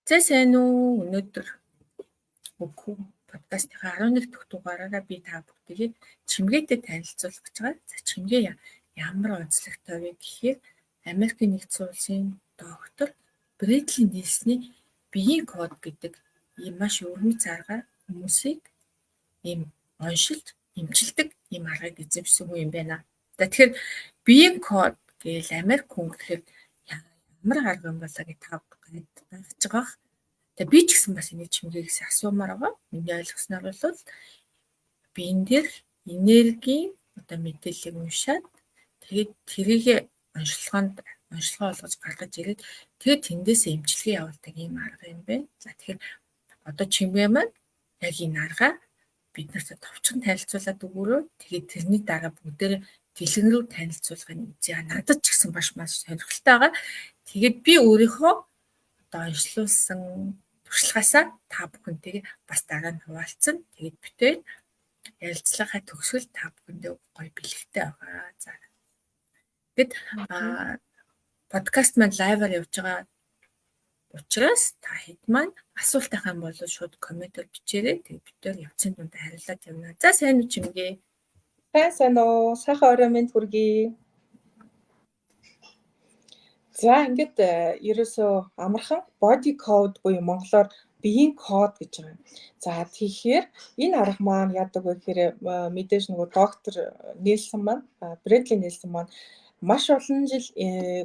За сайн уу? Өнөөдөр Үгүй подкастынхаа 11 дахь дугаараараа би та бүгдийг чимгээтэй танилцуулах гэж байгаа. За чимгээ ямар онцлогтой вэ гэхээр Америкийн нэгдсэн улсын доктор Брэдли Нилсний биеийн код гэдэг ийм маш өвөрмөц аргаар хүмүүсийг ийм оншилж, эмчилдэг ийм аргыг эзэмшсэн хүн юм байна. За тэгэхээр биеийн код гээл Америк хүн гэхээр ямар арга юм болоо гэж та гайхаж байгаа. Тэгээ би ч гэсэн бас энийг чимгээгээс асуумаар байгаа. Миний ойлгосноор бол биен дээр энергийн одоо мэдээллийг уншаад тэгээд тэрийг онцлогоонд онцлогоо олгож гаргаж ирээд тэгээд тэндээс эмчилгээ явуулдаг ийм арга юм байна. За тэгэхээр одоо чимгээ маань яг энэ аргаа бид нарт товчхон танилцуулаад өгөөрэй. Тэгээд тэрний дараа бүгдээр дэлгэрэнгүй танилцуулгыг үзье. Надад ч гэсэн маш маш сонирхолтой байгаа. Тэгээд би өөрийнхөө одоо онцлуулсан туршлагаасаа та бүхэнтэйгээ бас дараа нь хуваалцсан. Тэгээд битээ ярилцлагаа төгсгөл та бүхэндээ гоё бэлэгтэй байгаа. За. Тэгэд подкаст маань live-аар явж байгаа учраас та хэд маань асуулт авах юм бол шууд комментээр бичээрэй. Тэгээд бид нар явцын дунд хариулаад явна. За сайн уу чимгээ. Сайн сайн уу. Сайхан орой минь хүргэе. За ингээд ерөөсөө амархан body code буюу монголоор биеийн код гэж байгаа юм. За тэгэхээр энэ арга маань яадаг вэ гэхээр мэдээж нөгөө доктор Нельсон маань, Брэдли Нельсон маань маш олон жил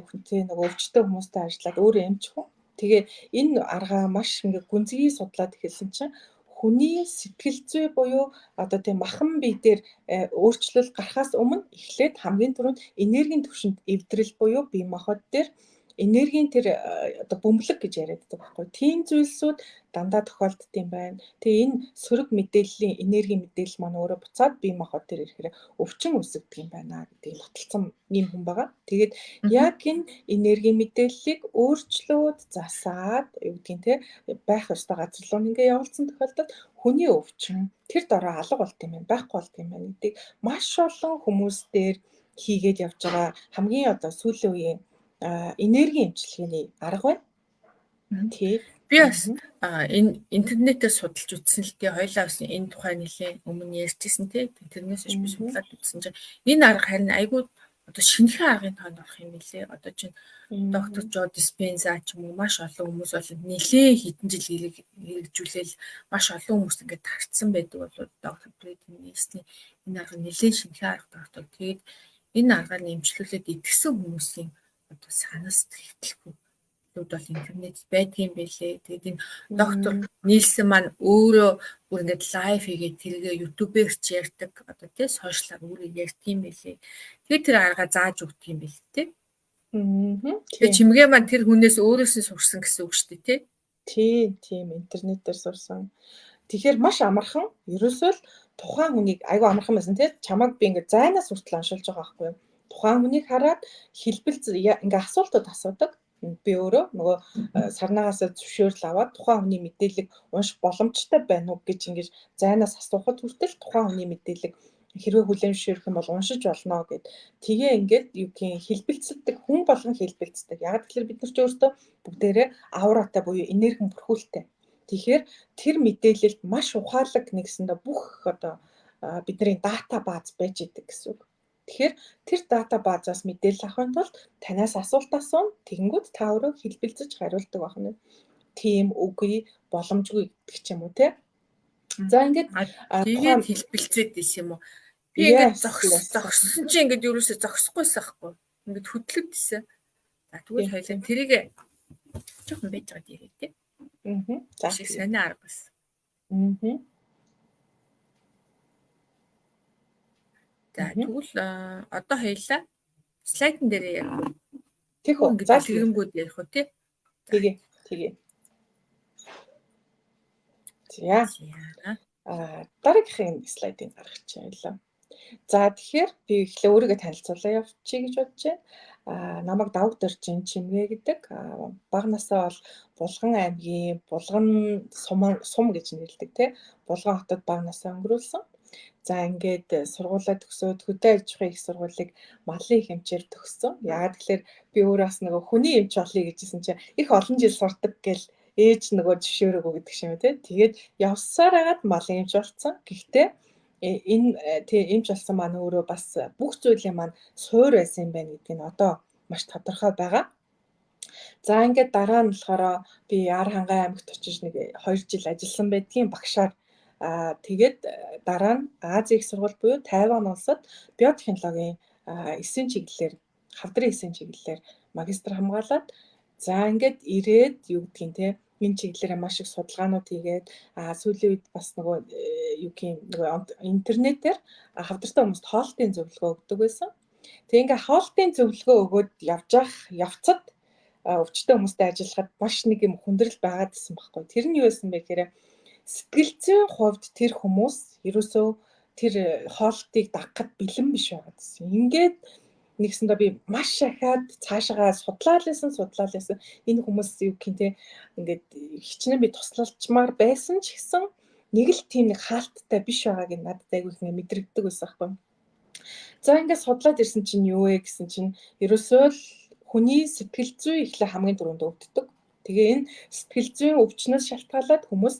хүнтэй нөгөө өвчтөе хүмүүстэй ажиллаад өөрөө эмч хүн. Тэгээ энэ аргаа маш ингээд гүнзгий судлаад эхэлсэн чинь хүний сэтгэл зүй буюу одоо тийм махан бие дээр өөрчлөлт гарахаас өмнө эхлээд хамгийн түрүүнд энергийн түвшинд эвдрэл буюу бие махбод дээр энергийн тэр одоо бөмбөлөг гэж яриад байдаг байхгүй. Тийм зүйлсүүд дандаа тохиолддог юм байна. Тэгээ энэ сөрөг мэдээллийн энергийн мэдээлэл маань өөрөө буцаад бие махбод дээр ирэхээр өвчин үүсгдэг юм байна гэдгийг нотолцсон ийм хүн байгаа. Тэгээд яг энэ энергийн мэдээллийг өөрчлөөд засаад юу гэдгийг те байх ёстой газар руу ингээ явуулсан тохиолдолд хүний өвчин тэр дороо алга болт юм байна, байхгүй болт юм байна гэдгийг маш олон хүмүүс дээр хийгээд явж байгаа хамгийн одоо сүүлийн үеийн энергийн эмчилгээний арга байна. Тий. Би бас энэ интернетээр судалж үзсэн л тий хоёлаа бас энэ тухай нэлээ өмнө ярьжсэн тий. Тэрнээс хойш би судлаад үзсэн чинь энэ арга харин айгүй одоо шинэхэн аргын тоонд орох юм билээ. Одоо чинь доктор Жо Диспенза ч юм уу маш олон хүмүүс бол нэлээ хэдэн жил хэрэгжүүлээл маш олон хүмүүс ингээд тарцсан байдаг бол доктор Брэден Нилсний энэ арга нэлээ шинэхэн аргад ордог. Тэгээд энэ аргаар нэмжлүүлээд итгэсэн хүмүүсийн одоо санал сэтгэлгүйд бол интернет байдгийн байлээ. Тэгээд энэ доктор Нилсэн маань өөрөө бүр ингээд live хийгээд тэргээ YouTube-ээр ч ярьдаг одоо тий сошиалар өөрөө ярьдаг юм байлээ. Тэгээд тэр арга зааж өгдөг юм байл тий. Тэгээд чимгээ маань тэр хүнээс өөрөөс нь сурсан гэсэн үг шүү дээ тий. Тий, тийм интернетээр сурсан. Тэгэхээр маш амархан ерөөсөө л тухайн хүнийг айгүй амархан байсан тий. Чамайг би ингээд зайнаас хүртэл оншилж байгаа байхгүй юу? Тухайн хүнийг хараад хэлбэл ингээ асуултууд асуудаг. Би өөрөө нөгөө сарнаагаас зөвшөөрөл аваад тухайн хүний мэдээллийг унших боломжтой байна уу гэж ингэж зайнаас асуухад хүртэл тухайн хүний мэдээллийг хэрвээ хүлээн зөвшөөрөх юм бол уншиж болно гэд. Тэгээ ингээд юу гэх хэлбэлцдэг хүн болгон хэлбэлцдэг. Яг тэгэхээр бид нар ч өөрсдөө бүгдээрээ ауратай буюу энерги бүрхүүлтэй. Тэгэхээр тэр мэдээлэлд маш ухаалаг нэгсэндээ бүх одоо бидний дата бааз байж идэг гэсэн үг. Тэгэхээр тэр дата баазаас мэдээлэл авахын тулд танаас асуулт асууна. Тэгэнгүүт та өөрөө хэлбэлзэж хариулдаг байна. Тийм үгүй боломжгүй гэдэг ч юм уу те. За ингээд тэгээд хэлбэлцээд исэн юм уу? Би ингээд зогссон чинь ингээд ерөөсөө зогсохгүйсэн байхгүй. Ингээд хөдлөд исэн. За тэгвэл хоёлаа тэрийг жоохон байж байгаа дээрээ те. Аа. За сонио арга байсан. Аа. За тэгвэл одоо хоёлаа слайдн дээр ярих уу? Тэг үү. За дэлгэрэнгүүд ярих уу тий? Тэгээ. Тэгээ. За. Дараагийнхын слайдыг гаргачих байлаа. За тэгэхээр би эхлээ өөрийгөө танилцуулаа явуучих гэж бодож байна. Намайг Давг Доржин Чимгээ гэдэг. Бага насаа бол Булган аймгийн Булган сум гэж нэрлэдэг тий. Булган хотод бага насаа өнгөрүүлсэн. За ингээд сургуулаа төгсөөд хөдөө аж ахуйн их сургуулийг малын их эмчээр төгссөн. Яагаад гэхээр би өөрөө бас нөгөө хүний эмч болъё гэжсэн чинь их олон жил сурдаг гэл Ээж нөгөө зөвшөөрөөгүй гэдэг шиг юм тий. Тэгээд явсаар хагаад малын эмч болсон. Гэхдээ энэ тий эмч болсон маань өөрөө бас бүх зүйлийн маань суур байсан юм байна гэдгийг нь одоо маш тодорхой байгаа. За ингээд дараа нь болохоор би Архангай аймагт очиж нэг 2 жил ажилласан байдгийн багшаар. Тэгээд дараа нь Азийн их сургууль буюу Тайван улсад биотехнологийн эсийн чиглэлээр, хавдрын эсийн чиглэлээр магистр хамгаалаад, за ингээд ирээд юу гэдгийг те энэ чиглэлээр маш их судалгаанууд хийгээд, сүүлийн үед бас нөгөө юу гэх юм нөгөө интернетээр хавдартай хүмүүст хоолтын зөвлөгөө өгдөг байсан. Тэг ингээ хоолтын зөвлөгөө өгөөд явж ах явцад өвчтөе хүмүүстэй ажиллахад маш нэг юм хүндрэл байгаад исэн байхгүй. Тэр нь юу байсан бэ гэхээр сэтгэл зүйн хувьд тэр хүмүүс ерөөсөө тэр хоолтыг дагахад бэлэн биш байгаад исэн. Ингээд нэгсэндээ би маш ахаад цаашаа судлаа л байсан. Энэ хүмүүс юу гэх юм те ингээд хичнээн би туслалчмаар байсан ч гэсэн нэг л тийм нэг хаалттай биш байгааг нь надад айгүй их мэдрэгддэг байсан байхгүй. За ингээд судлаад ирсэн чинь юу вэ гэсэн чинь ерөөсөө л хүний сэтгэл зүй эхлээ хамгийн түрүүнд өвддөг. Тэгээ энэ сэтгэл зүйн өвчнөөс шалтгаалаад хүмүүс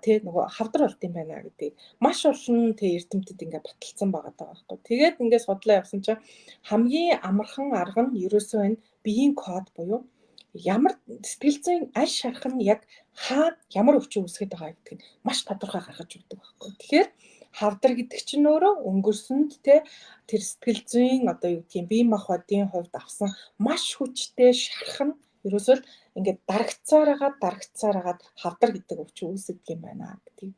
тэ нөгөө хавдар болд юм байна гэдгийг маш олон тэ эрдэмтэд ингээ баталсан байгаа даа байхгүй. Тэгээд ингээ судлаа явсан чинь хамгийн амархан арга нь ерөөсөө энэ биеийн код буюу ямар сэтгэл зүйн аль шарх нь яг хаа ямар өвчин үүсгэж байгаа гэдг нь маш тодорхой гаргаж өгдөг байхгүй. Тэгэхээр хавдар гэдэг чинь өөрөө өнгөрсөнд те тэр сэтгэл зүйн одоо юу гэдгийг бие махбодын хувьд авсан маш хүчтэй шарх нь ерөөсөө л ингээд дарагцаар хагаад дарагцаар хагаад хавдар гэдэг өвчин үүсгдэг юм байна гэдгийг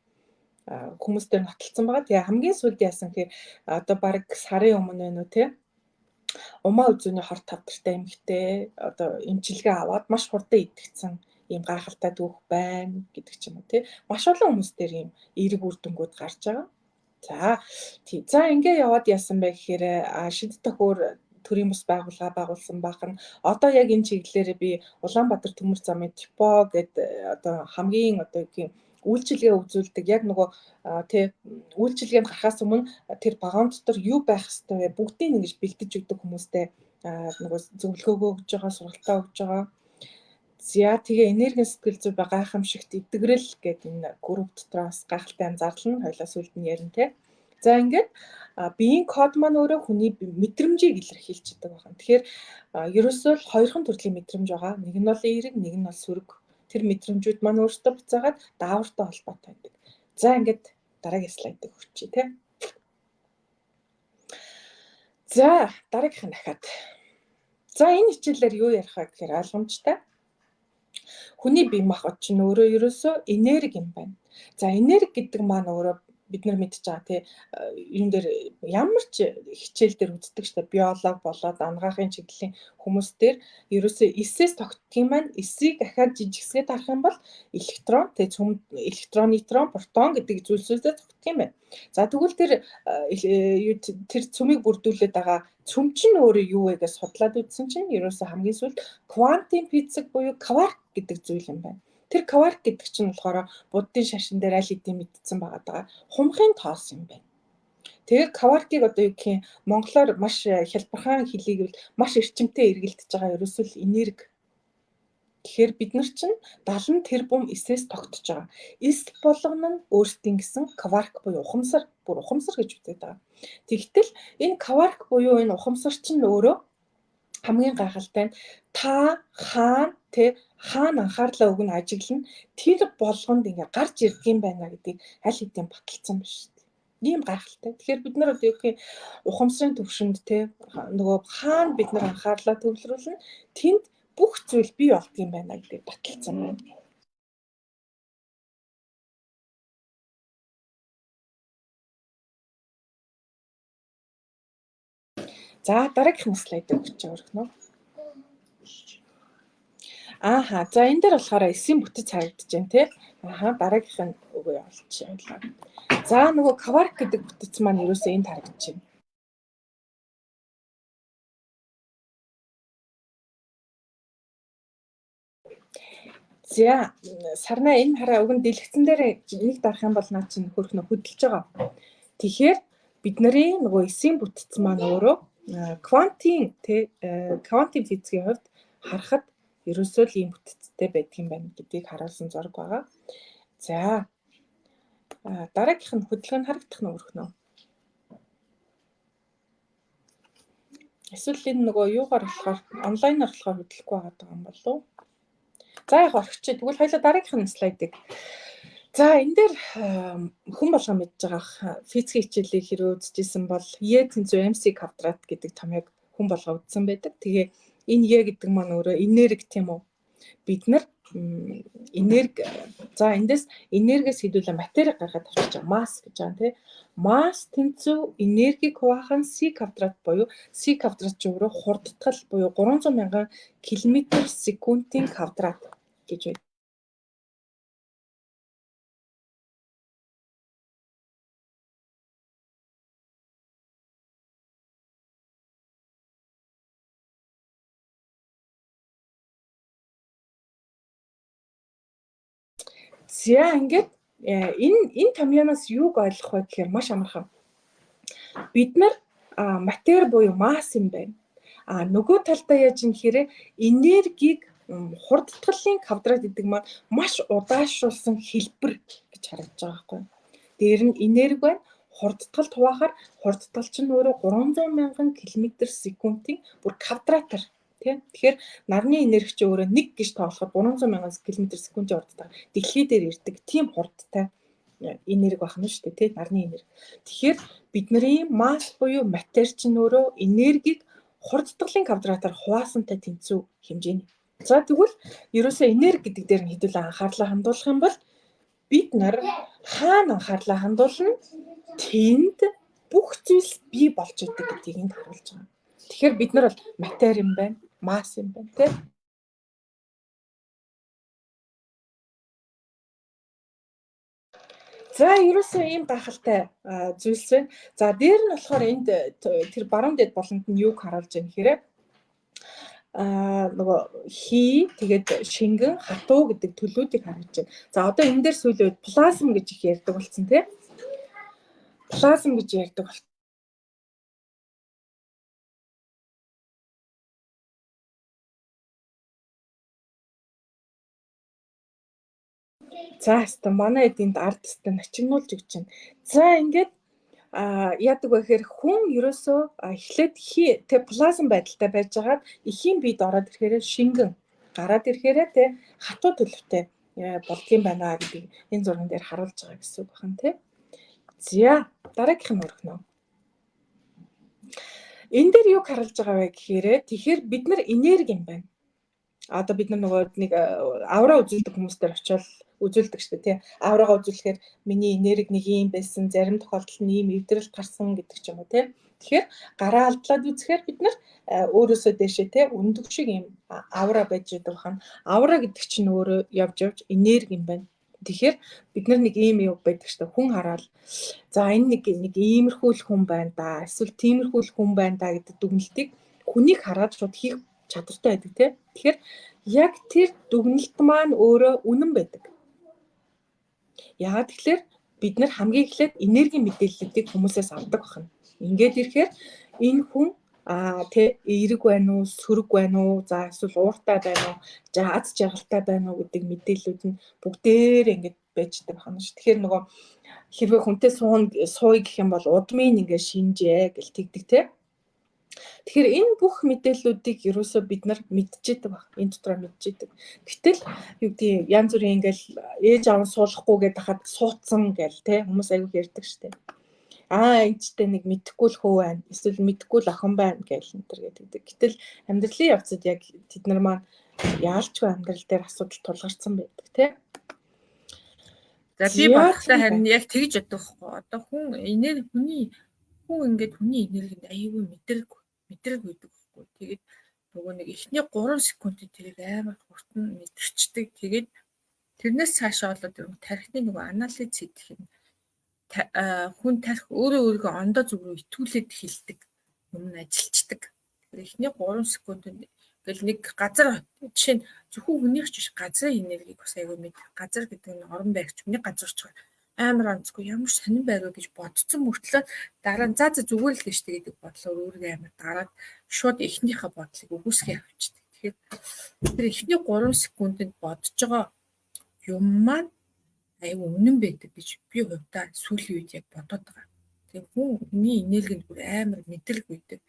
хүмүүстэй нотолцсон байгаа. Тэгээ хамгийн сүүлд яасан гэхээр одоо баг сарын өмнө байна уу те умаа үзүүний хорт хавдартай эмэгтэй одоо эмчилгээ аваад маш хурдан идэгцэн ийм гайхалтай түүх байна гэдэг ч юм уу тий. Маш олон хүмүүс дээр ийм эерэг үр дүнгууд гарч байгаа. За тий. За ингээ яваад яасан бэ гэхээр шид төхөөр төрийн бус байгууллага байгуулсан байх нь одоо яг энэ чиглэлээр би Улаанбаатар төмөр замын депо гэдэг одоо хамгийн одоо юу үйлчилгээ үзүүлдэг яг нөгөө тий үйлчилгээнд гарахаас өмнө тэр вагон дотор юу байх ёстой вэ бүгдийг ингэж бэлдэж өгдөг хүмүүстэй нөгөө зөвлөгөөгөө өгж байгаа, сургалтаа өгж байгаа. За тэгээ энергийн сэтгэл зүй ба гайхамшигт эдгэрэл гэдэг энэ групп дотроос гайхалтай юм зарлана. Хоёлаа сүүлд нь ярина те. За ингээд биеийн код маань өөрөө хүний мэдрэмжийг илэрхийлчихдэг байна. Тэгэхээр ерөөсөө л хоёрхан төрлийн мэдрэмж байгаа. Нэг нь бол эерэг, нэг нь бол сөрөг. Тэр мэдрэмжүүд маань өөртөө буцаагаад даавартай холбоотой байдаг. За ингээд дараагийн слайдыг хүрчээ те. За дараагийнх нь дахиад. За энэ хичээлээр юу ярих вэ гэхээр ойлгомжтой. Хүний бие махбод чинь өөрөө ерөөсөө энерги юм байна. За энерги гэдэг маань өөрөө бид нар мэдж байгаа тий юун дээр ямар ч хичээл дээр үздэг штэ, биолог болоод анагаахын чиглэлийн хүмүүс дээр ерөөсөө эсээс тогтдог юм байна. Эсийг дахиад жижигсгээд харах юм бол электрон тий цөм электрон, нейтрон, протон гэдэг зүйлсүүдээ тогтдог юм байна. За тэгвэл тэр юу тэр цөмийг бүрдүүлээд байгаа цөм чинь өөрөө юу вэ гэж судлаад үзсэн чинь ерөөсөө хамгийн сүүлд квантын физик буюу кварк гэдэг зүйл юм байна. Тэр кварк гэдэг чинь болохоор буддын шашин дээр аль хэдийн мэдсэн байгаа даа. Хумхын тоос юм байна. Тэгээ кваркийг одоо юу гэх юм монголоор маш хялбархан хэлийгвэл маш эрчимтэй эргэлдэж байгаа ерөөсөө л энерги. Тэгэхээр бид нар чинь 70 тэрбум эсээс тогтож байгаа. Эс болгоно нь өөрсдийн гэсэн кварк буюу ухамсар, бүр ухамсар гэж үздэг байгаа. Тэгтэл энэ кварк буюу энэ ухамсар чинь өөрөө хамгийн гайхалтай нь та хаана тэ хаана анхаарлаа өгнө, ажиглана, тэр болгонд ингээ гарч ирдэг юм байна гэдгийг аль хэдийн баталсан байна шүү дээ. Ийм гайхалтай. Тэгэхээр бид нар одоо юу гэх юм ухамсарын төвшөнд те нөгөө хаана бид нар анхаарлаа төвлөрүүлнэ, тэнд бүх зүйл бий болдго юм байна гэдгийг баталсан байна. За дараагийнх нь слайдыг өгч өргөнө. Ааха. За энэ дээр болохоор эсийн бүтэц харагдаж байна те. Ааха, дараагийнх нь өгөө явуулчих. За нөгөө кварк гэдэг бүтэц маань ерөөсөө энд харагдаж байна. За сарнаа энэ хараа уг нь дэлгэцэн дээр нэг дарах юм бол наа чинь хөрхнө хөдөлж байгаа. Тэгэхээр бид нарын нөгөө эсийн бүтэц маань өөрөө квантын тэ квантын физикийн хувьд харахад Ерөөсөө л ийм бүтцтэй байдаг юм байна гэдгийг харуулсан зураг байгаа. За дараагийнх нь хөдөлгөөн харагдах нь өрхнө. Эсвэл энэ нөгөө юугаар болохоор онлайнаар болохоор хөдлөхгүй байгаа юм болов уу? За яг орхичих. Тэгвэл хоёлаа дараагийнх нь слайдыг. За энэ дээр хүн болгон мэдж байгаа физикийн хичээлийг хэрвээ үзчихсэн бол E тэнцүү mc квадрат гэдэг томьёог хүн болгоо үзсэн байдаг. Тэгээ энэ E гэдэг маань өөрөө энерги тийм үү? Бид нар энерги за эндээс энергиэс хэдүүлээ матери гаргаад авчиж байгаа масс гэж байгаа тийм. Масс тэнцүү энергийг хуваах нь c квадрат буюу c квадрат чи өөрөө хурдтгал буюу 300 мянган километр секундын квадрат гэж байна. За ингээд энэ томьёоноос юуг ойлгох вэ гэхээр маш амархан. Бид нар матери буюу масс юм байна. А нөгөө талдаа яаж юм гэхээр энергийг хурдтгалын квадрат гэдэг маань маш удаашруулсан хэлбэр гэж харагдаж байгаа байхгүй. Дээр нь энерги байна. Хурдтгалд хуваахаар хурдтгал чинь өөрөө 300 мянган километр секундын бүр квадратаар тийм. Тэгэхээр нарны энерги чи өөрөө 1 гэж тоолоход 300 мянган километр секундын хурдтай дэлхий дээр ирдэг тийм хурдтай энерги байх нь шүү дээ тийм нарны энерги. Тэгэхээр бидний масс буюу матери чинь өөрөө энергийг хурдтгалын квадратаар хуваасантай тэнцүү хэмжээний. За тэгвэл ерөөсөө энерги гэдэг дээр нь хэдүүлээ анхаарлаа хандуулах юм бол бид нар хаана анхаарлаа хандуулна? Тэнд бүх зүйлс бий болж идэг гэдгийг энд харуулж байгаа. Тэгэхээр бид нар бол матери юм байна, масс юм байна тийм. За ерөөсөө ийм гайхалтай зүйлс байна. За дээр нь болохоор энд тэр баруун дэд болонд нь юуг харуулж байгаа гэхээр нөгөө хий тэгээд шингэн хатуу гэдэг төлүүдийг харуулж байна. За одоо энэ дээр сүүлийн үед плазм гэж их ярьдаг болсон тийм. Плазм гэж ярьдаг болсон. За хэвээ манай энд ард хэвээ начигнуулж өгч байна. За ингээд яадаг вэ гэхээр хүн ерөөсөө эхлээд тэ плазм байдалтай байжгаад эхийн биед ороод ирэхээр шингэн гараад ирэхээр тэ хатуу төлөвтэй болдгийм байна гэдгийг энэ зурган дээр харуулж байгаа гэсэн үг байна тэ. За дараагийнх нь өргөнө. Энэ дээр юг харуулж байгаа вэ гэхээр тэгэхээр бид нар энерги юм байна. Одоо бид нар нөгөө нэг авраа үзүүлдэг хүмүүс дээр очиод үзүүлдэг шүү дээ тий. Авраага үзүүлэхээр миний энерги нэг юм байсан, зарим тохиолдолд нь ийм эвдрэл гарсан гэдэг ч юм уу тий. Тэгэхээр гараа алдлаад үзэхээр бид нар өөрөөсөө дээшээ тий өндөг шиг ийм авра байж байгаа байна. Авра гэдэг чинь өөрөө явж явж энерги юм байна. Тэгэхээр бид нар нэг ийм юм байдаг шүү дээ. Хүн хараад за энэ нэг иймэрхүү л хүн байна да. Эсвэл тиймэрхүү л хүн байна да гэдэг дүгнэлтийг хүнийг хараад шууд хийх чадвартай байдаг тий. Тэгэхээр яг тэр дүгнэлт маань өөрөө үнэн байдаг. Яагаад тэгэхээр бид нар хамгийн эхлээд энергийн мэдээллүүдийг хүмүүсээс авдаг байна. Ингээд ирэхээр энэ хүн тэ эерэг байна уу, сөрөг байна уу, за эсвэл ууртай байна уу, за аз жаргалтай байна уу гэдэг мэдээллүүд нь бүгдээр ингээд байждаг байна ш. Тэгэхээр нөгөө хэрвээ хүнтэй сууя гэх юм бол удмын ингээд шинжээ гэл тэгдэг те. Тэгэхээр энэ бүх мэдээллүүдийг ерөөсөө бид нар мэдчихэдэг баг. Энэ дотроо мэдчихэдэг. Гэтэл юу гэдэг янз бүрийн ингээл ээж аав нь суулгахгүй гэдэг хахад суудсан гэл те хүмүүс айгүйх ярьдаг штэ. Аа энэ чтэй нэг мэдхгүй л хөө байна. Эсвэл мэдхгүй л охин байна гэл энэ төр гэдэг. Гэтэл амьдралын явцад яг тэд нар маань яалчгүй амьдрал дээр асуудал тулгарсан байдаг те. За би бодохдоо харин яг тэгж бодох байхгүй. Одоо хүн энерги хүний хүн ингээд хүний энергинд аюулгүй мэдрэг байдаг байхгүй. Тэгээд нөгөө нэг эхний 3 секундэд тэрийг амар хурдан мэдэрчдэг. Тэгээд тэрнээс цаашаа болоод тархины нөгөө анализ хийх юм хүн тарих өөрөө өөрийгөө ондоо зүг рүү итгүүлээд хилдэг юм нь ажилчдаг. Тэгэхээр эхний 3 секундэд ингээл нэг газар жишээ нь зөвхөн хүнийх ч биш газрын энергийг бас аягүй мэд. Газар гэдэг нь орон байрч хүний газар ч амар онцгүй ямар сонин байр вэ гэж бодсон мөртлөө дараа нь за зүгээр л гэж гэдэг бодлоор өөрийгөө амар дараад шууд эхнийхээ бодлыг үгүйсгээ авчдаг. Тэгэхээр тэр эхний 3 секундэд бодож байгаа юм маань аюу үнэн байдаг гэж би хувьдаа сүүлийн үед яг бодоод байгаа. Тэгээ хүний энерги нь бүр амар мэдрэг байдаг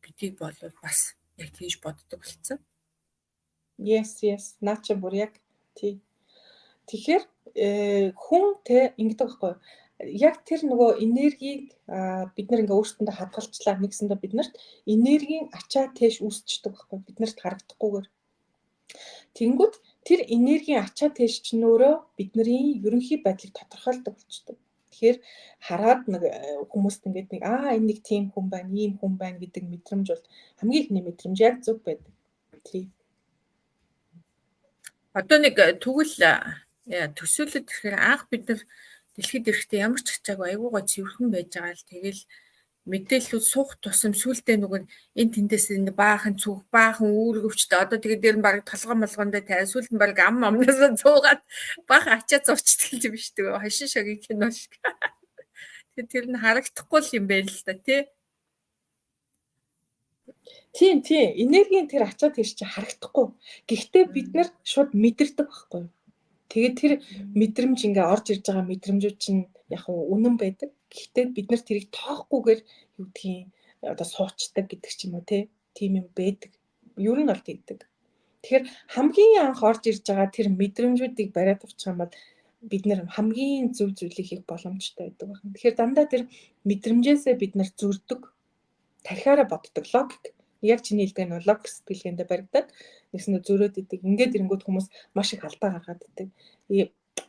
гэдгийг болвол бас яг тэгж боддог болсон. Yes. Наа чи бүр яг тий. Тэгэхээр хүн те ингэдэг байхгүй юу? Яг тэр нөгөө энергийг бид нар ингээ өөрсдөндөө хадгалчлаа. Нэгсэндээ бид нарт энергийн ачаа тээш үүсчдэг байхгүй, бид нарт харагдахгүйгээр. Тэнгүүд тэр энергийн ачаа тээш чинь өөрөө бидний ерөнхий байдлыг тодорхойлдог болчдөг. Тэгэхээр хараад нэг хүмүүст ингээд нэг энэ нэг тийм хүн байна, ийм хүн байна гэдэг мэдрэмж бол хамгийн ихний мэдрэмж яг зөв байдаг. Тий. Одоо нэг тэгвэл төсөөлөд ирэхээр анх бид нар дэлхийд ирэхдээ ямар ч ачаагүй айгуугаа цэвэрхэн байж байгаа л тэгэл мэдээллүүд суух тусам сүултээ нөгөө энэ тэндээс энэ баахан цүг, баахан үүргэвчтэй, одоо тэгээд дээр нь баг толгой молгондоо тай, сүүлд нь баг ам амнаас цуугаад баахан ачаа зурчдаг юм биш үү, хашин шогийн кино шиг. Тэгээд тэр нь харагдахгүй л юм байна л да, тий. Тийм, тийм. Энергийн тэр ачаа тэр чинь харагдахгүй. Гэхдээ бид нар шууд мэдэрдэг байхгүй юу? Тэгээд тэр мэдрэмж ингээ орж ирж байгаа мэдрэмжүүд чинь яг үнэн байдаг. Гэхдээ бид нар тэрийг тоохгүйгээр юу гэдгийг одоо суучдаг гэдэг ч юм уу те. Тийм юм байдаг. Ер нь бол тэгдэг. Тэгэхээр хамгийн анх орж ирж байгаа тэр мэдрэмжүүдийг бариад авчих юм бол бид нэр хамгийн зөв зүйлийг хийх боломжтой байдаг байна. Тэгэхээр дандаа тэр мэдрэмжээсээ бид нар зүрдэг, тархиараа боддог, логик. Яг чиний хэлдэг нь логик сэтгэлгээндээ баригдаад нэгсэндээ зөрөөд идэг. Ингээд ирэнгүүт хүмүүс маш их алдаа гаргаад идэг.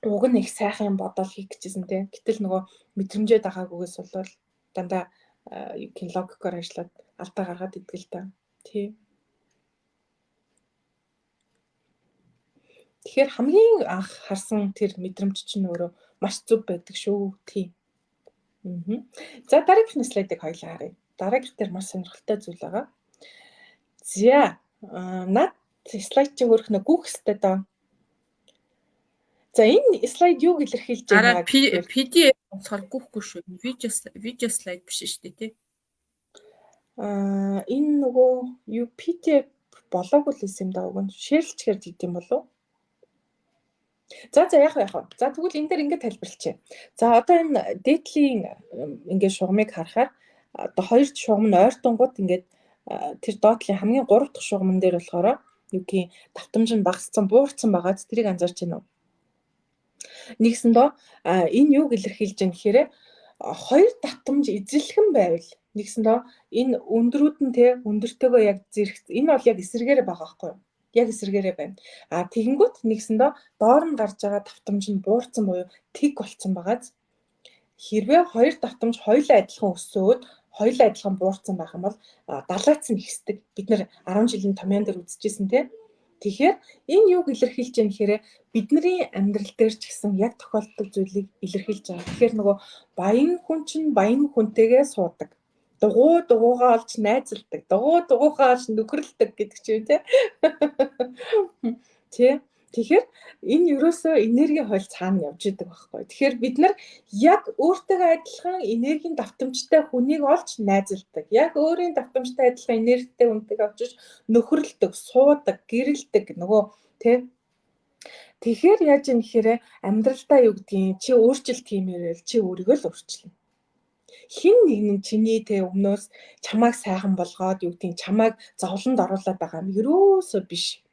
Уг нь их сайхан юм бодоол хийх гэжсэн те. Гэтэл нөгөө мэдрэмжээ дагаагүйгээс болвол дандаа юу логикоор ажиллаад алдаа гаргаад идэг л та. Тий. Тэгэхээр хамгийн анх харсан тэр мэдрэмж чинь өөрөө маш зөв байдаг шүү. Тий. За, дараагийнхны слайдыг хоёлаа харъя. Дараагийнх дээр маш сонирхолтой зүйл байгаа. За, над слайд чи өөрөх нь гүөх хэвээр доо. За, энэ слайд юуг илэрхийлж байна гэхээр PDF болохоор гүхгүй шүү. Видео слайд биш шүү дээ, тий. Энэ нөгөө юу PDF болоогүй л юм да, уг нь шеэрлчгээр дийд юм болов уу? За, яах вэ, яах вэ? За, тэгвэл энэ дээр ингэж тайлбарлчихъя. За, одоо энэ дээдлийн ингээд шугамыг харахаар одоо хоёр шугам нь ойртонгууд ингээд тэр доотлын хамгийн 3 дахь шугамн дээр болохоор юу гэх давтамж нь багассан, буурсан байгааз тэрийг анзаарч байна уу? Нэгсэндөө энэ юуг илэрхийлж байгаа гэхээр хоёр давтамж эзэлхэн байвал нэгсэндөө энэ өндрүүд нь те өндөртөөгөө яг зэрэг, энэ бол яг эсрэгээрээ байгаа байхгүй юу? Яг эсрэгээрээ байна. А тэгэнгүүт нэгсэндөө доор нь гарч байгаа давтамж нь буурсан буюу тэг болцсон байгааз хэрвээ хоёр давтамж хоёулаа адилхан өсөөд хоёулаа адилхан буурсан байх юм бол далайц нь ихсдэг. Бид нэр 10 жилийн томьёон дээр үзчихсэн те. Тэгэхээр энэ юуг илэрхийлж байгаа гэхээр бидний амьдрал дээр ч гэсэн яг тохиолддог зүйлийг илэрхийлж байгаа. Тэгэхээр нөгөө баян хүн чинь баян хүнтэйгээ суудаг. Дугуй дугуйгаа олж найзалдаг. Дугуй дугуйгаа олж нөхөрлөдөг гэдэг чинь те. Тэ. Тэгэхээр энэ ерөөсөө энергийн хууль цаана явж идэг байхгүй. Тэгэхээр бид нар яг өөртөө адилхан энергийн давтамжтай хүнийг олж найзалдаг. Яг өөрийн давтамжтай адилхан энергитэй хүнтэйг авчиж нөхөрлөдөг, суудаг, гэрэлдэг нөгөө тэ. Тэгэхээр яаж юм гэхээр амьдралдаа юу гэдгийг чи өөрчлөлт хиймээр л чи өөрийгөө л өөрчилнө. Хин нэг нь чиний тэ өмнөөс чамайг сайхан болгоод юу гэдгийг чамайг зовлонд оруулаад байгаа юм ерөөсөө биш.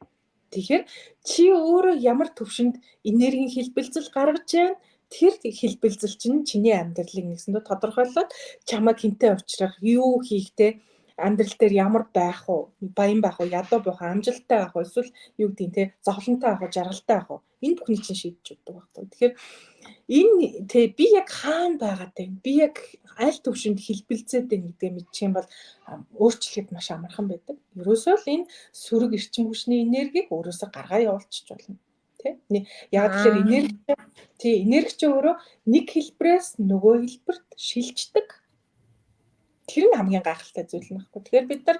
Тэгэхээр чи өөрөө ямар төвшөнд энергийн хэлбэлзэл гаргаж байна, тэр хэлбэлзэл чинь чиний амьдралыг нэгсэндээ тодорхойлоод чамайг хинтээ уулзрах, юу хийхтэй, амьдрал дээр ямар байх уу, баян байх уу, ядуу байх уу, амжилттай байх уу, эсвэл юу гэдгийг те зовлонтой байх уу, жаргалтай байх уу, энэ бүхнийг чинь шийдэж өгдөг байхгүй. Тэгэхээр энэ те би яг хаана байгаад байна, би яг аль төвшөнд хэлбэлзээд байна гэдгээ мэдчих юм бол өөрчлөхөд маш амархан байдаг. Ерөөсөө л энэ сөрөг эрчим хүчний энергийг өөрөөсөө гаргаа явуулчих болно. Тэ? Яг тэгэхээр энерги тий энерги чи өөрөө нэг хэлбэрээс нөгөө хэлбэрт шилждэг. Тэр нь хамгийн гайхалтай зүйл нь байхгүй. Тэгэхээр бид нар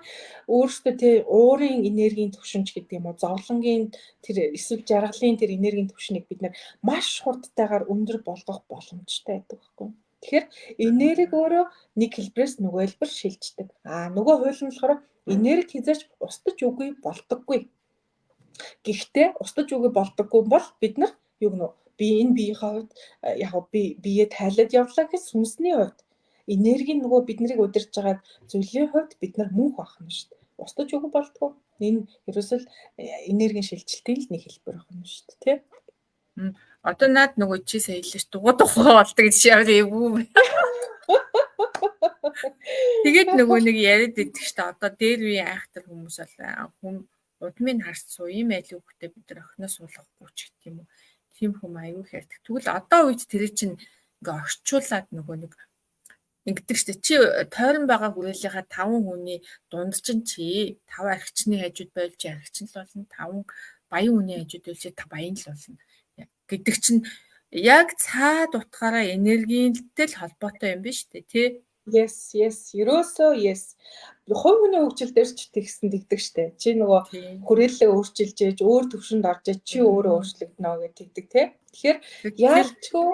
өөрсдөө тий уурын энергийн түвшинч гэдэг юм уу, зовлонгийн тэр эсвэл жаргалын тэр энергийн түвшнийг бид нар маш хурдтайгаар өндөр болгох боломжтой байдаг байхгүй. Тэгэхээр энерги өөрөө нэг хэлбэрээс нөгөө хэлбэр шилждэг. Нөгөө хууль нь болохоор энерги хизээч устж үгүй болдоггүй. Гэхдээ устж үгүй болдоггүй бол бид нар юу гэнэ би энэ биеийнхээ хувьд яг би биеэ тайлаад явлаа гэхэд сүнсний хувьд энергийн нөгөө бид нарыг удирж байгаа зүйлийн хувьд бид нар мөнх байх нь шүү дээ. Устж үгүй болдгоо. Энэ ерөөсөл энергийн шилжилтийн л нэг хэлбэр байх нь шүү дээ, тий? Одоо наад нөгөө чи сая хэллээ ш дугуй тухай болдог гэж ямар эвгүй юм. Тэгээд нөгөө нэг яриад идэх шүү дээ. Одоо дээр үеийн айхтар хүмүүс бол хүн удмын харцуу ийм айлын хүүхдээ бид нар охиноос суулгахгүй ч гэх юм уу. Тийм хүм аюу их ярьдаг. Тэгвэл одоо үед тэр чинь ингээ орчуулад нөгөө нэг ингэдэг штэ, чи тойрон байгаа хүрээлийнхаа 5 хүний дунд чинь чи 5 архичны хажууд байвал чи архич нь л болно, 5 баян хүний хажууд байвал чи баян л болно гэдэг чинь яг цаад утгаараа энергитэй л холбоотой юм биш үү, тий? Yes, yes. Ерөөсөө yes. Хувь хүний хөгжил дээр ч тэгсэн тэгдэг штэ. Чи нөгөө хүрээлэлээ өөрчилж ээж өөр төвшөнд орж ээж чи өөрөө өөрчлөгдөнө гэж тэгдэг тий. Тэгэхээр яалчгүй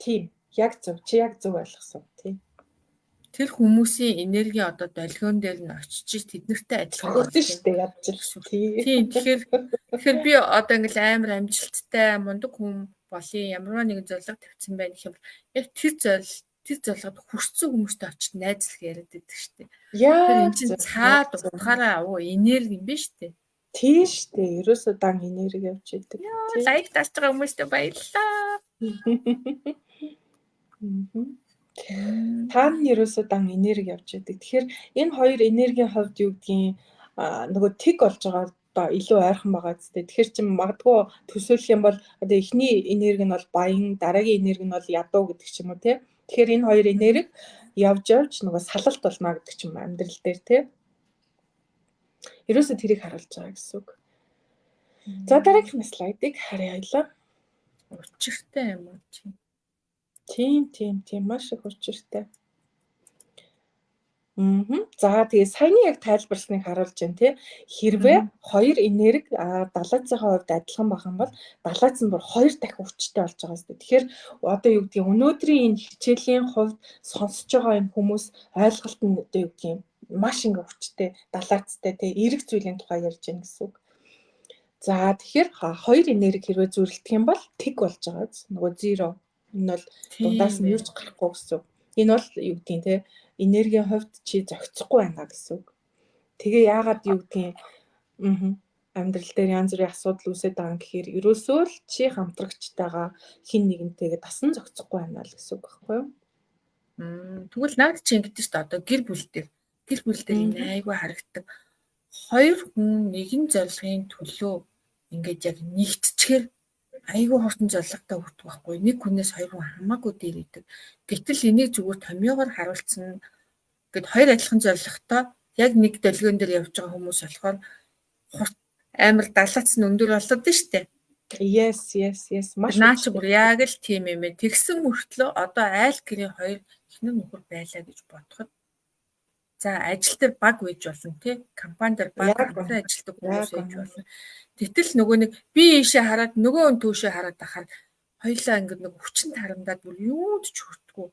тийм яг зөв. Чи яг зөв ойлгосон тий. Тэр хүмүүсийн энерги одоо долгион дээр нь очиж тэд нартай адилхан болж штэ ядч л тий. Тийм, тэгэхээр би одоо ингээл амар амжилттай мундаг хүн болъё, ямарваа нэгэн зорилго тавьсан байна гэх юм бол яг тэр зорилгод хүрсэн хүмүүстэй очиж найзлах яриад байдаг штэ. Яа, энэ чинь цаад утгаараа оо энерги юм биш үү? Тийм штэ. Ерөөсөө дан энерги явж идэг. Лайк дарж байгаа хүмүүстээ баярлалаа. Та нь ерөөсөө дан энерги явж идэг. Тэгэхээр энэ хоёр энергийн хувьд юу гэдгийг нөгөө тэг болж байгаа одоо илүү ойрхон байгаа зү. Тэгэхээр чин магадгүй төсөөлөх юм бол одоо эхний энерги нь бол баян, дараагийн энерги нь бол ядуу гэдэг ч юм уу тий. Тэгэхээр энэ хоёр энерги явж явж нөгөө салалт болно гэдэг ч юм амьдрал дээр тий. Ерөөсөө тэрийг харуулж байгаа гэсэн үг. За, дараагийнхны слайдыг харъя хоёлаа. Учиртай юм уу чи? Тийм, тийм, тийм, маш их учиртай. За, тэгээ саяны яг тайлбарсныг харуулж байна тий. Хэрвээ хоёр энерги далайцынхаа хувьд адилхан байх юм бол далайц нь бүр хоёр дахин хүчтэй болж байгаа юм. Тэгэхээр одоо юу гэдгийг өнөөдрийн энэ хичээлийн хувьд сонсож байгаа энэ хүмүүс ойлголт нь одоо юу гэдгийг маш ингээ хүчтэй далайцтай тий эерэг зүйлийн тухай ярьж байна гэсэн үг. За, тэгэхээр хоёр энерги хэрвээ зүрэлдэх юм бол тэг болж байгаа. Нөгөө 0. Энэ бол дундаас нь юу ч гарахгүй гэсэн үг. Энэ бол юу гэдгийг те энергийн хувьд чи зохицохгүй байна гэсэн үг. Тэгээ яагаад юу гэдгийг амьдрал дээр янз бүрийн асуудал үүсээд байгаа юм гэхээр ерөөсөө л чи хамтрагчтайгаа хин нэгнтэйгээ тасан зохицохгүй байна л гэсэн үг байхгүй юу? Тэгвэл наад чи ингэдэж шүү дээ. Одоо гэр бүл дээр энэ айгүй харагддаг. Хоёр хүн нэгэн зорилгын төлөө ингээд яг нэгтчихээр айгүй хурдан зорилготой хүрдэг байхгүй. Нэг хүнээс хоёр хүн хамаагүй дээр идэг. Гэтэл энийг зүгээр томьёогоор харуулсан гэд хоёр адилхан зорилготой яг нэг долгион дээр явж байгаа хүмүүс болохоор хурд амар далаац нь өндөр болоод нь штэ. Yes. Маш наа чи бүр яг л тийм юм ээ. Тэгсэн мөртлөө одоо айл гэрийн хоёр эхнэр нөхөр байлаа гэж бодоход, за, ажил дээр баг байж болно тий. Компани дээр баг хамтран ажилладаг хүмүүс байж болно. Гэтэл нөгөө нэг би ийшээ хараад, нөгөө хүн төөшөө хараад ахаар хоёлаа ингээд нэг хүчин тарамдаад бүр юунд ч хүртгүү.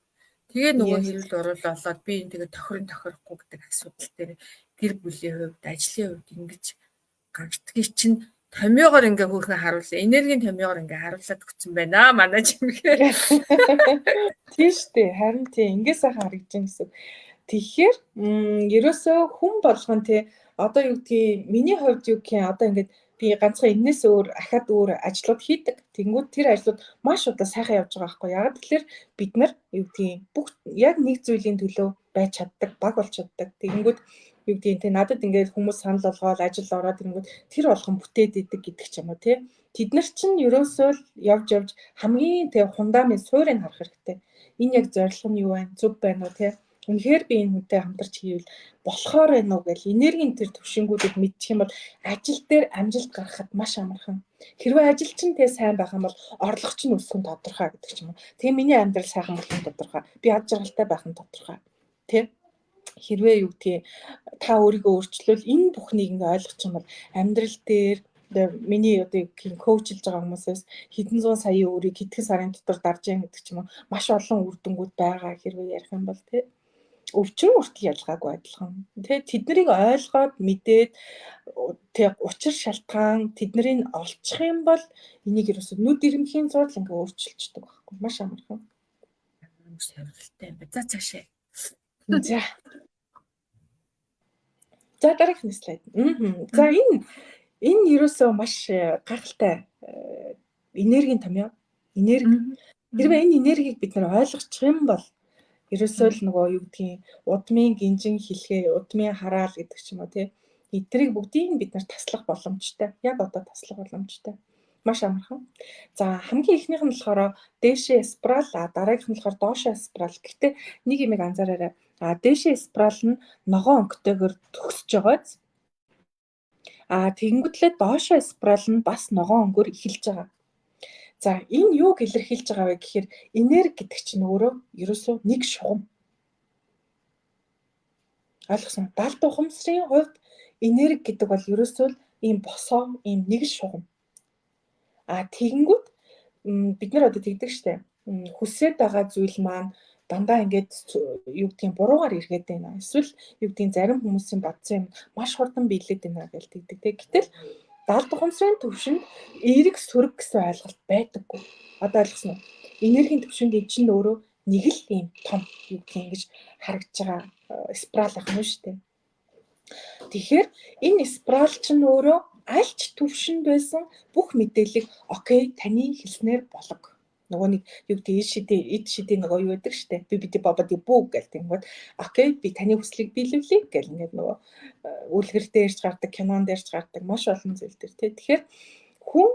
Тэгээ нөгөө хэрүүл уруул болоод би энэ тэгээ тохирон тохирохгүй гэдэг асуудал дээр гэр бүлийн хувьд, ажлын хувьд ингэж гардгийг чинь томьёогоор ингээ хөөрхөн харуулаа. Энергийн томьёогоор ингээ харуулад өгсөн байна манай чимгээ. Тийм шүү дээ. Харин тийм ингээ сайхан харагдаж байна гэсэн. Тэгэхээр ерөөсөө хүн болгон тий одоо юу гэдгийг миний хувьд юу гэх юм одоо ингээд би ганцхан энэс өөр ахаад өөр ажлууд хийдэг. Тэнгүүд тэр ажлууд маш удаа сайхан явж байгаа байхгүй. Яг тэгэхээр бид нар юу гэдгийг бүх яг нэг зүйлийн төлөө байж чаддаг, баг болж чаддаг. Тэгэнгүүт юу гэдгийг те надад ингээд хүмүүс санал болгоод ажил ороод ирэнгүүт тэр болгон бүтээд идэг гэдэг ч юм уу те. Тэд нар чинь ерөөсөө л явж явж хамгийн те фундамент суурийг харах хэрэгтэй. Энэ яг зорилго нь юу байна? Зөв байна уу те? Үнэхээр би энэ хүнтэй хамтарч хийвэл болохоор байна уу гэл энергийн тэр төвшингүүдийг мэдчих юм бол ажил дээр амжилт гаргахад маш амархан. Хэрвээ ажил чинь тэ сайн байх юм бол орлого чинь өсөх нь тодорхой гэдэг ч юм уу. Тэгээ миний амьдрал сайхан болох нь тодорхой. Би ад жаргалтай байх нь тодорхой. Тэ? Хэрвээ юу гэдгийг та өөрийгөө өөрчлөвл энэ бүхнийг ингээ ойлгочих юм бол амьдрал дээр Тэгээ миний одоо коучлж байгаа хүмүүсээс хэдэн зуун саяын өрийг хэдхэн сарын дотор дарж яа гэдэг ч юм уу, маш олон үр дүнгууд байгаа хэрвээ ярих юм бол тий. Өвчин хүртэл ялгаагүй адилхан. Тэ, тэднийг ойлгоод мэдээд, тэ, учир шалтгаан тэднийг олчих юм бол энийг ерөөсөө нүд ирэмхийн зураг ингээ өөрчилчдөг байхгүй, маш амархан. Сонирхолтой юм байна. За, цаашаа. За. За, дараагийн слайд. За, энэ ерөөсөө маш гайхалтай энергийн томьёо. Энерги. Хэрвээ энэ энергийг бид нар ойлгочих юм бол ерөөсөө л нөгөө юу гэдгийг удмын гинжин хэлхээ, удмын хараал гэдэг ч юм уу, тий. Эднийг бүгдийг бид нар таслах боломжтой. Яг одоо таслах боломжтой. Маш амархан. За, хамгийн эхнийх нь болохоор дээшээ спираль, а дараагийнх нь болохоор доошоо спираль. Гэхдээ нэг юмыг анзаараарай. А дээшээ спираль нь ногоон өнгөтэйгээр төгсөж байгааз. А тэгэнгүүтлээ доошоо спираль нь бас ногоон өнгөөр эхэлж байгаа. За, энэ юуг илэрхийлж байгаа вэ гэхээр энерги гэдэг чинь өөрөө ерөөсөө нэг шугам. Ойлгосон. Далд ухамсарын хувьд энерги гэдэг бол ерөөсөө л ийм босоо, ийм нэг шугам. А тэгэнгүүт бид нар одоо тэгдэг штэ. Хүсээд байгаа зүйл маань дандаа ингээд юу гэдгийг буруугаар эргээд байна. Эсвэл юу гэдгийг зарим хүмүүсийн бодсон юм маш хурдан биелээд байна гэж тэгдэг те. Гэтэл далд ухамсарын төвшөнд эерэг сөрөг гэсэн ойлголт байдаггүй. Одоо ойлгосон уу? Энергийн төвшөнд энэ чинь өөрөө нэг л ийм том юу гэдгийг ингэж харагдаж байгаа спираль ах юм шүү дээ. Тэгэхээр энэ спираль чинь өөрөө аль ч төвшөнд байсан бүх мэдээллийг okay, таны хэлснээр болго. Нөгөө нэг юу гэдэг ид шидэ нөгөө юу байдаг штэ. Би биди баба ди бүү гэл тэнгүүд okay, би таны хүслийг биелүүлье гэл ингээд нөгөө үлгэр дээрч гардаг, кинон дээрч гардаг маш олон зүйл төр тий. Тэгэхээр хүн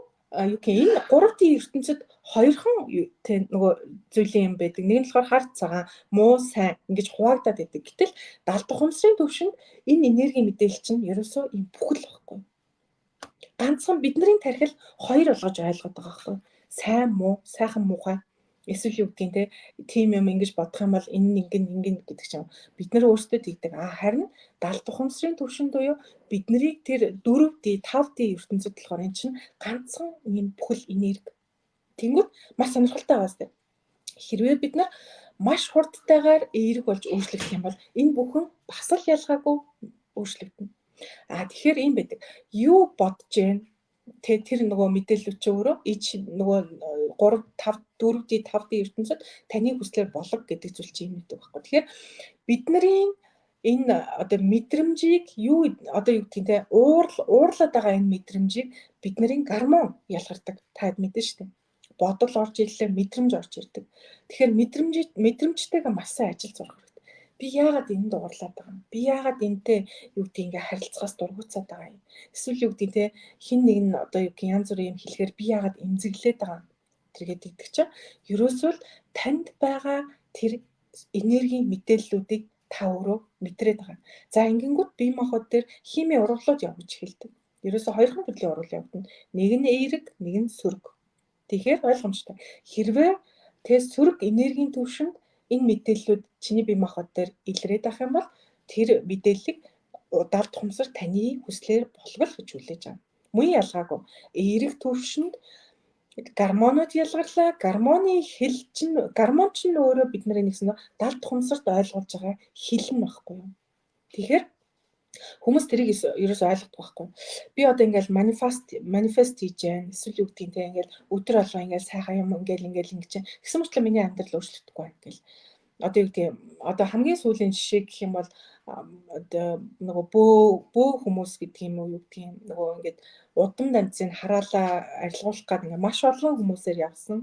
юу гэх энэ 3D ертөнцид хоёрхан тий нөгөө зүйлийн юм байдаг. Нэг нь болохоор хар цагаан, муу сайн ингэж хуваагдаад байдаг. Гэтэл далд ухамсарын төвшөнд энэ энергийн мэдээлэл чинь ерөөсөө ийм бүхэл байхгүй. Ганцхан бидний тархил хоёр болгож ойлгоод байгаа байхгүй, сайн муу, сайхан муухай, эсвэл юу гэдгийг те, тийм юм ингэж бодох юм бол энэ ингэн ингэн гэдэг чинь бид нар өөрсдөө тэгдэг. А харин далд ухамсарын түвшинд буюу биднийг тэр 4D, 5D ертөнцид болохоор энэ чинь ганцхан ийм бүхэл энерги. Тэнгүүт маш сонирхолтой байгаа сте. Хэрвээ бид нар маш хурдтайгаар эерэг болж өөрчлөгдөх юм бол энэ бүхэн бас л ялгаагүй өөрчлөгдөнө. А тэгэхээр ийм байдаг. Юу бодож гэн тэ, тэр нөгөө мэдээлэл чи өөрөө ич нөгөө 3 5 4D 5D ертөнцид таны хүслээр болго гэдэг зүйл чинь юм гэдэг байхгүй. Тэгэхээр бидний энэ одоо мэдрэмжийг юу одоо юу гэдгийг те, уурлаад байгаа энэ мэдрэмжийг бидний гормон ялгардаг. Та мэдэн шүү дээ. Бодол орж ирлээ, мэдрэмж орж ирдэг. Тэгэхээр мэдрэмжтэйгээ маш сайн ажил сурах хэрэгтэй. Би яагаад энд уурлаад байгаа юм? Би яагаад энтэй юу гэдгийг ингээ харилцахаас дургуутсаад байгаа юм? Эсвэл юу гэдгийг те, хин нэг нь одоо юу гэх янз бүрийн юм хэлэхээр би яагаад эмзэглээд байгаа юм? Тэргээд тэгдэг чинь ерөөсөө л танд байгаа тэр энергийн мэдээллүүдийг та өөрөө мэдрээд байгаа. За, ингэнгүүт бие махбод дээр химийн урвалууд явж эхэлдэг. Ерөөсөө хоёрхан төрлийн урвал явагдана. Нэг нь эерэг, нэг нь сөрөг. Тэгэхээр ойлгомжтой. Хэрвээ тэ сөрөг энергийн түвшинд энэ мэдээллүүд чиний бие махбод дээр илрээд авах юм бол тэр мэдээллийг далд ухамсар таны хүслээр болгол гэж хүлээж авна. Мөн ялгаагүй. Эерэг түвшинд гормонууд ялгарлаа. Гормоны хэл чинь, гормон чинь өөрөө бидний нэгсэн далд ухамсарт ойлгуулж байгаа хэл нь багхгүй юу. Тэгэхээр хүмүүс тэрийг ерөөсөй ойлгодог байхгүй. Би одоо ингээл манифест хийж जैन, эсвэл юу гэдгийг те, ингээл өдөр болго ингээл сайхан юм ингээл ингээл ингэж гэсэн мөртлөө миний амьдрал өөрчлөгдөхгүй байна гэл. Одоо юу гэдгийг одоо хамгийн сүүлийн жишээ гэх юм бол одоо нөгөө бөө хүмүүс гэдэг юм уу, юу гэдгийг нөгөө ингээд удам дамцыг хараалаа арилгуулах гээд ингээд маш олон хүмүүсээр явсан.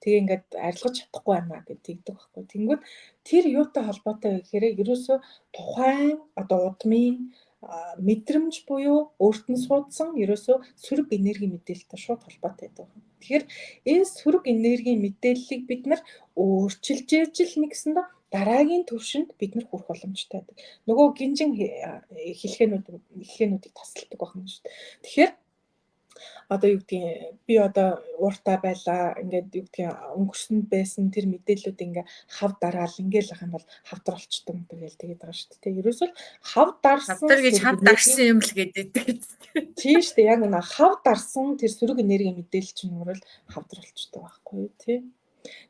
Тэгээ ингээд арилгаж чадахгүй байна гэд тэгдэг байхгүй. Тэнгүүд тэр юутай холбоотой вэ гэхээр ерөөсөө тухайн одоо удмын мэдрэмж буюу өөрт нь суудсан ерөөсөө сөрөг энергийн мэдээлэлтэй шууд холбоотой байдаг. Тэгэхээр энэ сөрөг энергийн мэдээллийг бид нар өөрчилж ижил нэгсэндээ дараагийн төвшөнд бид нар хүрэх боломжтой байдаг. Нөгөө гинжин хэлхээнүүдийг тасалдаг байх юм шүү дээ. Тэгэхээр Одоо юу гэдгийг, би одоо ууртай байлаа, ингээд юу гэдгийг, өнгөрсөнд байсан тэр мэдээллүүд ингээ хав дараал ингээл ах юм бол хавдар болчдөг юм тэгэл тэгээд байгаа шүү дээ. Ерөөсөө хав дарсан хавдар гэж хав дарсан юм л гэдэг. Тийм шүү дээ. Яг үнэ, хав дарсан тэр сөрөг энерги мэдээлэл чинь өөрөө л хавдар болчдөг байхгүй юу, тий.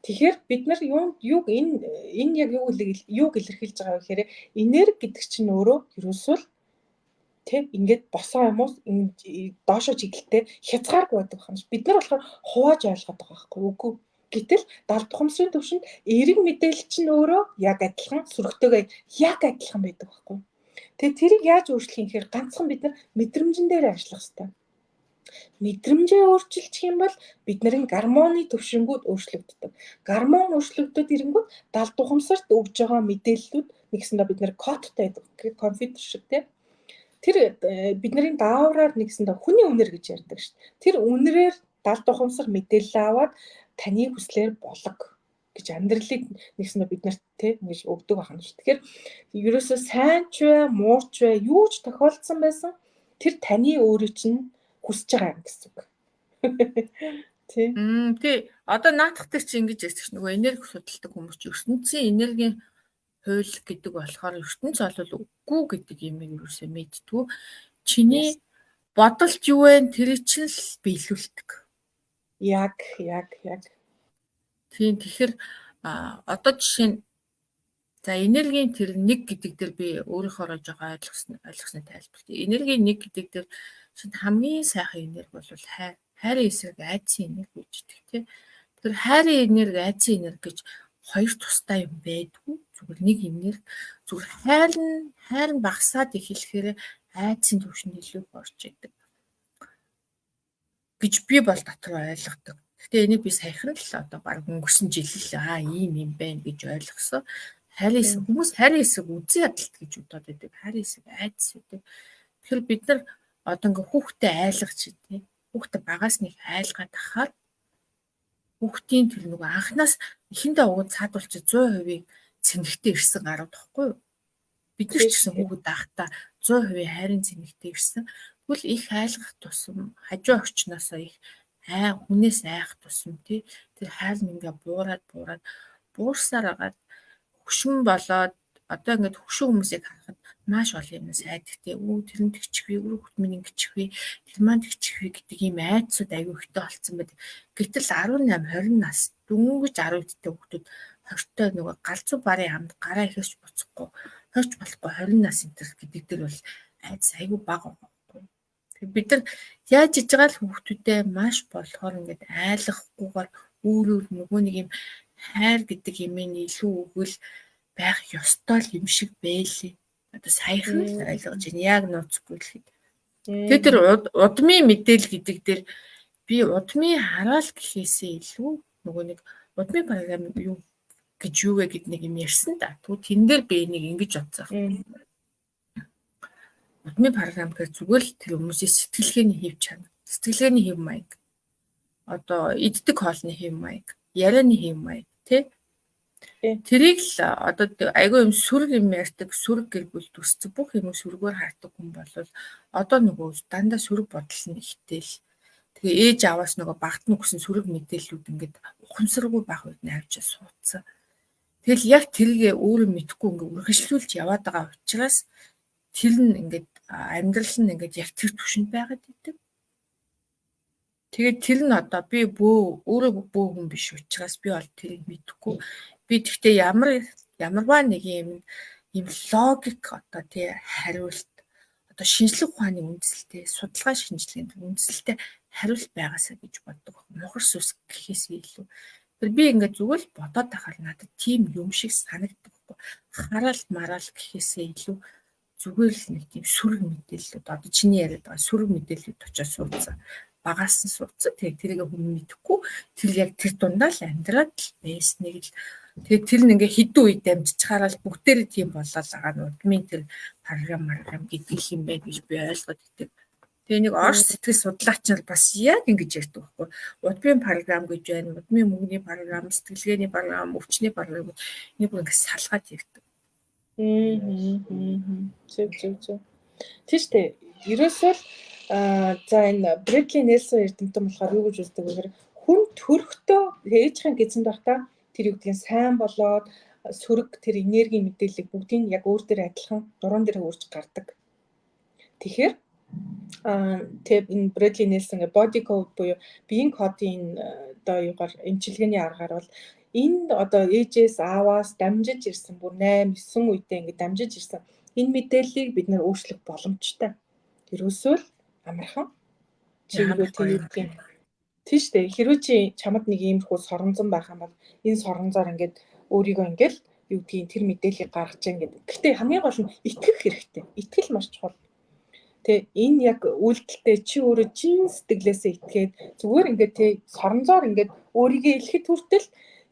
Тэгэхээр бид нар юу юг энэ энэ яг юу юуг илэрхийлж байгаа вэ гэхээр энерги гэдэг чинь өөрөө ерөөсөө л тэг ингээд босоо юм уу, доошо чиглэлтэй хязгааргүй байдаг юм шиг. Бид нар болохоор хувааж ойлгоод байгаа байхгүй үгүй. Гэтэл далд ухамсарын төвшөнд эерэг мэдээлэл чинь өөрөө яг адилхан сөрөгтэйгээ яг адилхан байдаг байхгүй. Тэгээ тэрийг яаж өөрчлөх юм гэхээр ганцхан бид нар мэдрэмжэн дээр ажиллах хэрэгтэй. Мэдрэмжээ өөрчилчих юм бол бидний гормоны төвшингүүд өөрчлөгддөг. Гормон өөрчлөгдөд ирэнгүүт далд ухамсарт өгж байгаа мэдээллүүд нэгсэндээ бид нэр кодтой байдаг. Компьютер шиг, тийм. Тэр бидний даавраар нэгсэндээ хүний үнэр гэж ярьдаг шүү дээ. Тэр үнэрээр далд ухамсар мэдээлэл аваад таны хүслээр болго гэж амьдралыг нэгсэндээ бид нарт те ингэж өгдөг байна шүү. Тэгэхээр ерөөсөө сайн ч бай, муу ч бай, юу ч тохиолдсон байсан тэр таны өөрийн чинь хүсэж байгаа юм гэсэн үг. Тий. Тий. Одоо наадах дээр чи ингэж ярьдаг ш, нөгөө энерги судалдаг хүмүүс чи ертөнцийн энергийн хууль гэдэг болохоор ертөнц бол үгүй гэдэг юм ерөөсөө мэдтгүү. Чиний бодолт юу вэ? Тэр чинь л биелүүлдэг. Яг, яг, яг. Тийм, тэгэхээр одоо жишээ нь, за, энергийн тэр нэг гэдэг дээр би өөрийнхөөрөө жоохон ойлгосны тайлбар. Энергийн нэг гэдэг дээр чинь хамгийн сайхан энерги бол хайр. Хайрын эсрэг айдсын энерги гэж хэлдэг, тий. Тэр хайрын энерги, айдсын энерги гэж хоёр тустай юм байдгүй. Зүгээр нэг энерги. Зүгээр хайр нь багасаад эхлэхээр айдсын түвшинд илүү их орж идэг гэж би бол дотор ойлгодог. Гэхдээ энийг би саяхан л одоо баг өнгөрсөн жил л аа ийм юм байна гэж ойлгосон. Хайрын эсрэг, хүмүүс хайрын эсрэг үзэн ядалт гэж бодоод байдаг. Хайрын эсрэг айдас гэдэг. Тэгэхээр бид нар одоо ингээ хүүхдээ айлгаж, тий. Хүүхдээ багаас нэг айлгаад ахаар хүүхдийн тэр нөгөө анхнаас эхэндээ уг нь цаадуулч 100% цэнэгтэй ирсэн гарууд тахгүй юу? Бид нар ч гэсэн хүүхэд байхдаа 100% хайрын цэнэгтэй ирсэн. Тэгвэл их айлгах тусам, хажуу орчноосоо их ай хүнээс айх тусам, тий, тэр хайр нь ингээ буураад буураад буурсаар агаад хөшин болоод одоо ингээд хөшин хүмүүсийг харахад маш олон юмнаас айдаг, те. Үү, тэр нь тэгчихвээ, үр хөвгт минь ингэчихвээ, тэр маань тэгчихвээ гэдэг ийм айдсууд аюу ихтэй болцсон байдаг. Гэтэл 18 20 нас дөнгөж 10 дэх хүүхдүүд 20-той нөгөө галзуу барын амд гараа ихэвч буцахгүй хорч болохгүй 20 нас энэ төр гэдэг дээр бол айдас айгүй бага байгаа. Тэгэхээр бид нар яаж иж байгаа л хүүхдүүдэд маш болохоор ингээд айлгахгүйгээр өөр өөр нөгөө нэг юм хайр гэдэг юм илүү өгөл байх ёстой л юм шиг байлээ. Одоо саяхан л ойлгож байна. Яг нууцгүй л хэд. Тэгээ тэр удмын мэдээлэл гэдэг дээр би удмын хараал гэхээсээ илүү нөгөө нэг удмын програм юу гэж юу вэ гэд нэг юм ярьсан да. Тэгвэл тэн дээр би энийг ингэж бодсон. Удмын програм гэхээр зүгээр л тэр хүмүүсийн сэтгэлгээний хэв чанар, сэтгэлгээний хэв маяг. Одоо иддэг хоолны хэв маяг, ярианы хэв маяг, тий? Тэрийг л одоо айгүй юм сөрөг юм ярьдаг, сөрөг гэр бүл төссөн, бүх юм сөргөөр хардаг хүн бол одоо нөгөө дандаа сөрөг бодол нь ихтэй л. Тэгээ ээж аваас нөгөө багт нь өгсөн сөрөг мэдээллүүд ингээд ухамсаргүй байх үед нь авчиж суудсан. Тэгэл яг тэрийг өөрөө мэдэхгүй ингээд үргэлжлүүлж яваад байгаа учраас тэр нь ингээд амьдрал нь ингээд яг тэр түвшинд байгаад идэг. Тэгээд тэр нь одоо би бөө өөрөө бөө хүн биш учраас би бол тэрийг мэдэхгүй. Би тэгтээ ямар ямарваа нэг юм юм логик одоо тий хариулт, одоо шинжлэх ухааны үндсэлтэй, судалгаа шинжилгээнд үндсэлтэй хариулт байгаасаа гэж боддог. Мухар сүс гэхээс илүү. Тэр би ингээд зүгээр л бодоод байхаар надад тийм юм шиг санагддаг байхгүй. Хараал мараал гэхээсээ илүү зүгээр л нэг тийм сөрөг мэдээллүүд, одоо чиний яриад байгаа сөрөг мэдээллүүд очиж суудсан. Багаас нь суудсан. Тэгээ тэрийг хүн мэдэхгүй, тэр яг тэр дундаа л амьдраад л байсныг л. Тэгээ тэр нь ингээ хідэн үед амжчихаараа л бүгдээрээ тийм болол байгаа нь удмын тэр програм маргам гэдэг юм байна гэж би ойлгоод идэв. Тэгээ нэг орос сэтгэл судлаач нар бас яг ингэж ярьдаг байхгүй. Удмын програм гэж байна. Удмын мөнгөний програм, сэтгэлгээний програм, өвчний програм нэг бүр ингэ салгаад ярьдаг. Аа. Зөв, зөв, зөв. Тийм шүү дээ. Ерөөсөө л За энэ Брэдли Нельсон эрдэмтэн болохоор юу гэж үздэг вэ гэхээр хүн төрөхдөө ээжийн гэзэнд байхдаа тэр юу гэдгийг сайн болоод сөрөг тэр энергийн мэдээллийг бүгдийг яг өөр дээр адилхан нуруунд дээр өөрч гардаг. Тэгэхээр тэг энэ Брэдли Нельсон body code буюу биеийн кодын одоо юугаар эмчилгээний аргаар бол энэ одоо ээжээс ааваас дамжиж ирсэн бүр 8 9 үедээ ингэ дамжиж ирсэн энэ мэдээллийг бид нэр өөрчлөх боломжтой. Ерөөсөө л амархан. Чи хэрвээ тэр юу гэх юм. Тийм шүү дээ. Хэрвээ чи чамд нэг иймэрхүү соронзон байх юм бол энэ соронзоор ингээд өөрийгөө ингээд юу гэдгийг тэр мэдээллийг гаргаж जैन гэдэг. Гэхдээ хамгийн гол нь итгэх хэрэгтэй. Итгэл маш чухал. Тэ энэ яг үйлдэлтэй чи өөрөө чин сэтгэлээсээ итгээд зүгээр ингээд тэ соронзоор ингээд өөрийгөө илэхэд хүртэл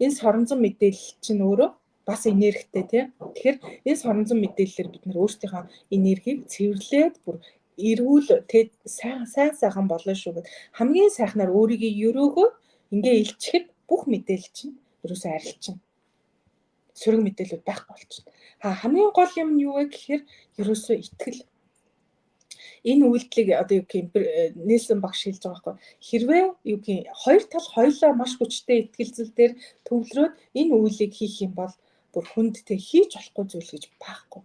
энэ соронзон мэдээлэл чинь өөрөө бас энергитэй тий. Тэгэхээр энэ соронзон мэдээллээр бид нэр өөрсдийнхөө энергийг цэвэрлээд бүр эрүүл тэ сайн сайн сайхан болно шүү гэд хамгийн сайхнаар өөрийгөө өрөөгөө ингээ илчихэд бүх мэдээлэл чинь ерөөсөө арилчихна. Сөрөг мэдээлүүд байхгүй болчихно. А хамгийн гол юм нь юу вэ гэхээр ерөөсөө итгэл. Энэ үйлдэлийг одоо юу гэх юм Нельсон багш хэлж байгаа байхгүй. Хэрвээ юу гэх юм хоёр тал хоёулаа маш хүчтэй итгэлцэл дээр төвлөрөөд энэ үйлийг хийх юм бол бүр хүнд тэ хийж болохгүй зүйл гэж байхгүй.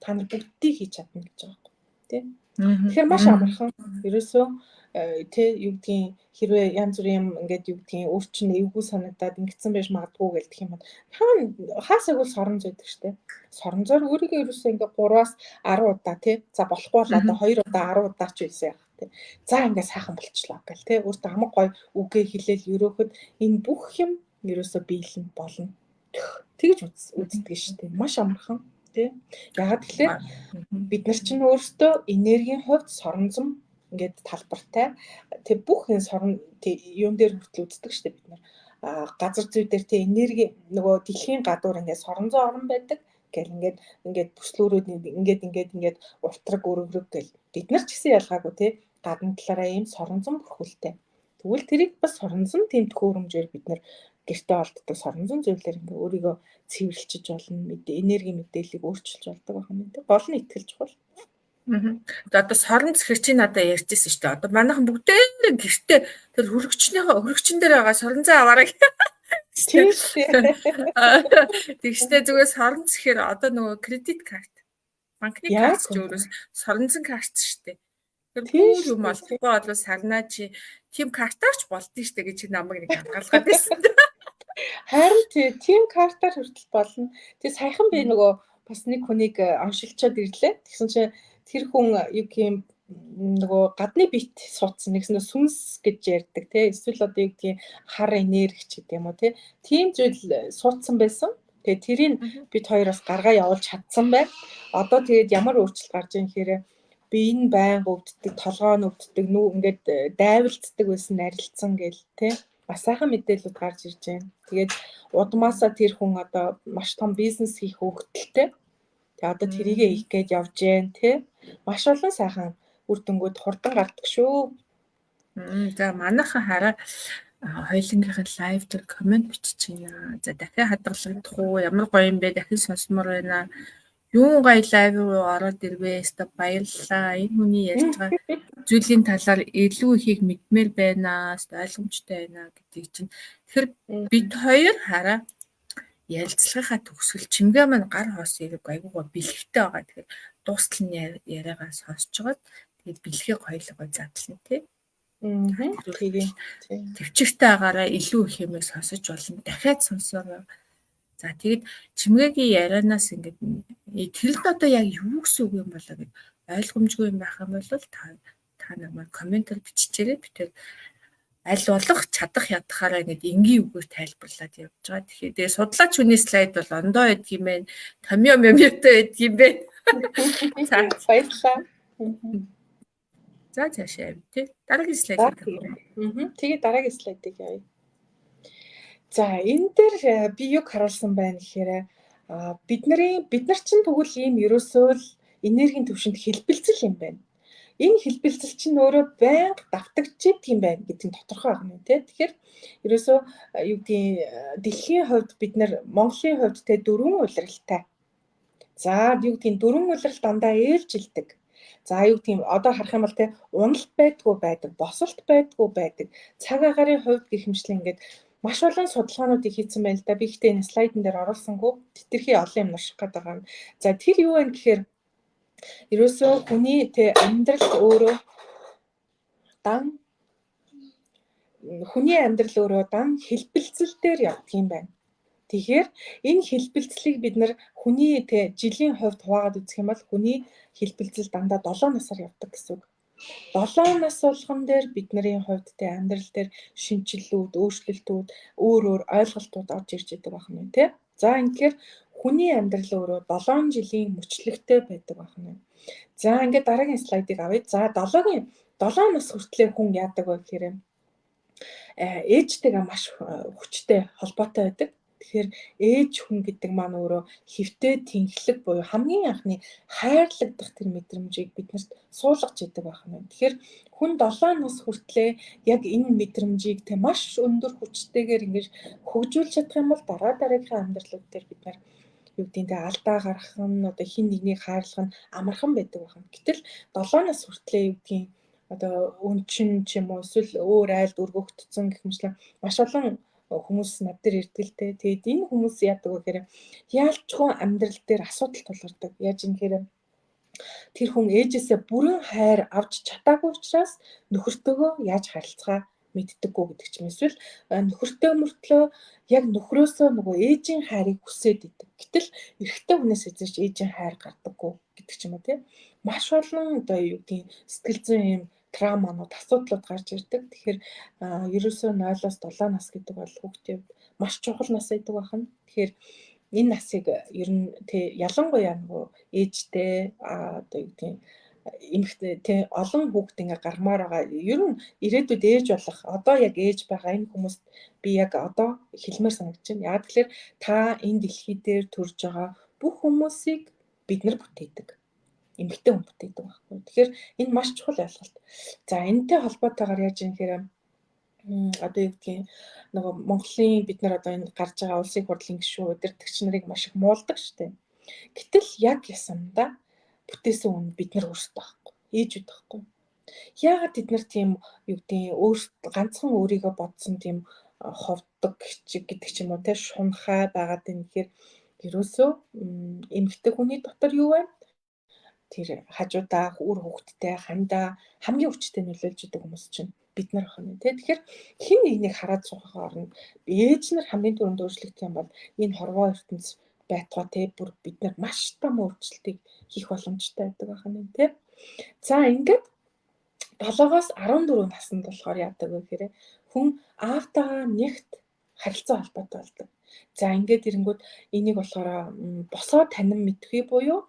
Та нар бүгдийг хийж чадна гэж байгаа байхгүй. Тэ? Тэгэхээр маш амархан. Ерөөсөө тэ юу гэдгийг хэрвээ янз бүрийн юм ингээд юу гэдгийг өөр чинь эвгүй санагдаад ингэсэн байж магадгүй гэлдэх юм бол хаасаагүй соронз байдаг штэ. Соронзоор өөрийгөө ерөөсөө ингээд 3-аас 10 удаа тий за болохгүй бол одоо 2 удаа 10 удаа ч байсан яах тий. За ингээд сайхан болчлоо гэл тий өөртөө хамаг гой үгээ хэлээл өрөөхөд энэ бүх юм ерөөсөө биелэн болно. Тэгж үздэг штэ. Маш амархан тий. Ягаад тэгэхээр бид нар чинь өөрсдөө энергийн хувьд соронзон ингээд талбартай. Тэг бүх энэ сорон юун дээр хүртэл үздэг штэ бид нар. А газар зүй дээр тэ энерги нөгөө дэлхийн гадуур ингээд соронзон орон байдаг гэл ингээд ингээд бүслүүрүүд ингээд ингээд ингээд уртраг өргөрөг гэл бид нар ч гэсэн ялгаагүй те гадна талаараа ийм соронзон бүрхүүлтэй. Тэгвэл тэрийг бас соронзон тийм төхөөрөмжөөр бид нар гэртээ олддог соронзон зүйлээр ингээ өөрийгөө цэвэрлчиж болно. Энерги мэдээллийг өөрчилж болдог байх юм тийм. Гол нь итгэл чухал. За одоо сорон зэхэр чи надад ярьжсэн шүү дээ. Одоо манайхан бүгдээрээ гэртээ тэр хөрөгчнийхөө хөрөгчн дээр байгаа соронзон аваарай. Тийм шүү. Тэгштэй зүгээр сорон зэхэр одоо нөгөө кредит карт банкны карт ч өөрөөс соронзон карт шүү дээ. Тэр бүр юм олдохгүй бол сарнаа чи тийм картаар ч болдсон шүү дээ гэж намайг нэг хамгаалгаад байсан. Харин тийм картаар хүртэл болно. Тэг саяхан би нөгөө бас нэг хүнийг оншилчоод ирлээ. Тэгсэн чинь тэр хүн юу гэх юм нөгөө гадны бит суудсан нэгсэн сүнс гэж ярьдаг тий эсвэл одоо юу гэдгийг хар энерги ч гэдэг юм уу тий тийм зүйл суудсан байсан. Тэгээ тэрийг бид хоёр бас гаргаа явуулж чадсан байна. Одоо тэгээд ямар өөрчлөлт гарч ийн гэхээр бие нь байнга өвддөг, толгой нь өвддөг, нүү ингээд дайвалцдаг байсан арилцсан гэл тий бас сайхан мэдээлэлүүд гарч ирж байна. Тэгээд удмаасаа тэр хүн одоо маш том бизнес хийх хөвгөлтэй. Тэгээ одоо тэрийгэ хийх гээд явж гэн тий. Маш олон сайхан үр дүнгууд хурдан гардаг шүү. За манайхан хараа хоёулангийнх нь лайв дээр комент бичиж байна. За дахин хадгалагдах уу? Ямар гоё юм бэ? Дахин сонсомоор байна. Юун гоё лайв руу ороод ирвэ? Өстө баярлалаа. Энэ хүний ярьж байгаа зүйлийн талаар илүү ихийг мэдмээр байна. Өстө ойлгомжтой байна гэдгийг чинь. Тэгэхээр бид хоёр хараа ярилцлагынхаа төгсгөл чимгээ маань гар хоос эрэг айгуугаа бэлэгтэй байгаа. Тэгэхээр дуустал нь яриагаа сонсож байгаад тэгээд бэлгээ хоёулаа задлана тий. Тэгээ. Төвчөртэй агаараа илүү их юмыг сонсож болно. Дахиад сонсоорой. За тэгэд чимгээгийн ярианаас ингээд тэр нь одоо яг юу гэсэн үг юм болоо гэд ойлгомжгүй юм байх юм бол та нар маань комментээр биччихээрэй. Би тэр аль болох чадах ядахаараа ингээд энгийн үгээр тайлбарлаад явж байгаа. Тэгэхээр тэгээ судлаач хүний слайд бол ондоо байдаг юм байна. Томьёо мемётой байдаг юм байна. За баярлалаа. За цаашаа яв тий. Дараагийн слайдыг тавь. Тэгээ дараагийн слайдыг явъя. За энэ дээр би юг харуулсан байна гэхээр бид нар чинь тэгвэл ийм ерөөсөө л энергийн түвшинд хэлбэлзэл юм байна. Энэ хэлбэлзэл чинь өөрөө байнга давтагдчихэдэг юм байна гэдэг нь тодорхой байна тий. Тэгэхээр ерөөсөө юу гэдгийг дэлхийн хувьд бид нар Монголын хувьд те дөрвөн улиралтай. За юу гэдгийг дөрвөн улирал дандаа ээлжилдэг. За юу гэдэг юм одоо харах юм бол те уналт байдгүй байдаг, босолт байдгүй байдаг. Цаг агаарын хувьд гэх мэтчлэн ингээд маш олон судалгаануудыг хийсэн байна л да. Би ихтэй энэ слайдн дээр оруулсангүй. Тэтэрхий олон юм унших гээд байгаа юм. За тэр юу вэ гэхээр ерөөсөө хүний те амьдрал өөрөө дан хүний амьдрал өөрөө дан хэлбэлцэл дээр явдаг юм байна. Тэгэхээр энэ хэлбэлцлийг бид нар хүний те жилийн хувьд хуваагаад үзэх юм бол хүний хэлбэлзэл дандаа 7 насаар явдаг гэсэн үг. 7 нас болгон дээр бидний хувьд те амьдрал дээр шинэчлэлүүд, өөрчлөлтүүд, өөр өөр ойлголтууд орж ирж идэг байх нь те. За ингэхээр хүний амьдрал өөрөө 7 жилийн мөчлөгтэй байдаг байх нь. За ингээд дараагийн слайдыг авъя. За 7-гийн 7 нас хүртлээр хүн яадаг вэ гэхээр ээжтэйгээ маш хүчтэй холбоотой байдаг. Тэгэхээр ээж хүн гэдэг маань өөрөө хэвтэй тэнхлэг буюу хамгийн анхны хайрлагдах тэр мэдрэмжийг биднэрт суулгаж идэг байх нь. Тэгэхээр хүн 7 нас хүртлээр яг энэ мэдрэмжийг тэ маш өндөр хүчтэйгээр ингэж хөгжүүлж чадах юм бол дараа дараагийнхаа амьдралууд дээр бид нар юу гэдгийг тэ алдаа гаргах нь одоо хин нэгнийг хайрлах нь амархан байдаг байна. Гэтэл 7 нас хүртлээр юу гэдгийг одоо өнчин ч юм уу эсвэл өөр айлд өргөгдсөн гэх мэтлэн маш олон хүмүүс над дээр ирдэг л дээ. Тэгээд энэ хүмүүс яадаг вэ гэхээр яалчгүй амьдрал дээр асуудал тулгардаг. Яаж юм гэхээр тэр хүн ээжээсээ бүрэн хайр авч чадаагүй учраас нөхөртөөгөө яаж харилцгаа мэддэггүй гэдэг ч юм эсвэл нөхөртөө мөртлөө яг нөхрөөсөө нөгөө ээжийн хайрыг хүсээд идэг. Гэтэл эрэгтэй хүнээс эзэж ээжийн хайр гардаггүй гэдэг ч юм уу тийм. Маш олон одоо юу гэдгийг сэтгэл зүйн юм травманууд асуудлууд гарч ирдэг. Тэгэхээр ерөөсөө 0-оос 7 нас гэдэг бол хүүхдийн маш чухал нас байдаг байна. Тэгэхээр энэ насыг ер нь тэ ялангуяа нөгөө ээжтэй одоо юу гэдгийг эмэгтэй тэ олон хүүхэд ингээ гармаар байгаа. Ер нь ирээдүйд ээж болох одоо яг ээж байгаа энэ хүмүүст би яг одоо хэлмээр санагдаж байна. Яг тэгэхээр та энэ дэлхий дээр төрж байгаа бүх хүмүүсийг бид нар бүтээдэг. Эмэгтэй хүн бүтээдэг байхгүй. Тэгэхээр энэ маш чухал ойлголт. За энэтэй холбоотойгоор яаж юм гэхээр одоо юу гэдгийг нөгөө Монголын бид нар одоо энэ гарч байгаа улсын хурлын гишүүн удирдагч нарыг маш их муулдаг штеп. Гэтэл яг ясамдаа бүтээсэн хүн бид нар өөрсдөө байхгүй. Ээжүүд байхгүй. Яагаад тэд нар тийм юу гэдгийг өөрсд ганцхан өөрийгөө бодсон тийм ховдог гэдэг ч юм уу те шунхай байгаад байна гэхээр ерөөсөө эмэгтэй хүний дотор юу вэ? Тэр хажуудаа үр хөвгттэй хандаа хамгийн хүчтэй нөлөөлж идэг хүмүүс чинь бид нар байна тий. Тэгэхээр хэн нэгнийг хараад суухаа орно. Ээж нар хамгийн түрүүнд өөрчлөгдөх юм бол энэ хорвоо ертөнц байтугай тий бүр бид нар маш том өөрчлөлтийг хийх боломжтой байдаг байна тий. За ингээд 7-оос 14 наснд болохоор яадаг вэ гэхээр хүн аавтайгаа нэгт харилцаа холбоотой болдог. За ингээд ирэнгүүт энийг болохоор босоо танин мэдхүй буюу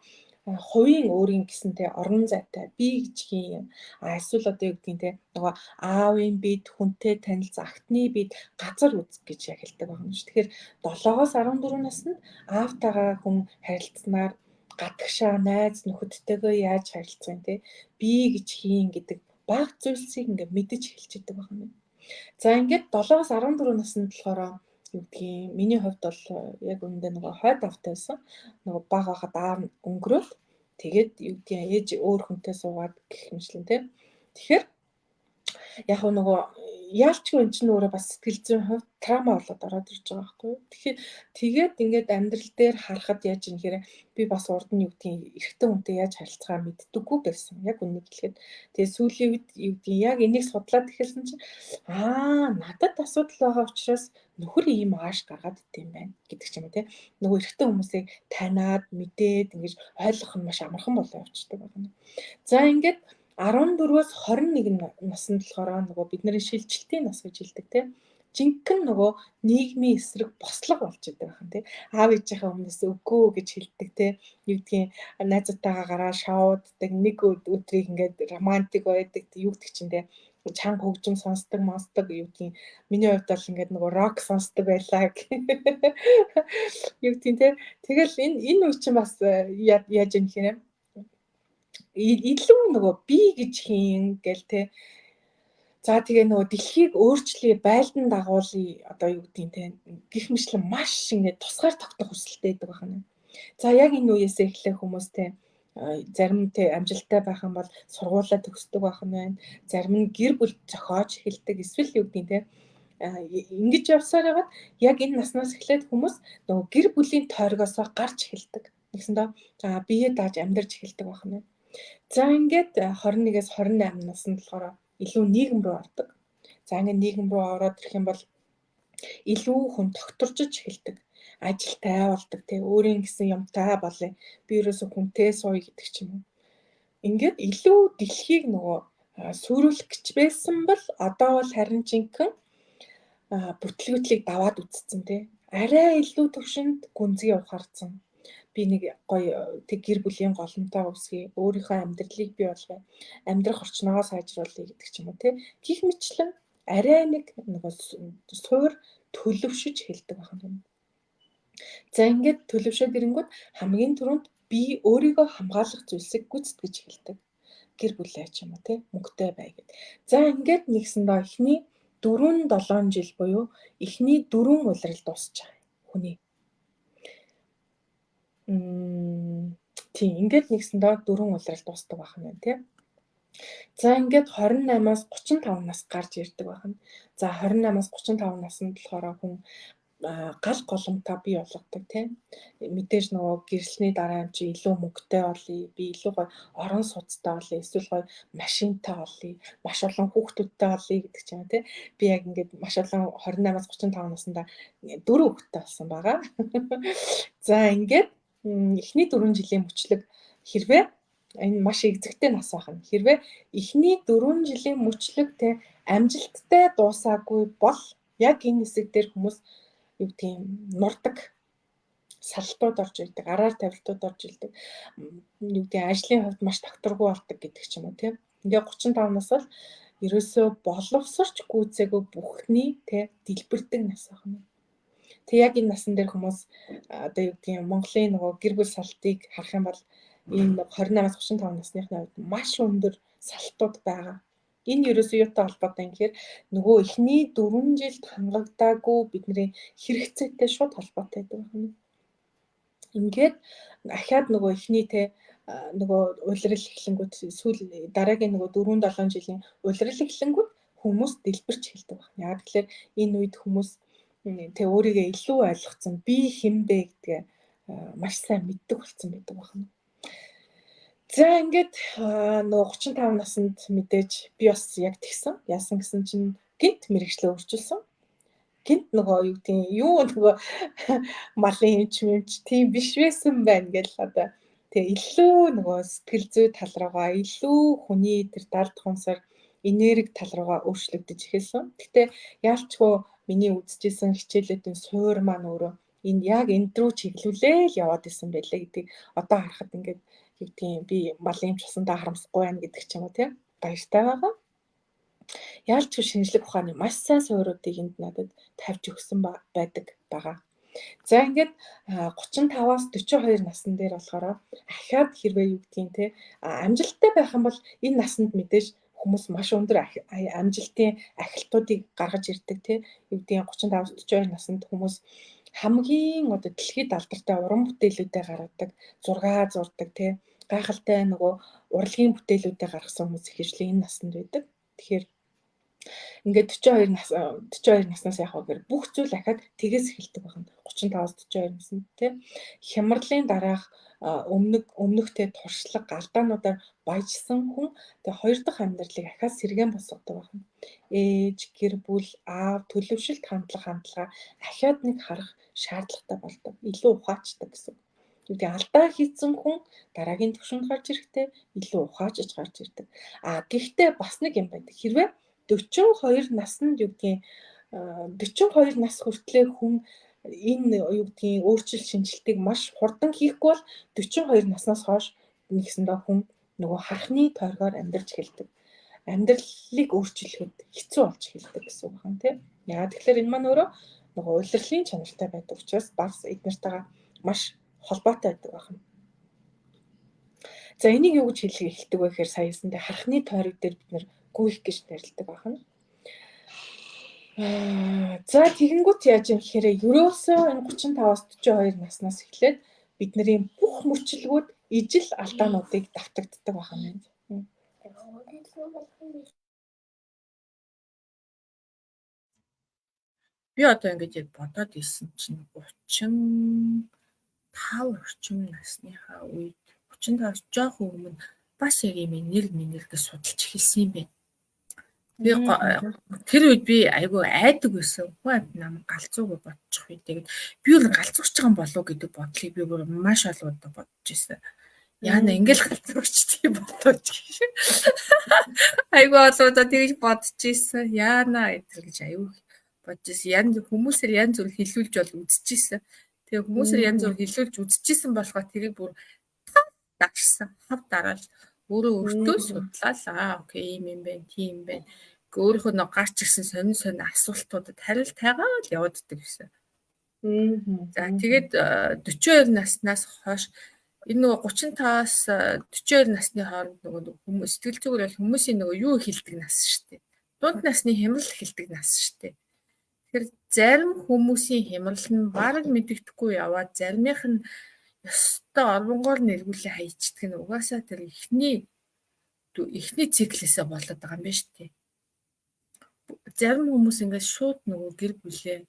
хувийн өөрийн гэсэн те орон зайтай би гэж хийн а эсвэл одоо юу гэдгийг те нөгөө аавын бид хүнтэй танилцах агтны бид газар үз гэж яг хэлдэг байгаа юм шүү. Тэгэхээр 7-оос 14 наснд аавтайгаа хүн харилцсанаар гадагшаа найз нөхөдтэйгөө яаж харилцах юм те би гэж хийн гэдэг баг зүйлсийг ингээ мэдэж эхэлж идэг байгаа юм. За ингээд 7-оос 14 наснд болохоор юу гэдгийг миний хувьд бол яг үүндээ нөгөө хойд автай байсан. Нөгөө баг байхад аав өнгөрөөл тэгээд юу гэдгийг ээж өөр хүнтэй суугаад гэх мэтлэн тийм. Тэгэхээр яг нөгөө яалчгүй эн чинь өөрөө бас сэтгэл зүйн хувьд траума болоод ороод ирж байгаа байхгүй юу. Тэгэхээр тэгээд ингээд амьдрал дээр харахад яаж юм гэхээр би бас урд нь юу гэдгийг эрэгтэй хүнтэй яаж харилцахаа мэддэггүй байсан. Яг үннийг хэлэхэд. Тэгээд сүүлийн үед юу гэдгийг яг энийг судлаад эхэлсэн чинь аа надад асуудал байгаа учраас нөхөр ийм ааш гаргаад идэм байна гэдэг ч юм уу те. Нөгөө эрэгтэй хүмүүсийг таниад мэдээд ингэж ойлгох нь маш амархан болоо явчихдаг байна. За ингээд 14-өөс 21 наснд болохоор нөгөө бидний шилжилтийн нас гэж хэлдэг тийм. Жинхэнэ нөгөө нийгмийн эсрэг бослого болж идэг байх нь тийм. Аав ээжийнхээ өмнөөс үгүй гэж хэлдэг тийм. Юу гэдгийг найзуудтайгаа гараа шоуддаг нэг өдрийг ингээд романтик байдаг юу гэдэг чинь тийм чанга хөгжим сонсдог, сонсдог юу гэдгийг миний хувьд бол ингээд нөгөө рок сонсдог байлаа. Юу гэдгийг те. Тэгэл энэ үе чинь бас яаж юм гэхээр илүү нөгөө би гэж хийн гэл те. За тэгээ нөгөө дэлхийг өөрчлөе, байлдан дагуулъя одоо юу гэдгийг те гих мэтлэн маш ингээд тусгаар тогтнох хүсэлтэй байдаг байна. За яг энэ үеэсээ эхлэх хүмүүс те Зарим нь тэ амжилттай байх юм бол сургуулаа төгсдөг байх нь байна. Зарим нь гэр бүл зохиож эхэлдэг. Эсвэл юу гэдгийг тэ ингэж явсаар байгаад яг энэ наснаас эхлээд хүмүүс нөгөө гэр бүлийн тойргоосоо гарч эхэлдэг. Нэгсэндээ бие дааж амьдарч эхэлдэг байх нь. За ингээд 21-ээс 28 наснд болохоор илүү нийгэм рүү ордог. За ингээд нийгэм рүү ороод ирэх юм бол илүү хүн тогтворжиж эхэлдэг. Ажилтай болдог тий, өөрийн гэсэн юмтай болъё. Би ерөөсө хүнтэй сууя гэдэг ч юм уу. Ингээд илүү дэлхийг нөгөө сүрүүлэх гэж байсан бол одоо бол харин жинхэнэ бүтлгүүтлийг даваад үтцсэн тий. Арай илүү төвшөнд гүнзгий ухаарсан. Би нэг гоё тэг гэр бүлийн голомтоо үүсгэе, өөрийнхөө амьдралыг бий болгоё, амьдрах орчноо сайжруулъя гэдэг ч юм уу тий. Гэх мэтлэн арай нэг нөгөө суур төлөвшөж эхэлдэг байх юм. За ингээд төлөвшөөд ирэнгүүт хамгийн түрүүнд би өөрийгөө хамгаалах зүйлсийг гүйцэтгэж эхэлдэг. Гэр бүлээ ч юм уу тий, мөнгөтэй бай гэд. За ингээд нэгсэндээ эхний 4 7 жил буюу эхний дөрвөн улирал дуусч байгаа хүний. Тийм, ингээд нэгсэндээ дөрвөн улирал дуусдаг байх нь байна тий. За ингээд 28-аас 35 нас гарч ирдэг байна. За 28-аас 35 наснд болохоор хүн гал голомтоо бий болгодог тийм. Мэдээж нөгөө гэрлэсний дараа юм чи илүү мөнгөтэй болъё, би илүү гоё орон сууцтай болъё, эсвэл гоё машинтай болъё, маш олон хүүхдүүдтэй болъё гэдэг ч юм тийм. Би яг ингээд маш олон 28-аас 35 наснда дөрөв хүүхэдтэй болсон байгаа. За ингээд эхний 4 жилийн мөчлөг, хэрвээ энэ маш эгзэгтэй нас байна. Хэрвээ эхний 4 жилийн мөчлөг те амжилттай дуусаагүй бол яг энэ хэсэг дээр хүмүүс юу гэдгийг нурдаг, салтууд орж ирдэг, араар тавилтууд орж ирдэг. Юу гэдгийг ажлын хувьд маш тогтворгүй болдог гэдэг ч юм уу тийм. Ингээ 35 нас бол ерөөсөө боловсорч гүйцээгүй бүхний те дэлбэрдэг нас байна. Тэг яг энэ насан дээр хүмүүс одоо юу гэдгийг Монголын нөгөө гэр бүл салтыг харах юм бол энэ 28-аас 35 насныхны хувьд маш өндөр салтууд байгаа. Энэ ерөөсөө юутай холбоотой юм гэхээр нөгөө эхний 4 жилд хангагдаагүй бидний хэрэгцээтэй шууд холбоотой байдаг байна. Ингээд ахаад нөгөө эхний те нөгөө улирал эхлэнгүүт, сүүл дараагийн нөгөө 4 7 жилийн улирал эхлэнгүүт хүмүүс дэлбэрч эхэлдэг байна. Яг тэгэхээр энэ үед хүмүүс тэ өөрийгөө илүү ойлгоцсон, би хэн бэ гэдгээ маш сайн мэддэг болсон байдаг байна. За ингээд нөгөө 35 наснд мэдээж би бас яг тэгсэн. Яасан гэсэн чинь гэнэт мэргэжлээ өөрчилсөн. Гэнэт нөгөө юу гэдгийг юу нөгөө малын эмч мэмч тийм биш байсан байна гэл одоо тэг илүү нөгөө сэтгэл зүй тал руугаа, илүү хүний тэр далд хумсар энерги тал руугаа өөрчлөгдөж эхэлсэн. Гэтэ яалчгүй миний үзчихсэн хичээлүүдийн суур маань өөрөө энэ яг энэ рүү чиглүүлээ л яваад исэн байлээ гэдгийг одоо харахад ингээд юу гэдгийг би малын эмч болсондоо харамсахгүй байна гэдэг ч юм уу тийм, баяртай байгаа. Яалч шинжлэх ухааны маш сайн суурьуудыг энд надад тавьж өгсөн байдаг байгаа. За ингээд 35-аас 42 насн дээр болохоор ахиад хэрвээ юу гэдгийг те амжилттай байх юм бол энэ насанд мэдээж хүмүүс маш өндөр амжилтын ахилтуудыг гаргаж ирдэг те, юу гэдгийг 35-аас 42 наснд хүмүүс хамгийн одоо дэлхийд алдартай уран бүтээлүүдээ гаргадаг, зураг зурдаг те, гайхалтай нөгөө урлагийн бүтээлүүдээ гаргасан хүмүүс их хэвчлэн энэ насанд байдаг. Тэгэхээр ингээд 42 нас, 42 наснаас яг гэхээр бүх зүйл ахаад тэгээс эхэлдэг байна. 35-аас 42 наснд тий. Хямралын дараах өмнөхтэй туршлага алдаануудаар баяжсан хүн тэгээ хоёр дахь амьдралыг ахаад сэргээн босгодог байна. Ээж, гэр бүл, аав, төлөвшөлт хандлага ахаад нэг харах шаардлагатай болдог. Илүү ухаачдаг гэсэн. Юу алдаа хийсэн хүн дараагийн түвшинд гарч ирэхдээ илүү ухаажиж гарч ирдэг. А гэхдээ бас нэг юм байдаг. Хэрвээ 42 наснд юу гэдгийг 42 нас хүртлээр хүн энэ юу гэдгийг өөрчлөлт шинжилтийг маш хурдан хийхгүй бол 42 наснаас хойш нэгсэндээ хүн нөгөө хархны тойргоор амьдарч эхэлдэг. Амьдралыг өөрчлөхөд хэцүү болж эхэлдэг гэсэн үг байна тийм. Яагаад тэгэхээр энэ маань өөрөө нөгөө улирлын чанартай байдаг учраас бас эднэртэйгээ маш холбоотой байдаг байна. За энийг юу гэж хэлэх эхэлдэг вэ гэхээр сая хэлсэндээ хархны тойрог дээр бид нэр гүйх гэж нэрлэдэг байна. За тэгэнгүүт яаж юм гэхээр ерөөсөө энэ 35-аас 42 наснаас эхлээд бидний бүх мөчлгүүд Ижил алдаануудыг давтагддаг байх юм байна. Би одоо ингэж яг бодоод ирсэн чинь 35 орчим насныхаа үед 35-аас жоохон өмнө бас яг юм нэр минэр гэж судалж эхэлсэн юм байна. Би тэр үед би айгүй айдаг байсан. Хүн амт нам галзууг бодчих үе. Тэгээд би бол галзууч байгаа юм болов гэдэг бодлыг би бүр маш олон удаа бодож ирсэн. Яана ингээл галзууч тийм болооч гэж. Айгүй олон удаа тэгж бодож ирсэн. Яана гэж айгүй бодож ирсэн. Янз хүмүүсээр янз бүр хилүүлж бол үзчихсэн. Тэгээ хүмүүсээр янз бүр хилүүлж үзчихсэн болохоор тэрийг бүр дагшсан. Хав дараал өөрөө өөртөө судлаа. Аа окей, ийм юм байна, тийм юм байна. Өөрийнхөө нэг гарч ирсэн сонин сонин асуултуудад хариулт хайгаал явууддаг гэсэн. За тэгээд 42 наснаас хойш энэ нөгөө 35-аас 42 насны хооронд нөгөө хүмүүс сэтгэл зүгээр бол хүмүүсийн нөгөө юу эхэлдэг нас шүү дээ. Дунд насны хямрал эхэлдэг нас шүү дээ. Тэгэхээр зарим хүмүүсийн хямрал нь бараг мэдэгдэхгүй яваад заримынх нь ёстой орвонгоор нэргүүлээ хайчдаг нь угаасаа тэр эхний циклээсээ болоод байгаа юм байна шүү дээ. Зарим хүмүүс ингээд шууд нөгөө гэр бүлээ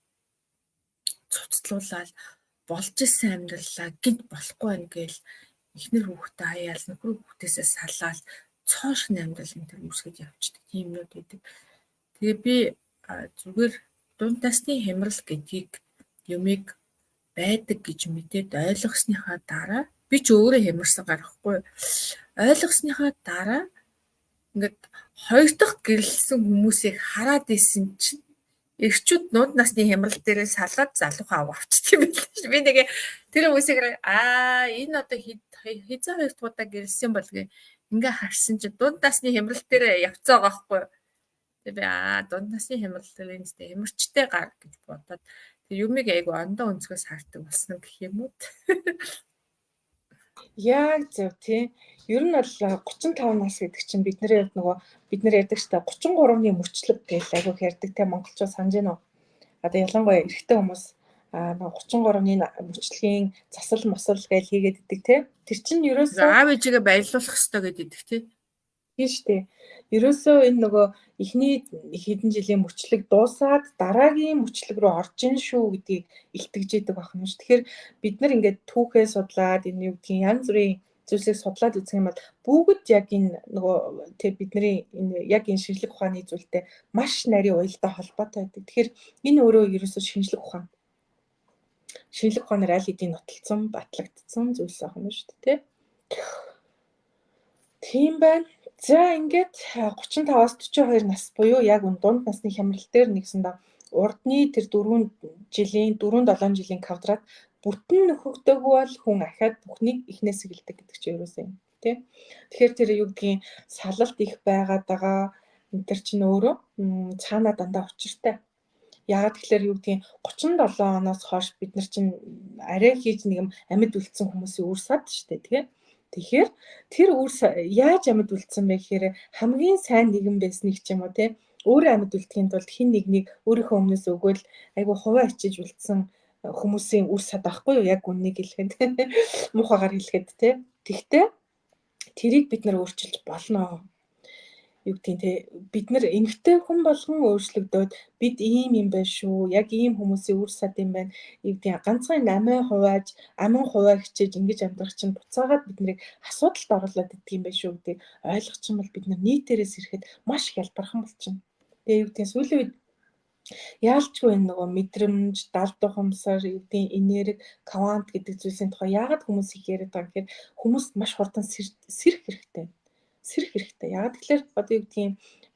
цуцлуулаад болж исэн амьдралаа гинт болохгүй байна гээл эхнэр хүүхдээ хаяал нөхөр хүүхдээсээ салаал цоо шинэ амьдрал энэ төр үүсгэж явчихдаг тийм юмнууд байдаг. Тэгээ би зүгээр дунд насны хямрал гэдгийг юмыг байдаг гэж мэдээд ойлгосныхаа дараа би ч өөрөө хямарсан гарахгүй ойлгосныхаа дараа ингээд хоёр дахь гэрлэсэн хүмүүсийг хараад исэн чинь эрчүүд нууд насны хямрал дээрээ салаад залуухан авчихсан юм байна шүү. Би нэг тэр хүмүүсийг аа энэ одоо хэзээ хоёр дахь удаа гэрлэсэн бол гэ ингээ харсан чинь дунд насны хямрал дээр явцаа байгаа байхгүй. Тэгээ би аа дунд насны хямрал дээр энэ хямарчтай гар гэж бодоод тэр юмыг айгу ондоо өнцгөөс хардаг болсон гэх юм уу. Яг зөв тий. Ер нь бол 35 нас гэдэг чинь бидний хувьд нөгөө бид нэр ярьдаг шүү дээ 33-ны мөчлөг гэж айгүйх ярьдаг те монголчууд санаж байна уу? Одоо ялангуяа эрэгтэй хүмүүс нөгөө 33-ны мөчлөгийн засал мосол гэж хийгээд идэг те. Тэр чинь ерөөсөө аав ээжигээ баярлуулах ёстой гэдэг тий. Тийм шүү дээ. Ерөөсөө энэ нөгөө эхний хэдэн жилийн мөчлөг дуусаад дараагийн мөчлөг рүү орж ин шүү гэдгийг илтгэж идэг байх юм шүү. Тэгэхээр бид нар ингээд түүхээ судлаад энэ юу гэдгийг янз бүрийн зүйлсийг судлаад үзэх юм бол бүгд яг энэ нөгөө тэг бидний энэ яг энэ шинжлэх ухааны зүйлтэй маш нарийн уялдаа холбоотой байдаг. Тэгэхээр энэ өөрөө ерөөсөө шинжлэх ухаан. Шинжлэх ухаанаар аль хэдийн нотолцсон, батлагдсан зүйлс байх юм шүү дээ, тэ. Тийм байна. За ингээд 35-аас 42 нас буюу яг дунд насны хямрал дээр нэгсэндээ урдны тэр 4 жилийн 4-7 жилийн квадрат бүтэн нөхөгдөөгүй бол хүн ахаад бүхнийг эхнээс эхэлдэг гэдэг чинь ерөөсөө юм тий. Тэгэхээр тэр юу гэдгийг салалт их байгаад байгаа энэ төр чинь өөрөө цаанаа дандаа учиртай. Яагаад тэгэхээр юу гэдгийг 37 оноос хойш бид нар чинь арай хийж нэг юм амьд үлдсэн хүмүүсийн үр сад шүү дээ тий. Тэгэхээр тэр үр яаж амьд үлдсэн бэ гэхээр хамгийн сайн нэгэн байсныг ч юм уу тий өөрөө амьд үлдэхийн тулд хин нэгнийг өөрийнхөө өмнөөс өгөөл айгу хуваа хичээж үлдсэн хүмүүсийн үр сад байхгүй юу яг үннийг хэлэхэд муухайгаар хэлэхэд тий. Тэгтээ тэрийг бид нар өөрчилж болно. Юу гэдгийг те бид нар эмгтэй хүн болгон өөрчлөгдөөд бид ийм юм байна шүү. Яг ийм хүмүүсийн үр сад юм байна. Юу гэдгийг ганцхан амиа хувааж, амин хуваа хичээж ингэж амьдрах чинь буцаагаад бид нарыг асуудалд оруулаад идэх юм байна шүү гэдгийг ойлгочих юм бол бид нар нийтээрээс ирэхэд маш их ялбархан болчихно. Тэгээ юу гэдгийг сүүлийн үед яалчгүй энэ нөгөө мэдрэмж, далд ухамсар, юу гэдгийг энерги, квант гэдэг зүйлсийн тухай яагаад хүмүүс их яриад байгаа гэхээр хүмүүс маш хурдан сэрэх хэрэгтэй. Сэрэх хэрэгтэй. Яагаад тэгэхээр одоо юу гэдгийг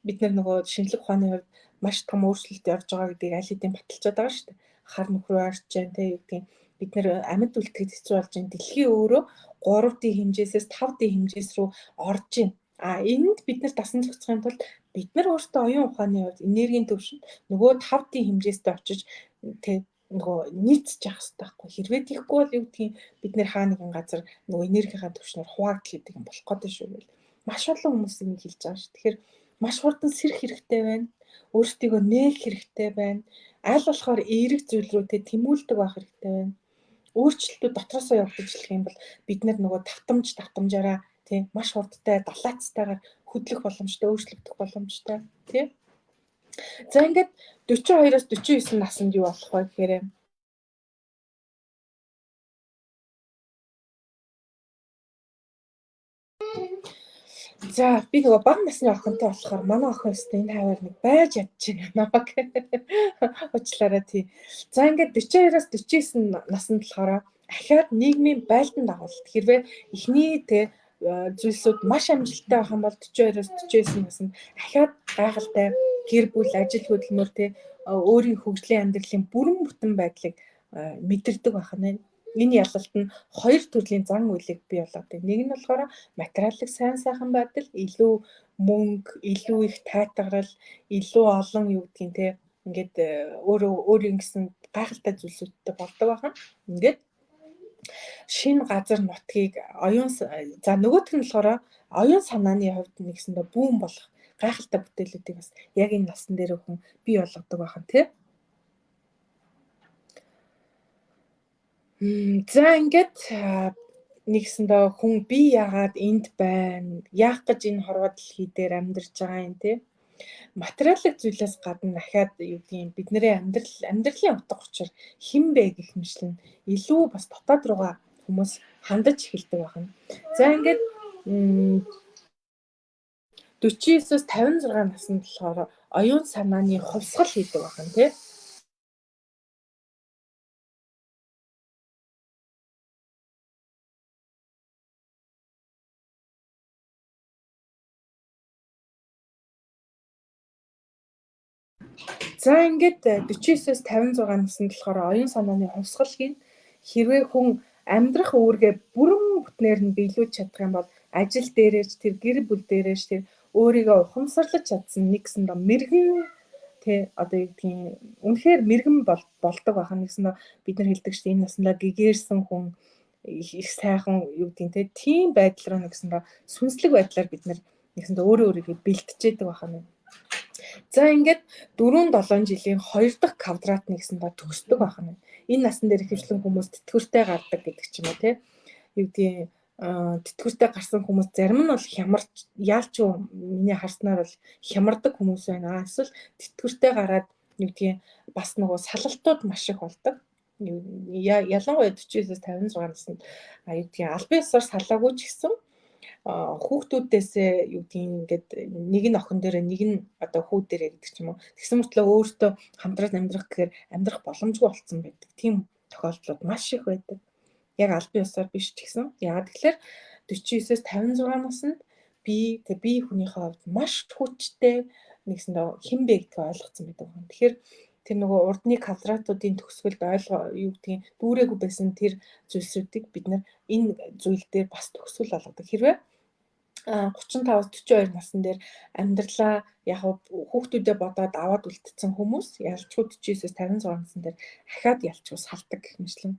бид нар нөгөө шинжлэх ухааны хувьд маш том өөрчлөлт явж байгаа гэдгийг аль хэдийн баталчаад байгаа шүү дээ. Хар нөхрөө орж जैन тэ юу гэдгийг бид нэр амьд үлдэхэд хэцүү болж байна. Дэлхий өөрөө 3D хэмжээсээс 5D хэмжээс рүү орж байна. А энд бид нар дасан зохицохын тулд бид нар өөрсдөө оюун ухааны хувьд энергийн төвшөнд нөгөө 5D хэмжээстэй очиж тэ нөгөө нийцж явах хэрэгтэй байхгүй. Хэрвээ тийхгүй бол юу гэдгийг бид нэр хаа нэгэн газар нөгөө энергийнхаа төвшнөр хуваагдал гэдэг юм болох гэдэг шүү гэл. Маш олон хүмүүс ингэ хэлж байгаа ш. Тэгэхээр маш хурдан сэрэх хэрэгтэй байна. Өөрсдийгөө нээх хэрэгтэй байна. Аль болохоор эерэг зүйл рүү тэ тэмүүлдэг байх хэрэгтэй байна. Өөрчлөлтүүд дотроосоо явагдаж эхлэх юм бол бид нөгөө давтамжаараа тий маш хурдтай далаацтайгаар хөдлөх боломжтой, өөрчлөгдөх боломжтой тий. За ингээд 42-оос 49 наснд юу болох вэ гэхээр за би нөгөө бага насны охинтой болохоор манай охин өстө энэ хаваар нэг байж ядчих намайг. Уучлаарай тий. За ингээд 42-оос 49 наснд болохоор ахиад нийгмийн байлдан дагуулт. Хэрвээ эхний тий зүйлсүүд маш амжилттай байх юм бол 42-оос 49 наснд ахиад гайхалтай гэр бүл, ажил хөдөлмөр тий өөрийн хөгжлийн амьдралын бүрэн бүтэн байдлыг мэдэрдэг байх нь. Энэ ялалт нь хоёр төрлийн зан үйлийг бий болгодог. Нэг нь болохоор материалын сайн сайхан байдал, илүү мөнгө, илүү их тайтгарал, илүү олон юу гэдгийг те ингээд өөрөө өөрийн гэсэн гайхалтай зүйлсүүдтэй болдог байх нь. Ингээд шинэ газар нутгийг оюун за нөгөөх нь болохоор оюун санааны хувьд нэгсэндээ бүүн болох гайхалтай бүтээлүүдийг бас яг энэ насн дээр хүн бий болгодог байх нь тий. За ингээд нэгсэндээ хүн би яагаад энд байна? Яах гэж энэ хорвоо дэлхий дээр амьдарч байгаа юм те? Материалын зүйлээс гадна дахиад юу гэдгийг бидний амьдралын утга учир хэн бэ гэх мэтлэн илүү бас дотоод руугаа хүмүүс хандаж эхэлдэг байна. За ингээд 49-оос 56 наснд болохоор оюун санааны хувьсгал хийдэг байна тий. За ингээд 49-оос 56 наснд болохоор оюун санааны хувьсгал хийн. Хэрвээ хүн амьдрах үүргээ бүрэн бүтнээр нь биелүүлж чадах юм бол ажил дээрээч тэр гэр бүл дээрээч тэр өөрийгөө ухамсарлаж чадсан нэгсэндээ мэрэгэн тий одоо юу гэдгийг үнэхээр мэрэгэн болдог байх нэгсэндээ бид нар хэлдэг шүү дээ энэ насндаа гэгэрсэн хүн их сайхан юу гэдгийг тий тийм байдал руу нэгсэндээ сүнслэг байдлаар бид нар нэгсэндээ өөрөө өөрийгөө бэлтжээдэг байх нь. За ингээд 4-7 жилийн 2 дахь квадрат нэгсэндээ төгсдөг байх нь. Энэ насн дээр ихэвчлэн хүмүүс тэтгэвртэй гардаг гэдэг ч юм уу тий. Юу гэдгийг тэтгэвртэй гарсан хүмүүс зарим нь бол хямарч яалч миний харснаар бол хямардаг хүмүүс байна. Эсвэл тэтгэвртэй гараад юу гэдгийг бас нөгөө салалтууд маш их болдог. Ялангуяа 49-с 56 наснд юу гэдгийг албан ёсоор салаагүй ч гэсэн хүүхдүүдээсээ юу гэдгийг ингээд нэг нь охин дээрээ нэг нь одоо хүү дээрээ гэдэг ч юм уу. Тэгсэн мөртлөө өөртөө хамтраад амьдрах гэхээр амьдрах боломжгүй болцсон байдаг. Тийм тохиолдлууд маш их байдаг. Яг албан ёсоор биш ч гэсэн. Яагаад гэхээр 49-с 56 наснд би тэг би хүнийхээ хувьд маш хүчтэй нэгсэндээ хэн бэ гэдгийг ойлгоцсон байдаг юм. Тэгэхээр тэр нөгөө урдны квадратуудын төгсгөлд ойлгоо юу гэдгийг дүүрээгүй байсан тэр зүйлсүүдийг бид нар энэ зүйл дээр бас төгсгөл болгодог. Хэрвээ 35-аас 42 насн дээр амьдралаа яг хүүхдүүдэд бодоод аваад үлдсэн хүмүүс ялчгүй 49-с 56 насн дээр ахаад ялчгүй салдаг гэх мэтлэн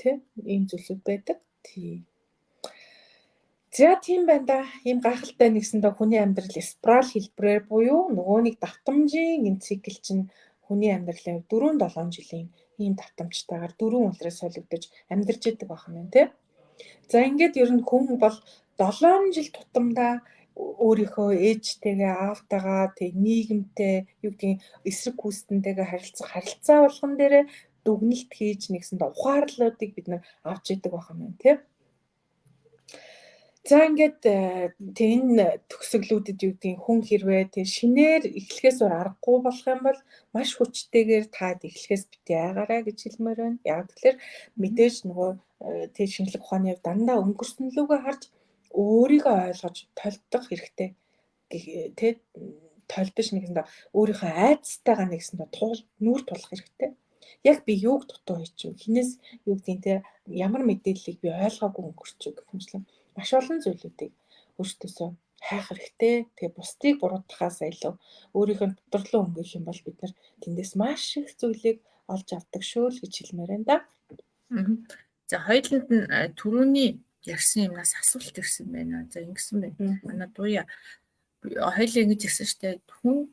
тий ийм зүйлсүүд байдаг. Тий. За тийм байна да. Ийм гайхалтай нэгсэндээ хүний амьдрал спираль хэлбэрээр буюу нөгөө нэг давтамжийн энэ цикл чинь хүний амьдралын 4-7 жилийн ийм давтамжтайгаар дөрвөн үлрээс солигдож амьдарч идэг байх юм тий. За ингээд ер нь хүн бол 7 жил тутамдаа өөрийнхөө ээжтэйгээ, аавтайгаа, тэг нийгэмтэй, юу гэдгийг эсрэг гүйцэтэнтэйгээ харилцах харилцаа болгон дээрээ дүгнэлт хийж нэгсэнд ухаарлуудыг бид нар авч идэг байх юм тий. За ингээд тэг энэ төгсгөлүүдэд юу гэдгийг хүн хэрвээ тэг шинээр эхлэхээс өөр аргагүй болох юм бол маш хүчтэйгээр таад эхлэхээс бити айгаарай гэж хэлмээр байна. Яг тэгэхээр мэдээж нөгөө тэг шинжлэх ухааны хувьд дандаа өнгөрсөн лүүгээ харж өөрийгөө ойлгож толдох хэрэгтэй. Тэ толдож нэгсэндээ өөрийнхөө айдастайгаа нэгсэндээ туул нүүр тулах хэрэгтэй. Яг би юуг дутуу хийчих вэ? Хинээс юу гэдгийг те ямар мэдээллийг би ойлгоогүй өнгөрчих гэх мэтлэн маш олон зүйлүүдийг өөртөөсөө хайх хэрэгтэй. Тэгээ бусдыг буруутгахаас илүү өөрийнхөө дотор руу өнгөх юм бол бид нар тэндээс маш их зүйлийг олж авдаг шүү л гэж хэлмээр байна да. За хоёуланд нь түрүүний ярьсан юмнаас асуулт ирсэн байна. За ингэсэн байна. Манай дуя хоёулаа ингэж ирсэн штэ. Хүн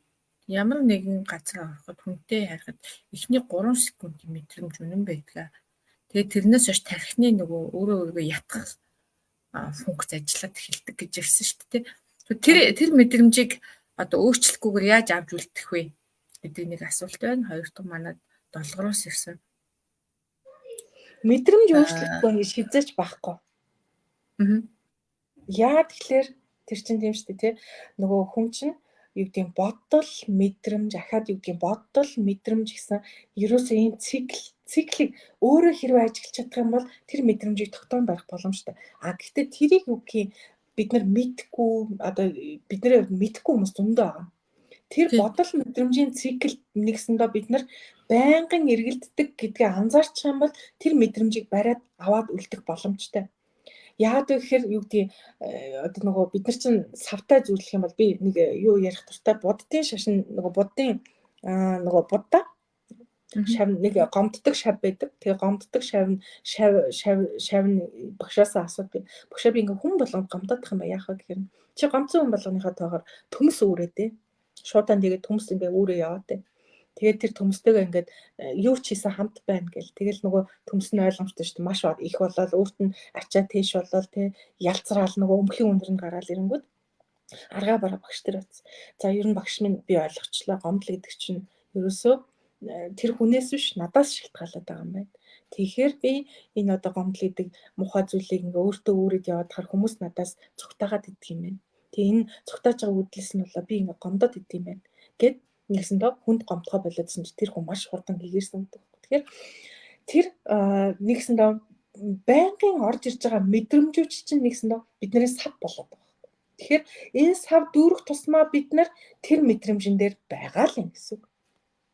ямар нэгэн газар ороход хүнтэй харихад эхний 3 секундын мэдрэмж үнэн байдаг. Тэгээд тэрнээс хойш тархины нөгөө өөрөө өөрийгөө ятгах функц ажиллаад эхэлдэг гэж ярьсан шүү дээ. Тэр мэдрэмжийг одоо өөрчлөхгүйгээр яаж авч үлдэх вэ гэдэг нэг асуулт байна. Хоёр дахь манад Долгороос ирсэн. Мэдрэмж өөрчлөхгүй гэж хизээч байхгүй. Яа тэгэхээр тэр чинь тийм шүү дээ, тий. Нөгөө хүн чинь юу гэдгийг бодол, мэдрэмж, ахаад юу гэдгийг бодол, мэдрэмж гэсэн ерөөсөө ийм циклийг өөрөө хэрвээ ажиглаж чадах юм бол тэр мэдрэмжийг тогтоон барих боломжтой. А гэхдээ тэрийг юу гэдгийг бид нар мэдхгүй, одоо бидний хувьд мэдхгүй хүмүүс зөндөө байгаа. Тэр бодол мэдрэмжийн цикл нэгсэндээ бид нар байнгын эргэлддэг гэдгээ анзаарчих юм бол тэр мэдрэмжийг бариад аваад үлдэх боломжтой. Яагаад вэ гэхээр юу гэдгийг одоо нөгөө бид нар чинь савтай зүйлэх юм бол би нэг юу ярих дуртай буддын шашин нөгөө буддын нөгөө будда шав нэг гомддог шав байдаг. Тэгээ гомддог шав нь шав шав шав нь багшаасаа асуудаг. Багшаа би ингээ хүн болгонд гомдох юм ба яах вэ гэхээр чи гомдсон хүн болгоныхоо тоогоор төмс үүрээ дээ. Шуудаан тэгээд төмс ингээ үүрээ яваад дээ. Тэгээд тэр төмстэйгээ ингээд юу ч хийсэн хамт байна гэл. Тэгэл нөгөө төмс нь ойлгомжтой шүү дээ. Маш их болоод өөрт нь ачаа тийш болоод тий ялцраал нөгөө өмхийн өндөр нь гараал ирэнгүүт аргаа бараа багш тэр утас. За ер нь багш минь би ойлгочлоо. Гомдол гэдэг чинь ерөөсөө тэр хүнээс биш надаас шалтгаалаад байгаа юм байна. Тэгэхээр би энэ одоо гомдол гэдэг мухай зүйлийг ингээ өөртөө үүрээд яваад хаар хүмүүс надаас цугтаагаад идэх юм байна. Тэгээ энэ цугтааж байгаа үүдэлс нь болоо би ингээ гомдоод идэх юм байна. Гэт нэгсэндээ хүнд гомдохоо болоодсэн чи тэр хүн маш хурдан гэгэрсэн гэдэг. Тэгэхээр тэр нэгсэндээ байнгын орж ирж байгаа мэдрэмжүүч чинь нэгсэндээ бидний сав болоод байгаа байхгүй. Тэгэхээр энэ сав дүүрэх тусмаа бид нар тэр мэдрэмжэн дээр байгаа л юм гэсэн үг.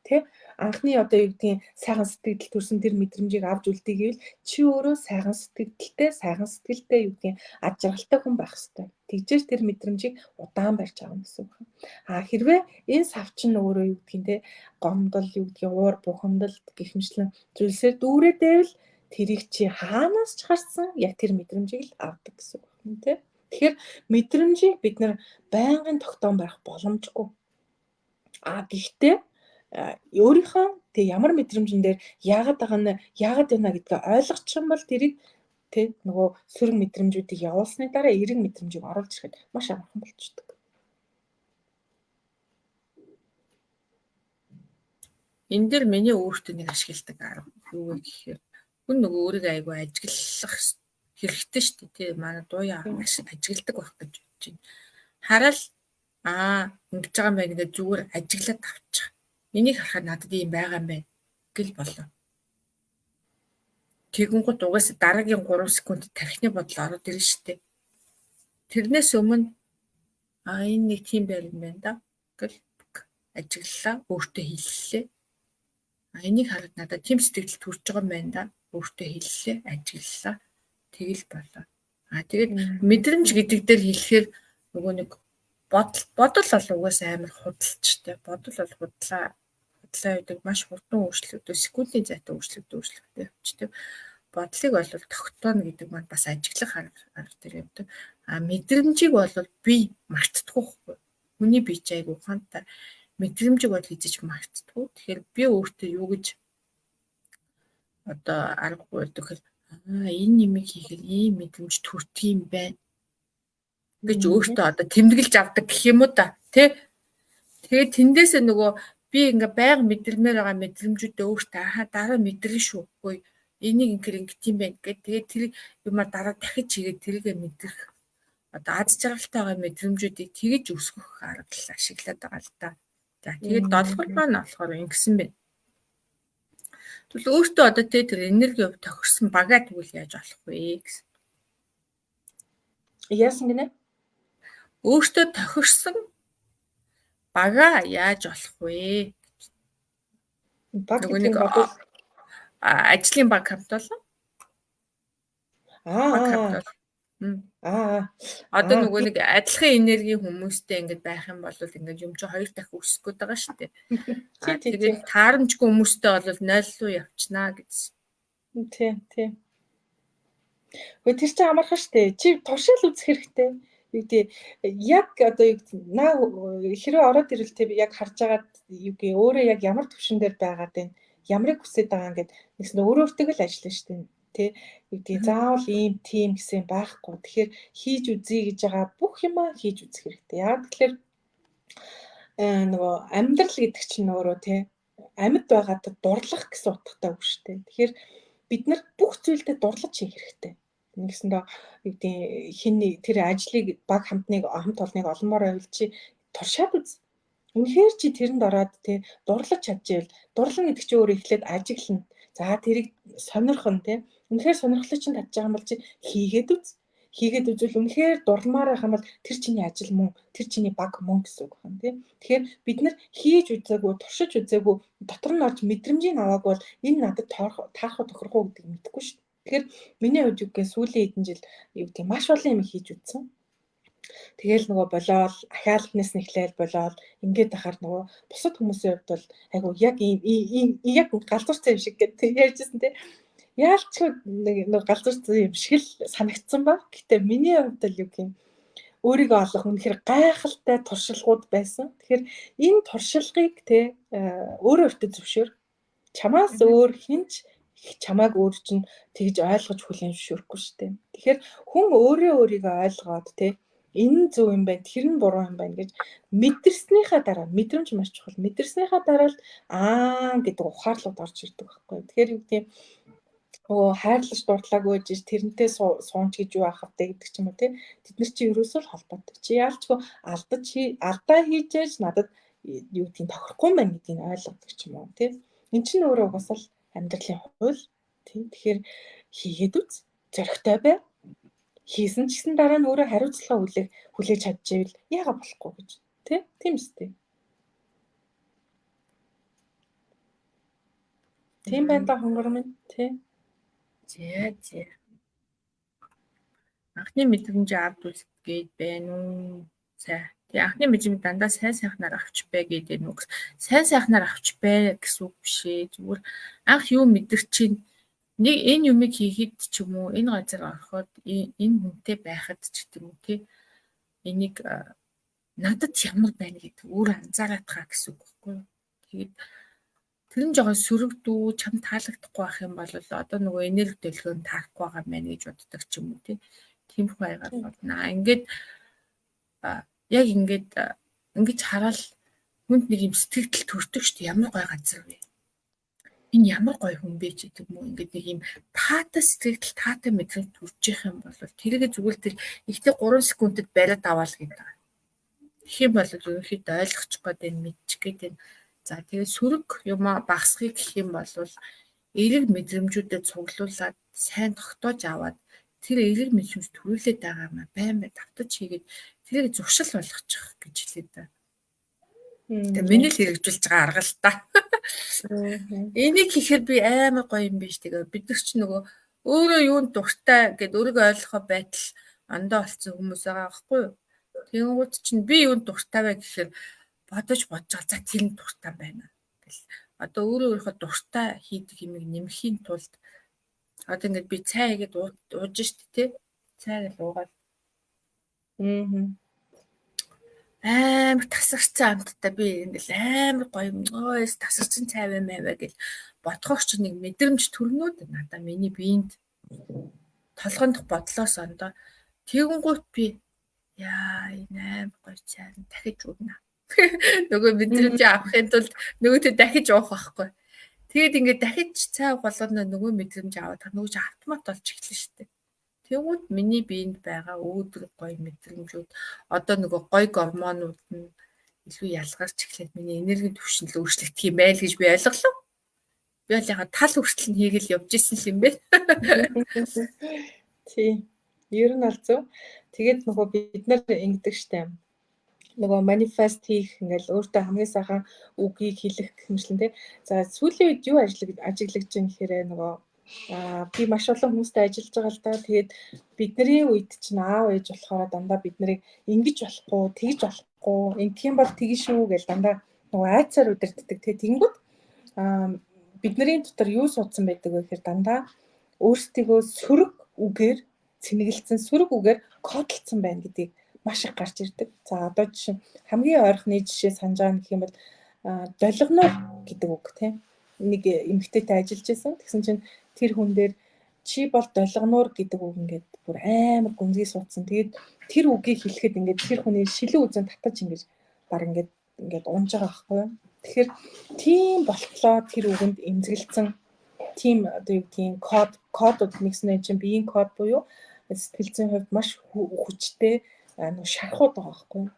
Тэ анхны одоо юу гэдгийг сайхан сэтгэл төрсэн тэр мэдрэмжийг авч үлдээ гэвэл чи өөрөө сайхан сэтгэлтэй, сайхан сэтгэлтэй юу гэдгийг ад жаргалтай хүн байх ёстой. Тэгжээж тэр мэдрэмжийг удаан барьж авна гэсэн үг. А хэрвээ энэ сав чинь өөрөө юу гэдгийг те гомдол юу гэдгийг уур бухимдал гэх мэтлэн зүйлсээр дүүрээд байвал тэрийг чи хаанаас ч харсан яг тэр мэдрэмжийг л авдаг гэсэн үг байна те. Тэгэхээр мэдрэмжийг бид нар байнгын тогтоон барих боломжгүй. А гэхдээ өөрийнхөө тэг ямар мэдрэмжэн дээр яагаад байгаа нь яагаад байна гэдгээ ойлгочих юм бол тэрийг тэг нөгөө сөрөг мэдрэмжүүдийг явуулсны дараа эерэг мэдрэмжийг оруулж ирэхэд маш амархан болчихдог. Энэ дэр миний өөртөө нэг ашигладаг арга юу вэ гэхээр хүн нөгөө өөрийгөө айгүй ажиглах хэрэгтэй шүү дээ тий. Манай дууяа ажигладаг байх гэж бодож байна. Харал ингэж байгаа юм байна гэж зүгээр ажиглаад авчих. Энийг харахад надад ийм байгаа юм байна гэл болоо. Тэгэнгүүт угаасаа дараагийн 3 секунд тархины бодол ороод ирнэ шүү дээ. Тэрнээс өмнө энэ нэг тийм байр юм байна да гэл ажиглалаа, өөртөө хэллээ. Энийг хараад надад тийм сэтгэл төрж байгаа юм байна да. Өөртөө хэллээ, ажиглалаа. Тэгэл болоо. Тэгээд мэдрэмж гэдэг дээр хэлэхээр нөгөө нэг бодол бол угаасаа амар худалчтай. Бодол бол худлаа байдаг, маш хурдан өөрчлөгдөв, секундын зайтай өөрчлөгдөв явчихдаг. Бодлыг бол тогтооно гэдэг маань бас ажиглах арга дээр явдаг. А мэдрэмжийг бол би мартдаггүй байхгүй. Хүний бие чи айгүй ухаантай. Мэдрэмжийг бол хийж мартдаггүй. Тэгэхээр би өөртөө юу гэж одоо аргагүй байдаг гэхээр энэ юмыг хийхээр ийм мэдрэмж төрдөг юм байна гэж өөртөө одоо тэмдэглэж авдаг гэх юм уу да тий. Тэгээд тэндээсээ нөгөө би ингээ байнга мэдрэмээр байгаа мэдрэмжүүдээ өөртөө ахаа дараа мэдрэн шүү. Үгүй энийг ингээр ингэт юм байна гэд тэгээд тэр юмар дараа дахиж хийгээд тэрийгэ мэдрэх одоо аз жаргалтай байгаа мэдрэмжүүдийг тэгэж өсгөх арга л ашиглаад байгаа л да. За тэгээд долгор маань болохоор ингэсэн байна. Тэгвэл өөртөө одоо тэр энерги хувь тохирсон багаа тэгвэл яаж олох вэ гэсэн. Яасан гинэ? Өөртөө тохирсон багаа яаж олох вэ? Баг гэдэг нь бодвол ажлын баг хамт олон. Одоо нөгөө нэг адилхан энергийн хүмүүстэй ингээд байх юм бол ингээд юм чи хоёр дахин өсөх гээд байгаа шүү дээ. Тэгээд таарамжгүй хүмүүстэй бол 0 руу явчихнаа гэсэн. Тий, тий. Гэхдээ тэр чинь амархан шүү дээ. Чи туршаал үзэх хэрэгтэй. Юу гэдэг яг одоо юу гэдэг наа хэрвээ ороод ирвэл тэг яг харж агаад юу гээ өөрөө яг ямар төвшин дээр байгаад байна. Ямарыг хүсэж байгаа ингээд нэгсэн өөрөө өөртөө л ажиллана шүү дээ. Тэ юу гэдгийг заавал ийм тийм гэсэн байхгүй. Тэгэхээр хийж үзье гэж байгаа бүх юмаа хийж үзэх хэрэгтэй. Яг тэгэхээр нөгөө амьдрал гэдэг чинь өөрөө тэ амьд байгаад дурлах гэсэн утгатай үг шүү дээ. Тэгэхээр бид нар бүх зүйлдээ дурлаж хийх хэрэгтэй. Нэгсэндээ юу гэдэг хин тэр ажлыг баг хамтныг хамт олныг олмоор байвал чи туршаад үз. Үнэхээр чи тэрэнд ороод тий дурлаж чадчихвэл дурлан гэдэг чи өөрөө эхлээд ажиглана. За тэрийг сонирхон тий. Үнэхээр сонирхлыг чинь татж байгаа юм бол чи хийгээд үз. Хийгээд үзвэл үнэхээр дурламаар байх юм бол тэр чиний ажил мөн, тэр чиний баг мөн гэсэн үг байна тий. Тэгэхээр бид нар хийж үзээгүй, туршиж үзээгүй, дотор нь орж мэдрэмжийг аваагүй бол энэ надад таарах уу тохирох уу гэдгийг мэдэхгүй шүү дээ. Тэгэхээр миний хувьд юу гэх сүүлийн хэдэн жил юу гэдэг маш олон юм хийж үзсэн. Тэгээл нөгөө болоол ахиалнаас нь эхлээл болоол ингээд ахаар нөгөө бусад хүмүүсийн хувьд бол айгу яг ийм яг галзуурсан юм шиг гэдэг ярьжсэн тий. Яалчгүй нэг нөгөө галзуурсан юм шиг л санагдсан ба. Гэтэ миний хувьд л юу гэх юм өөрийгөө олох үнэхээр гайхалтай туршлагууд байсан. Тэгэхээр энэ туршлагыг те өөрөө өөртөө зөвшөөр. Чамаас өөр хинч чамааг өөр чинь тэгж ойлгож хүлээн зөвшөөрөхгүй шүү дээ. Тэгэхээр хүн өөрөө өөрийгөө ойлгоод те энэ нь зөв юм байна, тэр нь буруу юм байна гэж мэдэрснийхаа дараа мэдрэмж маш чухал. Мэдэрснийхаа дараа л аа гэдэг ухаарлууд орж ирдэг байхгүй. Тэгэхээр юу гэдэг нөгөө хайрлаж дурдлаагүй гэж тэрнтэй суунч гэж юу аах вэ гэдэг ч юм уу тий. Тэд нар чи ерөөсөө л холбоотой. Чи яалчгүй алдаж алдаа хийжээж надад юу гэдгийг тохирохгүй юм байна гэдгийг ойлгодог ч юм уу тий. Эн чинь өөрөө угаасаа л амьдралын хууль тий. Тэгэхээр хийгээд үз. Зоригтой бай. Хийсэн ч гэсэн дараа нь өөрөө хариуцлага хүлээх хүлээж чадчихвэл яага болохгүй гэж тий. Тийм үстэй. Тийм байна да хонгор минь тий. За за. Анхны мэдрэмж авд үлдгээд байна уу? За. Тэгээ анхны мэдрэмж дандаа сайн сайхнаар авч бай гэдэг нүг. Сайн сайхнаар авч бай гэсэн үг биш ээ. Зүгээр анх юу мэдэрч чинь нэг энэ юмыг хийхэд ч юм уу энэ газар ороход энэ хүнтэй байхад ч гэдэг юм уу тий. Энийг надад ямар байна гэдэг өөр анзаараад байгаа гэсэн үг байхгүй юу? Тэгээд тэр нь жоохон сөрөгдүү, чам таалагдахгүй байх юм бол одоо нөгөө энерги төлгөө нь таарахгүй байгаа юм байна гэж боддог ч юм уу тий. Тиймэрхүү хаягаар бодно. Ингээд яг ингээд ингэж хараад хүнд нэг юм сэтгэл төрдөг шүү дээ. Ямар гой газар вэ? Энэ ямар гоё хүн бэ ч гэдэг юм уу. Ингээд нэг юм таатай сэтгэл, таатай мэдрэмж төрж явах юм бол тэрийг зүгээр тэр ихтэй 3 секундэд бариад аваал гэдэг. Тэгэх юм бол ерөнхийдөө ойлгочих гээд энэ мэдчих гээд энэ. За тэгээд сөрөг юм багасхыг гэх юм бол эерэг мэдрэмжүүдэд цуглуулад сайн тогтоож аваад тэр эерэг мэдрэмж төрүүлээд байгаа юм байн байн давтаж хийгээд тэрийг зуршил болгочих гэж хэлээд байна. Тэгээ миний л хэрэгжүүлж байгаа арга л та. Энийг хийхээр би амар гоё юм биш. Тэгээ бид нар ч нөгөө өөрөө юунд дуртай гэд өөрийгөө ойлгохоо байтал ондоо олцсон хүмүүс байгаа байхгүй юу? Тэнгууд чинь би юунд дуртай вэ гэхээр бодож бодож за тэр нь дуртай байна гэл. Одоо өөрөө өөрийнхөө дуртай хийдэг юмыг нэмэхийн тулд одоо ингээд би цай хийгээд ууж штэ тий. Цай гэл уугаад. Амар тасарсан амттай би ингээл амар гоё өөс тасарсан цай баймаа гэл бодхоор чи нэг мэдрэмж төрнүүд надаа миний биед толгойн дох бодлоос ондоо тэгэнгүүт би яа энэ амар гоё цай дахиж уuna. Нөгөө мэдрэмж авахын тулд нөгөөтөө дахиж уух байхгүй. Тэгээд ингээд дахиж цай болгоно нөгөө мэдрэмж аваад нөгөө чи автомат болж эхэлнэ шүү дээ. Тэгвэл миний биед байгаа өөдрөг гоё мэдрэмжүүд одоо нөгөө гоё гормонууд нь илүү ялгарч эхлээд миний энергийн түвшин л өөрчлөгдөх юм байл гэж би ойлголоо. Би бол яхаа тал хүртэл нь хийгээл явж исэн л юм бэ. Тий. Ер нь бол зөв. Тэгээд нөгөө бид нар ингэдэг штэ. Нөгөө manifest хийх ингээл өөртөө хамгийн сайхан үгийг хэлэх гэх мэтлэн тий. За сүүлийн үед юу ажиглагдж байгаа гэхээр нөгөө би маш олон хүмүүстэй ажиллаж байгаа л да. Тэгээд бидний үед чинь аав ээж болохоор дандаа бид нарыг ингэж болохгүй, тэгж болохгүй, ингэх юм бол тэгэн шүү гэж дандаа нөгөө айцаар удирддаг тий. Тэнгүүд бидний дотор юу суудсан байдаг вэ гэхээр дандаа өөрсдийгөө сөрөг үгээр цэнэгэлцэн, сөрөг үгээр кодлцсон байна гэдгийг маш их гарч ирдэг. За одоо жишээ хамгийн ойрхны жишээ санаж байгаа гэх юм бол долгоноор гэдэг үг тийм. Нэг эмэгтэйтэй ажиллаж байсан. Тэгсэн чинь тэр хүн дээр чи бол долгонуур гэдэг үг ингээд бүр амар гүнзгий суудсан. Тэгээд тэр үгийг хэлэхэд ингээд тэр хүний шилэн үзэн татаж ингээд баг ингээд ингээд унж байгаа байхгүй юу. Тэгэхээр тийм болтлоо тэр үгэнд эмзэгэлцэн тийм одоо юу гэдгийг кодууд нэгснээ чинь биеийн код буюу сэтгэл зүйн хувьд маш хүчтэй нэг шархууд байгаа байхгүй юу.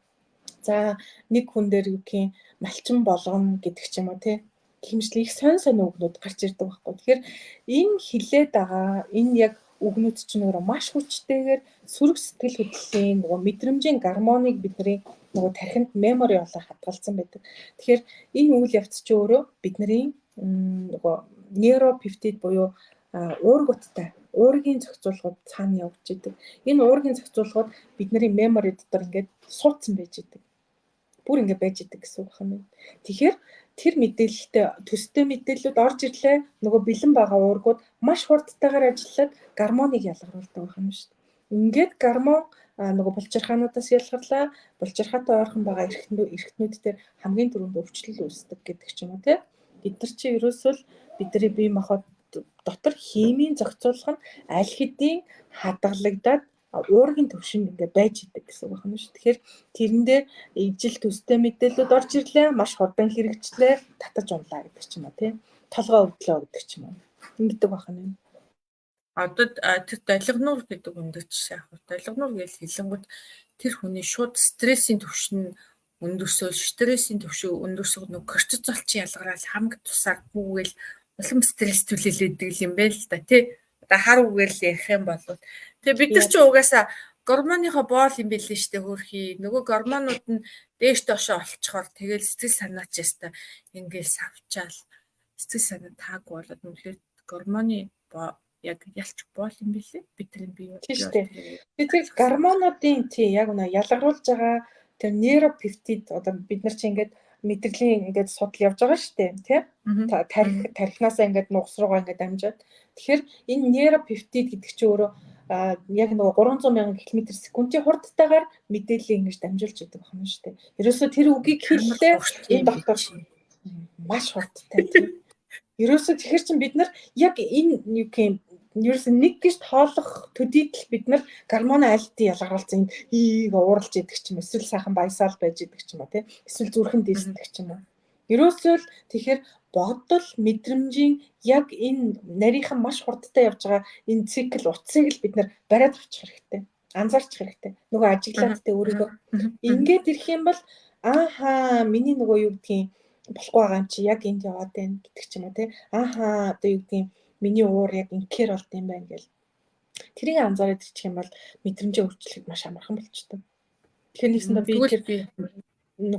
За нэг хүн дээр юу гэх юм малчин болгоно гэдэг ч юм уу тий хэмжлэг их сонь сонь үгнүүд гарч ирдэг байхгүй. Тэгэхээр энэ хилээд байгаа энэ яг үгнүүд чинь өөрөө маш хүчтэйгээр сөрөг сэтгэл хөдлөлийн нөгөө мэдрэмжийн гормоныг бидний нөгөө тархинд memory болоо хадгалсан байдаг. Тэгэхээр энэ үйл явц чинь өөрөө бидний нөгөө нейропептид буюу уургуудтай уургийн зохицуулгууд цаана явж идэг. Энэ уургийн зохицуулгууд бидний memory дотор ингээд суудсан байж идэг. Бүр ингээд байж идэг гэсэн үг юм. Тэгэхээр тэр мэдээлэлтэй төстэй мэдээллүүд орж ирлээ. Нөгөө бэлэн байгаа уургууд маш хурдтайгаар ажиллаад гормоныг ялгаруулдаг байх юм шүү дээ. Ингээд гормон нөгөө булчирхаануудаас ялгарлаа. Булчирхаатай ойрхон байгаа эрхтнүүд дээр хамгийн түрүүнд өвчлөл үүсдэг гэдэг ч юм уу тий. Бид нар чи ерөөсөө л бидний бие махбод дотор химийн зохицуулга нь аль хэдийн хадгалагдаад уургийн төвшөнд ингээ байж идэг гэсэн үг байна шүү. Тэгэхээр тэрэн дээр ижил төстэй мэдээлэлүүд орж ирлээ, маш хурдан хэрэгжлээ, татаж унлаа гэдэг ч юм уу тий. Толгой өвдлөө гэдэг ч юм уу. Ингэдэг байх нь. Одоо тэр долгинуур гэдэг өндөр жишээ авах. Долгинуур гэж хэлэнгүүт тэр хүний шууд стрессийн түвшин өндөрсөөл, стрессийн түвшин өндөрсөх нэг кортизол чи ялгараал хамаг тусаар гүүгээл улам стресс түлээлээдэг юм байна л да тий. Одоо хар үгээр л ярих юм бол тэгээ бид нар чи угаасаа гормоныхоо боол юм билээ штэ хөөрхий. Нөгөө гормонууд нь дээш доошоо олцохоор тэгэл сэтгэл санаа ч яста ингээл савчаал сэтгэл санаа таагүй болоод нүлээ гормоны яг ялч боол юм билээ. Бидний бие. Тийм штэ. Тэр гормонуудын тий яг үнэ ялгаруулж байгаа тэр нейропептид одоо бид нар чи ингээд мэдрэлийн ингээд судал явж байгаа шүү дээ тий. Тарих тархинаасаа ингээд нугас руугаа ингээд амжаад. Тэгэхээр энэ нейропептид гэдэг чинь өөрөө яг нөгөө 300 мянган км секундын хурдтайгаар мэдээллийг ингэж дамжуулж идэг байна шүү дээ. Ерөөсөө тэр үгийг хэллээ энэ доктор маш хурдтай тийм. Ерөөсөө тэгэхэр чин бид нар яг энэ юу гэх юм ерөөсөө нэг гэж тоолох төдийдл бид нар гормон айлтын ялгаруулсан ийг ууралж идэг ч юм эсвэл сайхан баясаал байж идэг ч юм уу тий эсвэл зүрхэн дээсдэг ч юм уу. Ерөөсөө л тэгэхээр бодол мэдрэмжийн яг энэ нарийнхан маш хурдтай явж байгаа энэ цикл утсыг л бид нар бариад авчих хэрэгтэй. Анзаарчих хэрэгтэй. Нөгөө ажиглаад тэ өөрийгөө ингээд ирэх юм бол ааха миний нөгөө юу гэдгийг болохгүй байгаа юм чи яг энд яваад байна гэдэг ч юм уу тий. Ааха одоо юу гэдгийг миний уур яг инхээр болд юм байна гэл. Тэрийг анзаараад ирчих юм бол мэдрэмжээ өөрчлөхөд маш амархан болчтой. Тэгэхээр нэгсэндээ би тэр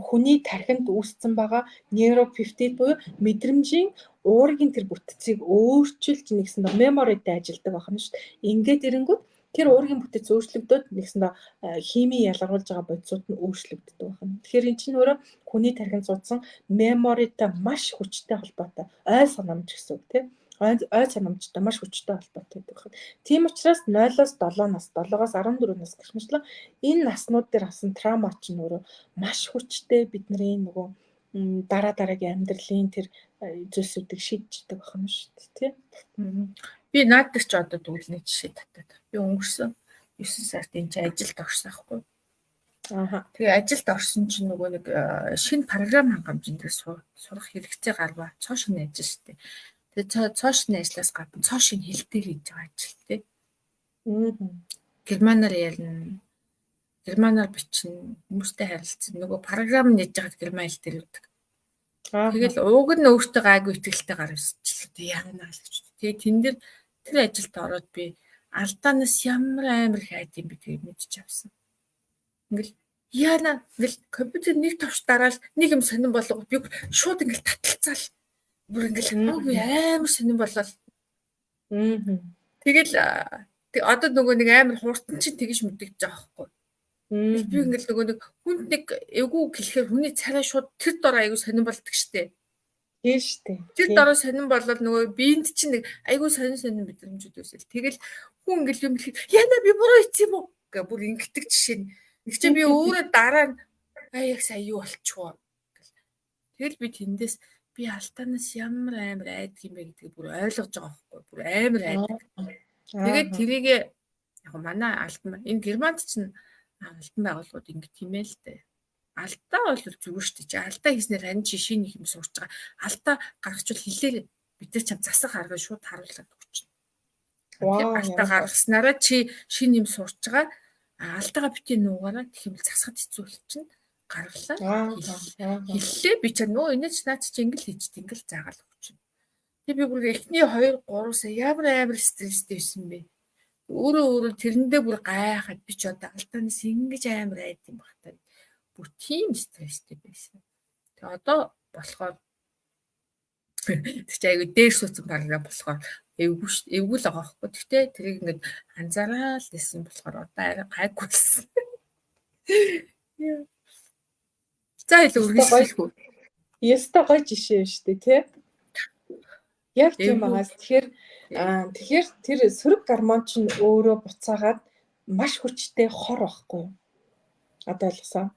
хүний тархинд үүссэн байгаа нейропептид буюу мэдрэмжийн уургийн тэр бүтцийг өөрчилж нэгсэндээ меморитэй ажилладаг байна шүү дээ. Ингээд ирэнгүүт тэр уургийн бүтэц өөрчлөгдөөд нэгсэндээ химийн ялгаруулж байгаа бодисууд нь өөрчлөгддөг байна. Тэгэхээр эн чинь өөрөө хүний тархинд суудсан меморитой маш хүчтэй холбоотой ой санамж гэсэн үг тийм ой санамжтай маш хүчтэй холбоотой байдаг байна. Тийм учраас 0-оос 7 нас, 7-оос 14 нас гэх мэтлэн энэ наснууд дээр авсан траума чинь өөрөө маш хүчтэй бидний нөгөө дараа дараагийн амьдралын тэр зүйлсүүдийг шийдчихдэг байна шүү дээ, тий. Би наад дээр ч одоо тэгвэл нэг жишээ татаад. Би өнгөрсөн 9 сард энэ чинь ажилд орсон байхгүй. Аа. Тэгээ ажилд орсон чинь нөгөө нэг шинэ програм хангамжин дээр сурах хэрэгцээ гарваа. Цоо шинэ ажил шүү дээ. Тэгээ цоо шинэ ажлаас гадна цоо шинэ хэл дээр хийж байгаа ажил тий. Германаар ярина. Германаар бичнэ, хүмүүстэй харилцана. Нөгөө програм нээж байгаад герман хэл дээр өгдөг. Тэгэл уг нь өөртөө гайгүй итгэлтэй гар өсчлээ. Яана л гэж. Тэгээ тэн дээр тэр ажилд ороод би алдаанаас ямар амар их айд юм бэ гэдгийг мэдчих авсан. Ингээл яана ингээл компьютер нэг товч дараал нэг юм сонирн болго би шууд ингээл таталцаал бүр ингээл би амар сонирн болол. Тэгэл одоо нөгөө нэг амар хурдан чинь тэгж мэдэгдэж байгаа байхгүй. Би ингээл нөгөө нэг хүнд нэг эвгүй гэлэхээр хүний царай шууд тэр дор айгүй сонирн болдог штэ. Тийм штэ. Тэр дороо сонирн болоод нөгөө биед чинь нэг айгүй сонин сонин мэдрэмжүүд үүсэл. Тэгэл хүн ингээл юм хэлэхэд яна би буруу хийсэн юм уу гэ бүр ингэдэг жишээ нь. Нэг чинь би өөрөө дараа нь ай яг сая юу болчихвоо гэл. Тэгэл би тэндээс Би алдаанаас ямар амар айдаг юм бэ гэдгийг бүр ойлгож байгаа байхгүй. Бүр амар айдаг. Тэгээд тэрийг яг манай албан энэ Германд чинь албан байгууллагууд ингэ тийм ээ л дээ. Алдаа бол зүгээр шүү дээ. Чи алдаа хийснээр тань чи шинэ их юм сурч байгаа. Алдаа гаргачвал хэлээр бид нар чам засах аргыг шууд харуулад өгч. Алдаа гаргаснараа чи шинэ юм сурч байгаа. Алдаагаа битгий нуугаараа гэх юм бол засахад хэцүү болчихно. Гаргалаа. Хэллээ би ч нөө энэ ч наад чи ингээл хийж ингээл заагаал өгч. Тэг би бүр эхний 2 3 сая ямар амар стресстэй байсан бэ. Өөрөө өөрөө тэрэндээ бүр гайхаад би ч одоо алдаанаас ингэж амар айд юм баг та. Бүр тийм стресстэй байсан. Тэг одоо болохоор тэг чи айгу дээр сууцсан програм болохоор эвгүй эвгүй л байгаа байхгүй. Гэхдээ тэрийг ингээд анзаараад байсан болохоор одоо арай гайгүй болсон. За илүү үргэлжлүүлэх үү? Ёстой гоё жишээ шүү дээ, тий? Яг тийм байгаас. Тэгэхээр тэгэхээр тэр сөрөг гормон чинь өөрөө буцаагаад маш хүчтэй хор байхгүй юу? Одоо ойлгосон.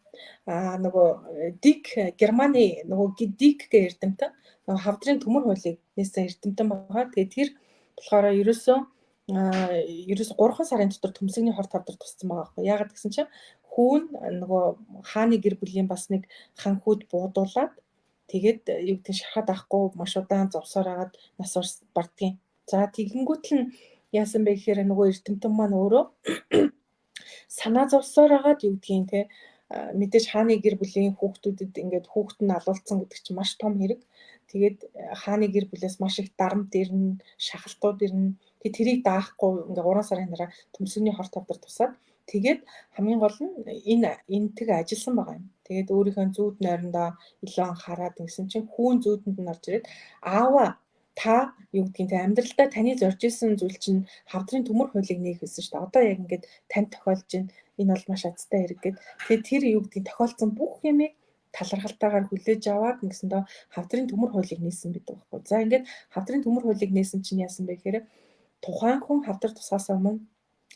Нөгөө Дик Германы нөгөө Дик гэх эрдэмтэн нөгөө хавдрын төмөр хуулийг нээсэн эрдэмтэн байгаа. Тэгээд тэр болохоор ерөөсөө 3 сарын дотор төмсгний хор тавдар туссан байгаа байхгүй. Яагаад гэсэн чинь хүүн нөгөө хааны гэр бүлийн бас нэг хан хүүд буудуулаад тэгээд юу гэдэг шархаад авахгүй маш удаан зовсоор агаад нас бардгийн. За тэгэнгүүт нь яасан бэ гэхээр нөгөө эрдэмтэн маань өөрөө санаа зовсоор агаад юу гэдгийг те мэдээж хааны гэр бүлийн хүүхдүүдэд ингээд хүүхэд нь алуулсан гэдэг чинь маш том хэрэг. Тэгээд хааны гэр бүлээс маш их дарамт ирнэ, шахалтууд ирнэ. Тэгээд тэрийг даахгүй ингээд 3 сарын дараа төмсгний хор тавдар тусаад тэгээд хамгийн гол нь энэ энтэг ажилласан байгаа юм. Тэгээд өөрийнхөө зүүд нойрондоо илүү анхаарад ингэсэн чинь хүүн зүүдэнд нь орж ирээд аава та юу гэдгийг те амьдралдаа таны зорж исэн зүйл чинь хавдрын төмөр хуулийг нээх гэсэн шүү дээ. Одоо яг ингээд танд тохиолж байна. Энэ бол маш азтай хэрэг гэд. Тэгээд тэр юу гэдгийг тохиолдсон бүх юмыг талархалтайгаар хүлээж аваад ингэсэн доо хавдрын төмөр хуулийг нээсэн гэдэг байхгүй. За ингээд хавдрын төмөр хуулийг нээсэн чинь яасан бэ гэхээр тухайн хүн хавдар тусгаас өмнө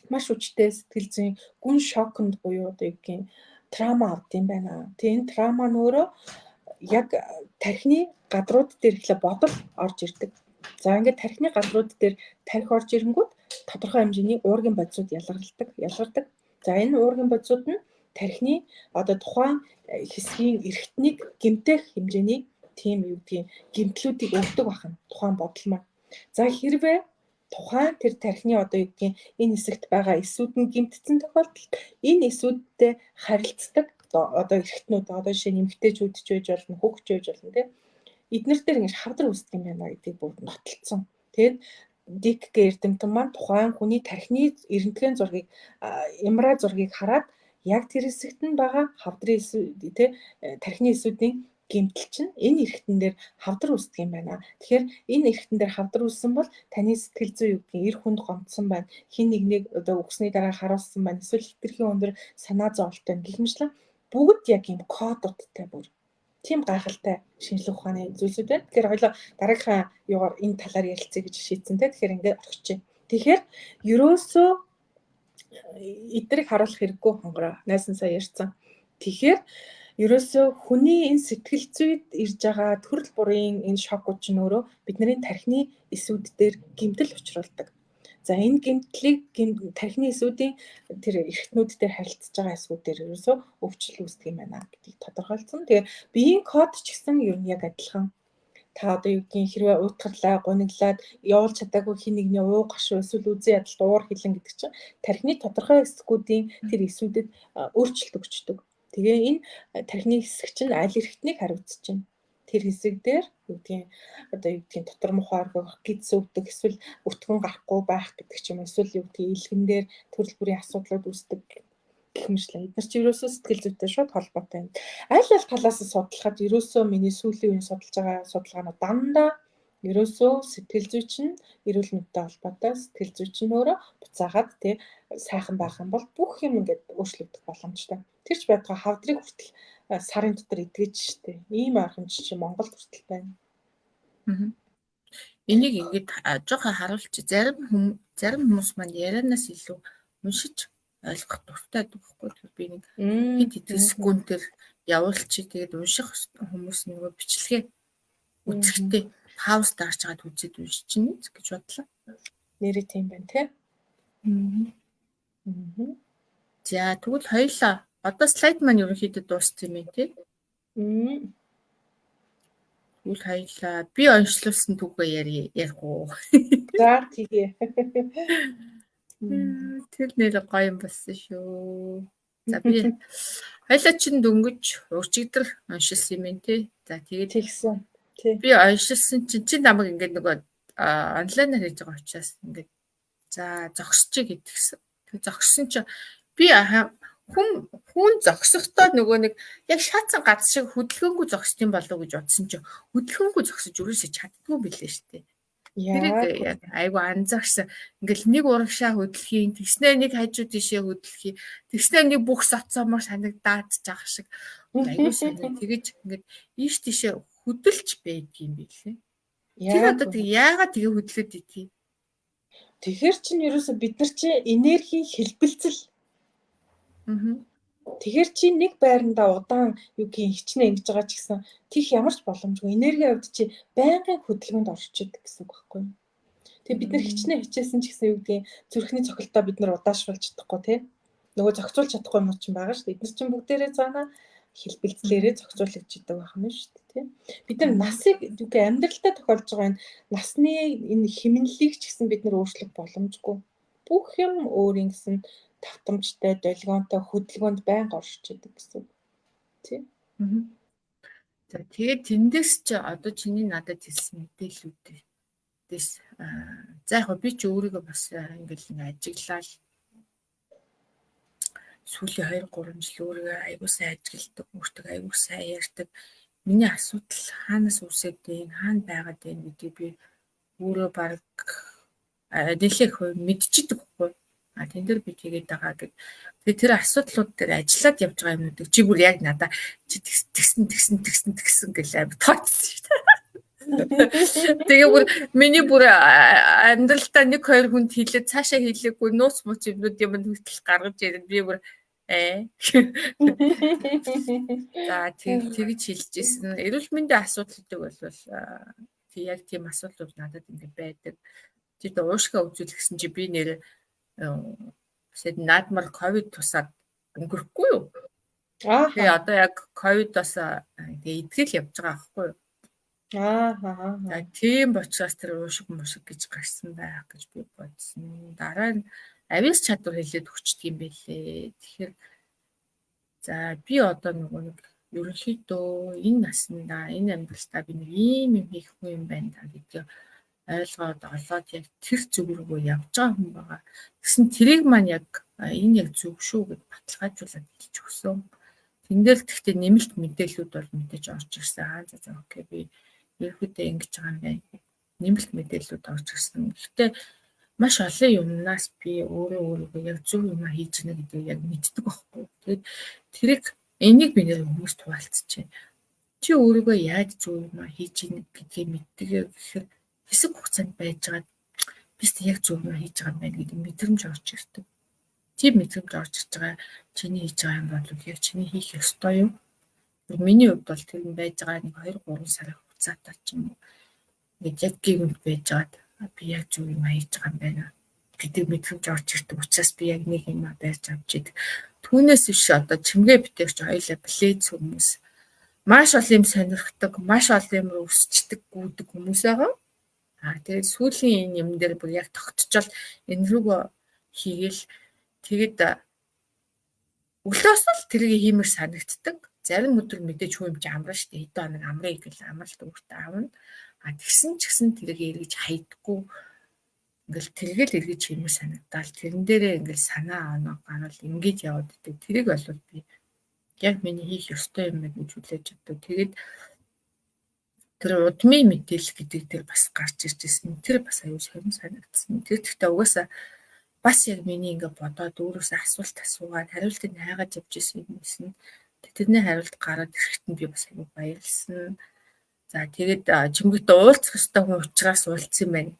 маш хүчтэй сэтгэл зүйн гүн шоконд буюу одоо юу гэдгийг трама авд юм байна. Тэгээ энэ трама нь өөрөө яг тархины гадрууд дээр эхлээ бодол орж ирдэг. За ингээд тархины гадрууд дээр тархи орж ирэнгүүт тодорхой хэмжээний уургийн бодисууд ялгардаг. За энэ уургийн бодисууд нь тархины одоо тухайн хэсгийн эрхтнийг гэмтэх хэмжээний тийм юу гэдгийг гэмтлүүдийг өгдөг байна. Тухайн бодол маань. За хэрвээ тухайн тэр тархины одоо юу гэдгийг энэ хэсэгт байгаа эсүүд нь гэмтсэн тохиолдолд энэ эсүүдтэй харилцдаг одоо эрхтнүүд одоо жишээ нь эмэгтэйчүүд ч байж болно, хүүхд ч байж болно тийм. Эднэр дээр ингэж хавдар үүсдэг юм байна гэдгийг бүгд нотолцсон. Тэгээд Дик гэх эрдэмтэн маань тухайн хүний тархины эрентгийн зургийг MRI зургийг хараад яг тэр хэсэгт нь байгаа хавдрын эсүүд тий тархины эсүүдийн гэмтэл чинь энэ эрхтэн дээр хавдар үүсдэг юм байна. Тэгэхээр энэ эрхтэн дээр хавдар үүссэн бол таны сэтгэл зүй юу гэдгийг эр хүнд гомдсон байна. Хин нэгнийг одоо өгсөний дараа харуулсан байна. Эсвэл хэтэрхий өндөр санаа зовлттой гэх мэтлэн бүгд яг юм кодуудтай бүр тийм гайхалтай шинжлэх ухааны зүйлсүүд байна. Тэгэхээр хоёлоо дараагийнхаа юугаар энэ талаар ярилцъя гэж шийдсэн те. Тэгэхээр ингээд орчих. Тэгэхээр ерөөсөө эднэрийг харуулах хэрэггүй хонгороо. Найсан сая ярьсан. Тэгэхээр ерөөсөө хүний энэ сэтгэл зүйд ирж байгаа төрөл бүрийн энэ шокууд чинь өөрөө бидний тархины эсүүд дээр гэмтэл учруулдаг. За энэ гэмтлийг тархины эсүүдийн тэр эрхтнүүд дээр харилцаж байгаа эсүүд дээр ерөөсөө өвчлөл үүсдэг юм байна гэдгийг тодорхойлсон. Тэгээ биеийн код ч гэсэн ер нь яг адилхан. Та одоо юу гэдгийг хэрвээ уйтгарлаа, гуниглаад явуулж чадаагүй хин нэгний уу гашуу эсвэл үзэн ядалт уур хилэн гэдэг чинь тархины тодорхой хэсгүүдийн тэр эсүүдэд өөрчлөлт өгчдөг. Тэгээ энэ тархины хэсэг чинь аль эрхтнийг хариуцж байна. Тэр хэсэг дээр юу гэдгийг одоо юу гэдгийг дотор мухай оргих, гидс өвдөх, эсвэл өтгөн гарахгүй байх гэдэг ч юм эсвэл юу гэдгийг илгэн дээр төрөл бүрийн асуудлууд үүсдэг гэх мэтлэн. Эдгээр чи ерөөсөө сэтгэл зүйтэй шууд холбоотой юм. Аль аль талаас нь судлахад ерөөсөө миний сүүлийн үеийн судалж байгаа судалгаанууд дандаа ерөөсөө сэтгэл зүй чинь эрүүл мэндтэй холбоотой, сэтгэл зүй чинь өөрөө буцаагаад тий сайхан байх юм бол бүх юм ингээд өөрчлөгдөх боломжтой. Тэр ч байтугай хавдрыг хүртэл сарын дотор эдгэж штэ. Ийм аргамж чи Монголд хүртэл байна. Энийг ингээд жоохон харуулчих. Зарим хүмүүс маань ярианаас илүү уншиж ойлгох дуртай байдаг байхгүй. Тэгэхээр би нэг хэд хэдэн секундээр явуулчих. Тэгээд унших хүмүүс нөгөө бичлэгээ Үзэхдээ пауз дарж чагаад үзээд уншчихна гэж бодлоо. Нэрээ тийм байна тий. Аа. За, тэгвэл хоёлаа одоо слайд маань ерөнхийдөө дууссан юм байна тий. Тэгвэл хоёлаа би онцлуулсан түүхээ ярих уу? За, тэгээ. Тэр нэр гоё юм болсон шүү. За, би хоёлаа чинь дөнгөж урчигдэр уншилсан юм байна тий. За, тэгээд тэгсэн. Тий. Би уншилсан чинь чи намайг ингээд нөгөө онлайнаар хийж байгаа учраас ингээд за зогсчих гэдгсэн. Тэг зогссон чинь би хүн зогсохдоо нөгөө нэг яг шаацсан гац шиг хөдөлгөөнгүй зогсдсон болов уу гэж бодсон чинь хөдөлгөөнгүй зогсож ерөөсөө чаддгүй билээ шүү дээ. Тэрийг яг айгу анзаарсан. Ингээл нэг урагшаа хөдлөхийн, тэгснээ нэг хажуу тишээ хөдлөхийн, тэгснээ нэг бүх соцоомор санагдаад жах шиг айгу сонир тэгэж ингээд ийш тишээ хөдөлж байдгийм билээ. Тэр одоо тэг яагаад тэгээ хөдлөөд идэх юм? Тэгэхээр чинь ерөөсө бид нар чинь энергийн хэлбэлцэл. Тэгэхээр чи нэг байрандаа удаан юу гин хичнээн ингэж байгаа ч гэсэн тийх ямар ч боломжгүй. Энергийн хувьд чи байнгын хөдөлгөөнд орж идэг гэсэн үг байхгүй юу? Тэгээ бид нар хичнээн хичээсэн ч гэсэн юу гэдгийг зүрхний цохилтоо бид нар удаашруулж чадахгүй тий. Нөгөө зохицуулж чадахгүй юм чинь байгаа шүү дээ. Бид нар чинь бүгдээрээ цаана хэлбэлцлээрээ зохицуулагддаг байх юм шүү дээ тий. Бид нар насыг юу гэх амьдралдаа тохиолж байгаа энэ насны энэ хэмнэлийг ч гэсэн бид нар өөрчлөх боломжгүй. Бүх юм өөр ингэсэн давтамжтай, долгионтой, хөдөлгөөнд байнга оршиж идэг гэсэн үг. Тий. За, тэгээд тэндээс чи одоо чиний надад хэлсэн мэдээллүүдээс за яг би ч өөрийгөө бас ингээл ингээ ажиглал сүүлийн 2 3 жил өөрийгөө аягүй сайн ажигладаг, өөртөө аягүй сайн ярьдаг. Миний асуудал хаанаас үүсээд байна, хаана байгаад байна гэдгийг би өөрөө баг нэлээх мэдчихдэг байхгүй. А тэн дээр би тэгээд байгаа гэд. Тэгээ тэр асуудлууд дээр ажиллаад явж байгаа юмнуудыг чи бүр яг надаа чи тэгсэн тэгсэн тэгсэн тэгсэн гэл амар тооцсон шүү дээ. Тэгээ бүр миний бүр амьдралдаа нэг хоёр хүнд хэлээд цаашаа хэлээгүй нууц мууц юмнууд юм хүртэл гаргаж ирээд би бүр. За, тэг тэгж хэлж ирсэн. Эрүүл мэндийн асуудлуудыг бол тэг яг тийм асуудлууд надад ингэ байдаг. Чи уушгаа үзүүлэх гэсэн чи би нэр тэгэд наадмар ковид тусаад өнгөрөхгүй юу? Тэгээ одоо яг ковидоос тэгээ идгэл явж байгаа байхгүй юу? Аа. Тийм учраас тэр уушиг мушиг гэж гарсан байх гэж би бодсон. Дараа нь авиас чадвар хэлээд өгчдөг юм байлээ. Тэгэхээр за би одоо нөгөө нэг ерөнхийдөө энэ наснда энэ амьдралдаа би нэг ийм юм хийх хүн юм байна да гэдгийг ойлгоод олоод яг тэр зүг рүү явж байгаа хүн байгаа. Тэгсэн тэрийг маань яг энэ яг зөв шүү гэж баталгаажуулаад хэлж өгсөн. Тэн дээр тэгтээ нэмэлт мэдээллүүд бол мэдээж орж ирсэн. Аа, за за, окей, би ерөнхийдөө ингэж байгаа юм байна. Нэмэлт мэдээллүүд орж ирсэн. Гэхдээ маш олон юмнаас би өөрөө өөрийгөө яг зөв юм хийж байна гэдгийг яг мэддэг байхгүй. Тэгээд тэрийг энийг би нэр хүмүүст хуваалцаж байна. Чи өөрийгөө яаж зөв юм хийж байна гэдгийг мэддэг гэхээр хэсэг хугацаанд байжгаад би яг зөв юм хийж байгаа юм байна гэдэг мэдрэмж орж ирдэг. Тийм мэдрэмж орж ирж байгаа чиний хийж байгаа юм бол яг чиний хийх ёстой юм. Миний хувьд бол тэр нь байж байгаа нэг 2 3 сарын хугацаатай ч юм уу. Ингээд яг гинт байжгаад би яг зөв юм хийж байгаа юм байна гэдэг мэдрэмж орж ирдэг учраас би яг нэг юм барьж авч идэг. Түүнээс биш одоо чимгээ битэрч хоёлаа плейц хүмүүс маш олон юм сонирхдаг, маш олон юм өсчдөг, гүйдэг хүмүүс байгаа. Аа, тэгээд сүүлийн энэ юм дээр бүр яг тогтчол энэ рүүгөө хийгээл тэгээд өглөөс л тэрийг хиймэр санагддаг. Зарим өдөр мэдээж хүн юм чи амраа штэ, хэдэн хоног амрыг гэл амралт өөртөө авна. А тэгсэн ч гэсэн тэрийг эргэж хайдаггүй, ингээл тэргээл эргэж хиймэр санагдаал тэрэн дээрээ ингээл санаа оноо гарвал ингэж яваад идэг. Тэрийг бол би яг миний хийх ёстой юм байна гэж хүлээж авдаг. Тэгээд тэр удмын мэдээлэл гэдэг тэр бас гарч ирж ирсэн. Тэр бас аюу сонир санагдсан. Тэр гэхдээ угаасаа бас яг миний ингээ бодоод өөрөөсөө асуулт асуугаад хариултыг хайгаад явж исэн юм байсан. Тэрний хариулт гараад ирэхэд нь би бас аюу баярлсан. За, тэгээд чимэгт уулзах ёстой хүн учраас уулзсан юм байна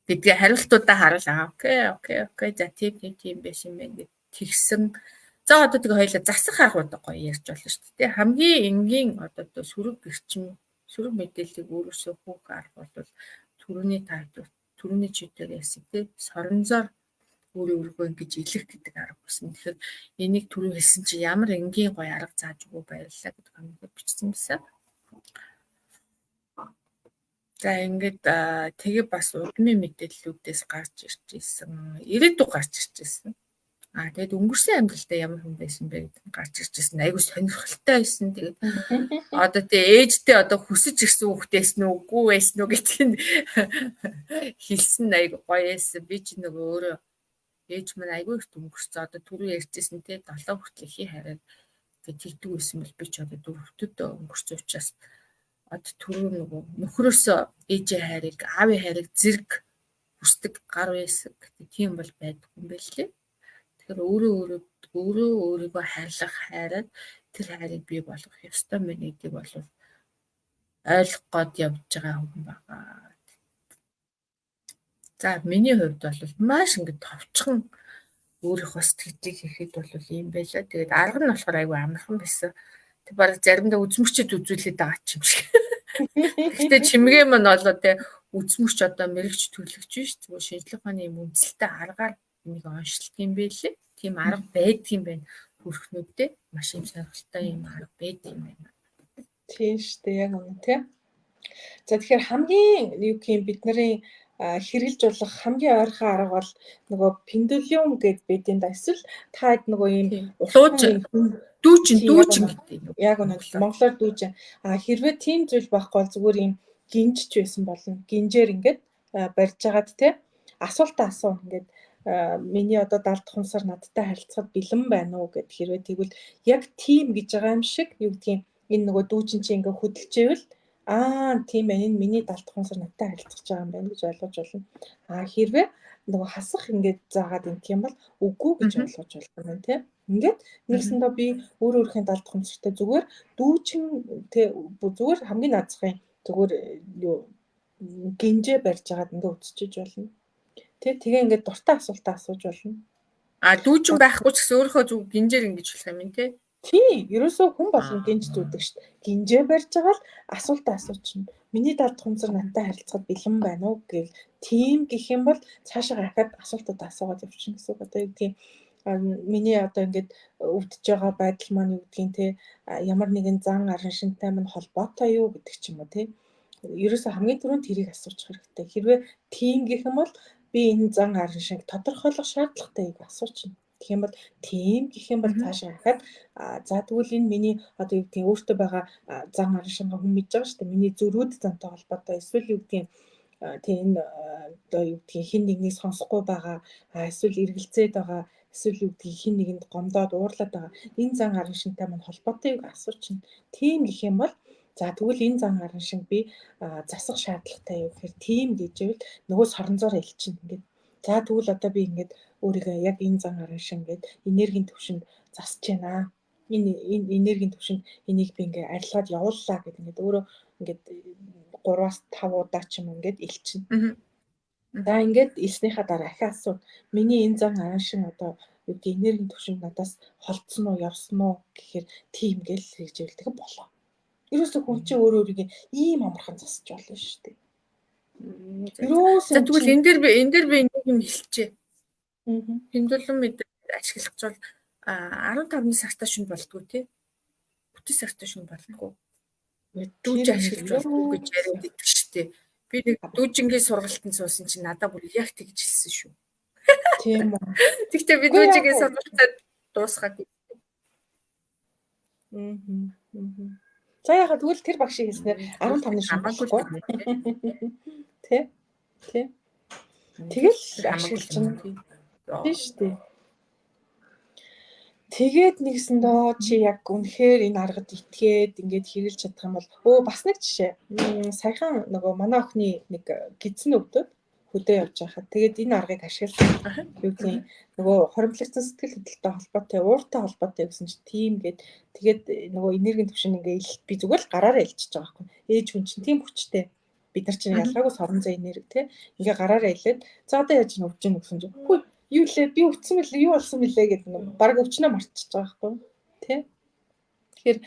гэдгээ хариултуудаа харуул аа, окей, окей, окей, за, тийм тийм тийм байсан юм байна гэд тэгсэн. За, одоо тэгээ хоёлаа засах аргууд гоё ярьж болно шүү дээ. Хамгийн энгийн одоо сөрөг эрчим Сөрөг мэдээллийг өөрөөсөө хөөх арга бол түрүүний та түрүүний чигээр ярьсан тий соронзоор өөрөө өөрийгөө ингэж илэх гэдэг арга байсан. Тэгэхээр энийг түрүү хэлсэн чи ямар энгийн гоё арга зааж өгөө, баярлалаа гэдэг коммент бичсэн байсан. За, ингээд тэгээ бас удмын мэдээллүүдээс гарч ирж исэн. Ирээдүй гарч ирж исэн. Аа, тэгээд өнгөрсөн амьдралдаа ямар хүн байсан бэ гэдэг нь гарч ирж исэн. Айгу сонирхолтой байсан. Тэгээд одоо тэгээ ээжтэй одоо хүсэж ирсэн хүүхдээс нь үгүй байсан уу гэдгийг хэлсэн, айгу гоё байсан. Би ч нөгөө өөрөө ээж маань айгу их өнгөрцөө, одоо түрүү ярьжсэн те, 7 хүртэл эхийн хараад тэгээд тэгдэг байсан бол би ч одоо дөрөвдөд өнгөрцөн учраас одоо түрүү нөгөө нөхрөөсөө ээжээ хайрыг, аавын хайрыг зэрэг хүсдэг гар байсан. Тийм бол байдгүй юм байл лээ. Тэгэхээр өөрөө өөрөө өөрөө өөрийгөө хайрлах хайраад тэр хайрыг бий болгох ёстой мэн гэдгийг бол ойлгох гээд явж байгаа хүн байгаа. За, миний хувьд бол маш ингэ товчхон өөрийнхөө сэтгэлийг хэлэхэд бол ийм байлаа. Тэгээд арга нь болохоор айгүй амархан байсан. Тэг баг заримдаа үзмөрчөд үзүүлээд байгаа ч юм шиг. Гэхдээ чимгээ мань болоо те үзмөрч одоо мэрэгч төлөгч биш, зүгээр шинжлэх ухааны юм үндэслэлтэй аргаар энийг оншилт юм байлээ. Тийм арга байдгийм байна. Хөрхнүүдтэй маш юм сонирхолтой юм арга байдгийм байна. Тийм шүү дээ, яг үнэ тий. За, тэгэхээр хамгийн юу гэх юм, бидний хэрэгжилж болох хамгийн ойрхон арга бол нөгөө пендулум гэдэг байдیں۔ Да, эсвэл та нөгөө ийм уртын дүүчин дүүчин гэдэг. Яг үнэ, монголоор дүүчин. А хэрвээ тийм зүйл байхгүй бол зүгээр ийм гинжч байсан болно. Гинжээр ингээд барьж агаад те асуултаа асуу, ингээд миний одоо далд хумсар надтай харилцахад бэлэн байна уу гэд, хэрвээ тэгвэл яг тийм гэж байгаа юм шиг, юу гэдгийг, энэ нөгөө дүүчин чи ингээ хөдөлжээвэл аа, тийм байна, энэ миний далд хумсар надтай харилцаж байгаа юм байна гэж ойлгож болно. Аа, хэрвээ нөгөө хасах ингээд заагаад ингэх юм бол үгүй гэж ойлгож болох юм байна тий. Ингээд нэгсэндээ би өөр өөрхийн далд хумсартай зүгээр дүүчин тий, зүгээр хамгийн наазахын зүгээр юу гинжээ барьж агаад ингээ үтчиж болно. Тэ, тэгээ ингээд дуртай асуултаа асууж болно. А, дүүжин байхгүй ч гэсэн өөрийнхөө зүг гинжээр ингэж болох юм тий. Тийм, ерөөсөө хүн болгон гинж зүүдэг шүү дээ. Гинжээ барьж байгаа л асуултаа асуучихна. Миний далд хумсар надтай харилцахад бэлэн байна уу гэл, тийм гэх юм бол цаашаа ахаад асуултууд асуугаад явчихна гэсэн үг. Одоо юу гэдгийг, миний одоо ингээд өвдөж байгаа байдал маань юу гэдгийг те, ямар нэгэн зан араншинтай минь холбоотой юу гэдэг ч юм уу те. Ерөөсөө хамгийн түрүүнд тэрийг асуучих хэрэгтэй. Хэрвээ тийм гэх юм бол би энэ зан араншинг тодорхойлох шаардлагатай юг асуучихна. Тэгэх юм бол тийм гэх юм бол цаашаа хахад за тэгвэл энэ миний одоо юу гэдгийг өөртөө байгаа зан араншингаа хүн мэдж байгаа шүү дээ. Миний зөрүүд зантай холбоотой эсвэл юу гэдгийг тийм энэ одоо юу гэдгийг хин нэгнийг сонсохгүй байгаа, эсвэл эргэлзээд байгаа, эсвэл юу гэдгийг хин нэгэнд гомдоод уурлаад байгаа энэ зан араншинтай мань холбоотой юг асуучихна. Тийм гэх юм бол за тэгвэл энэ зан араншинг би засах шаардлагатай юу гэхээр тийм гэж ивэл нөгөө соронзоор элчин ингээд. За, тэгвэл одоо би ингээд өөрийгөө яг энэ зан араншин ингээд энергийн төвшөнд засаж байна. Энэ энэ энергийн төвшөнд энийг би ингээд арилгаад явууллаа гэдэг, ингээд өөрөө ингээд 3-аас 5 удаа ч юм ингээд элчин. За, ингээд элснийхаа дараа ахиад асуу. Миний энэ зан араншин одоо юу гэдэг энергийн төвшөнд надаас холдсон уу, явсан уу гэхээр тийм гэл хийж ивэл тэг болоо. Ерөөсөө хүн чинь өөр өөрийгөө ийм амархан засаж болно шүү дээ. Ерөөсөө. За, тэгвэл энэ дээр би нэг юм хэлчихье. Пендулум мэдээ ашиглах бол 15-ны сартаа шүн болдгоо тий. Бүтэн сартаа шүн болдгоо. Дүүж ашиглаж болдгоо гэж яриад идэх шүү дээ. Би нэг дүүжингийн сургалтанд суусан чинь надад бүр яг тэгж хэлсэн шүү. Тийм үү. Тэгтээ би дүүжингийн сургалтад дуусгаад. Аа. За, яхаа тэгвэл тэр багшийн хэлснээр 15-ны шин болохгүй. Тэ? Тэ. Тэгэл ашиглаж байна. Тийм шүү дээ. Тэгээд нэгсэндөө чи яг үнэхээр энэ аргад итгээд ингээд хэрэглэж чадах юм бол бас нэг жишээ. Саяхан нөгөө манай охины нэг гидсэн өвдөд хөдөө явж байхад тэгээд энэ аргыг ашигласан. Юу гэдгийг, нөгөө хоримтлагдсан сэтгэл хөдлөлтөй холбоотой, ууртай холбоотой гэсэн чинь тийм гээд, тэгээд нөгөө энергийн түвшин ингээ би зүгээр л гараараа илчиж байгаа байхгүй. Ээж хүн чинь тийм хүчтэй. Бид нар чинь ялгаагүй сорон зай энерги те. Ингээ гараараа илээд, за одоо яаж өвч гин гэсэн чинь үгүй юу лээ, би өвцсөн мөлий, юу болсон мөлий гэдэг нэг баг өвчнөө мартчихж байгаа байхгүй тий. Тэгэхээр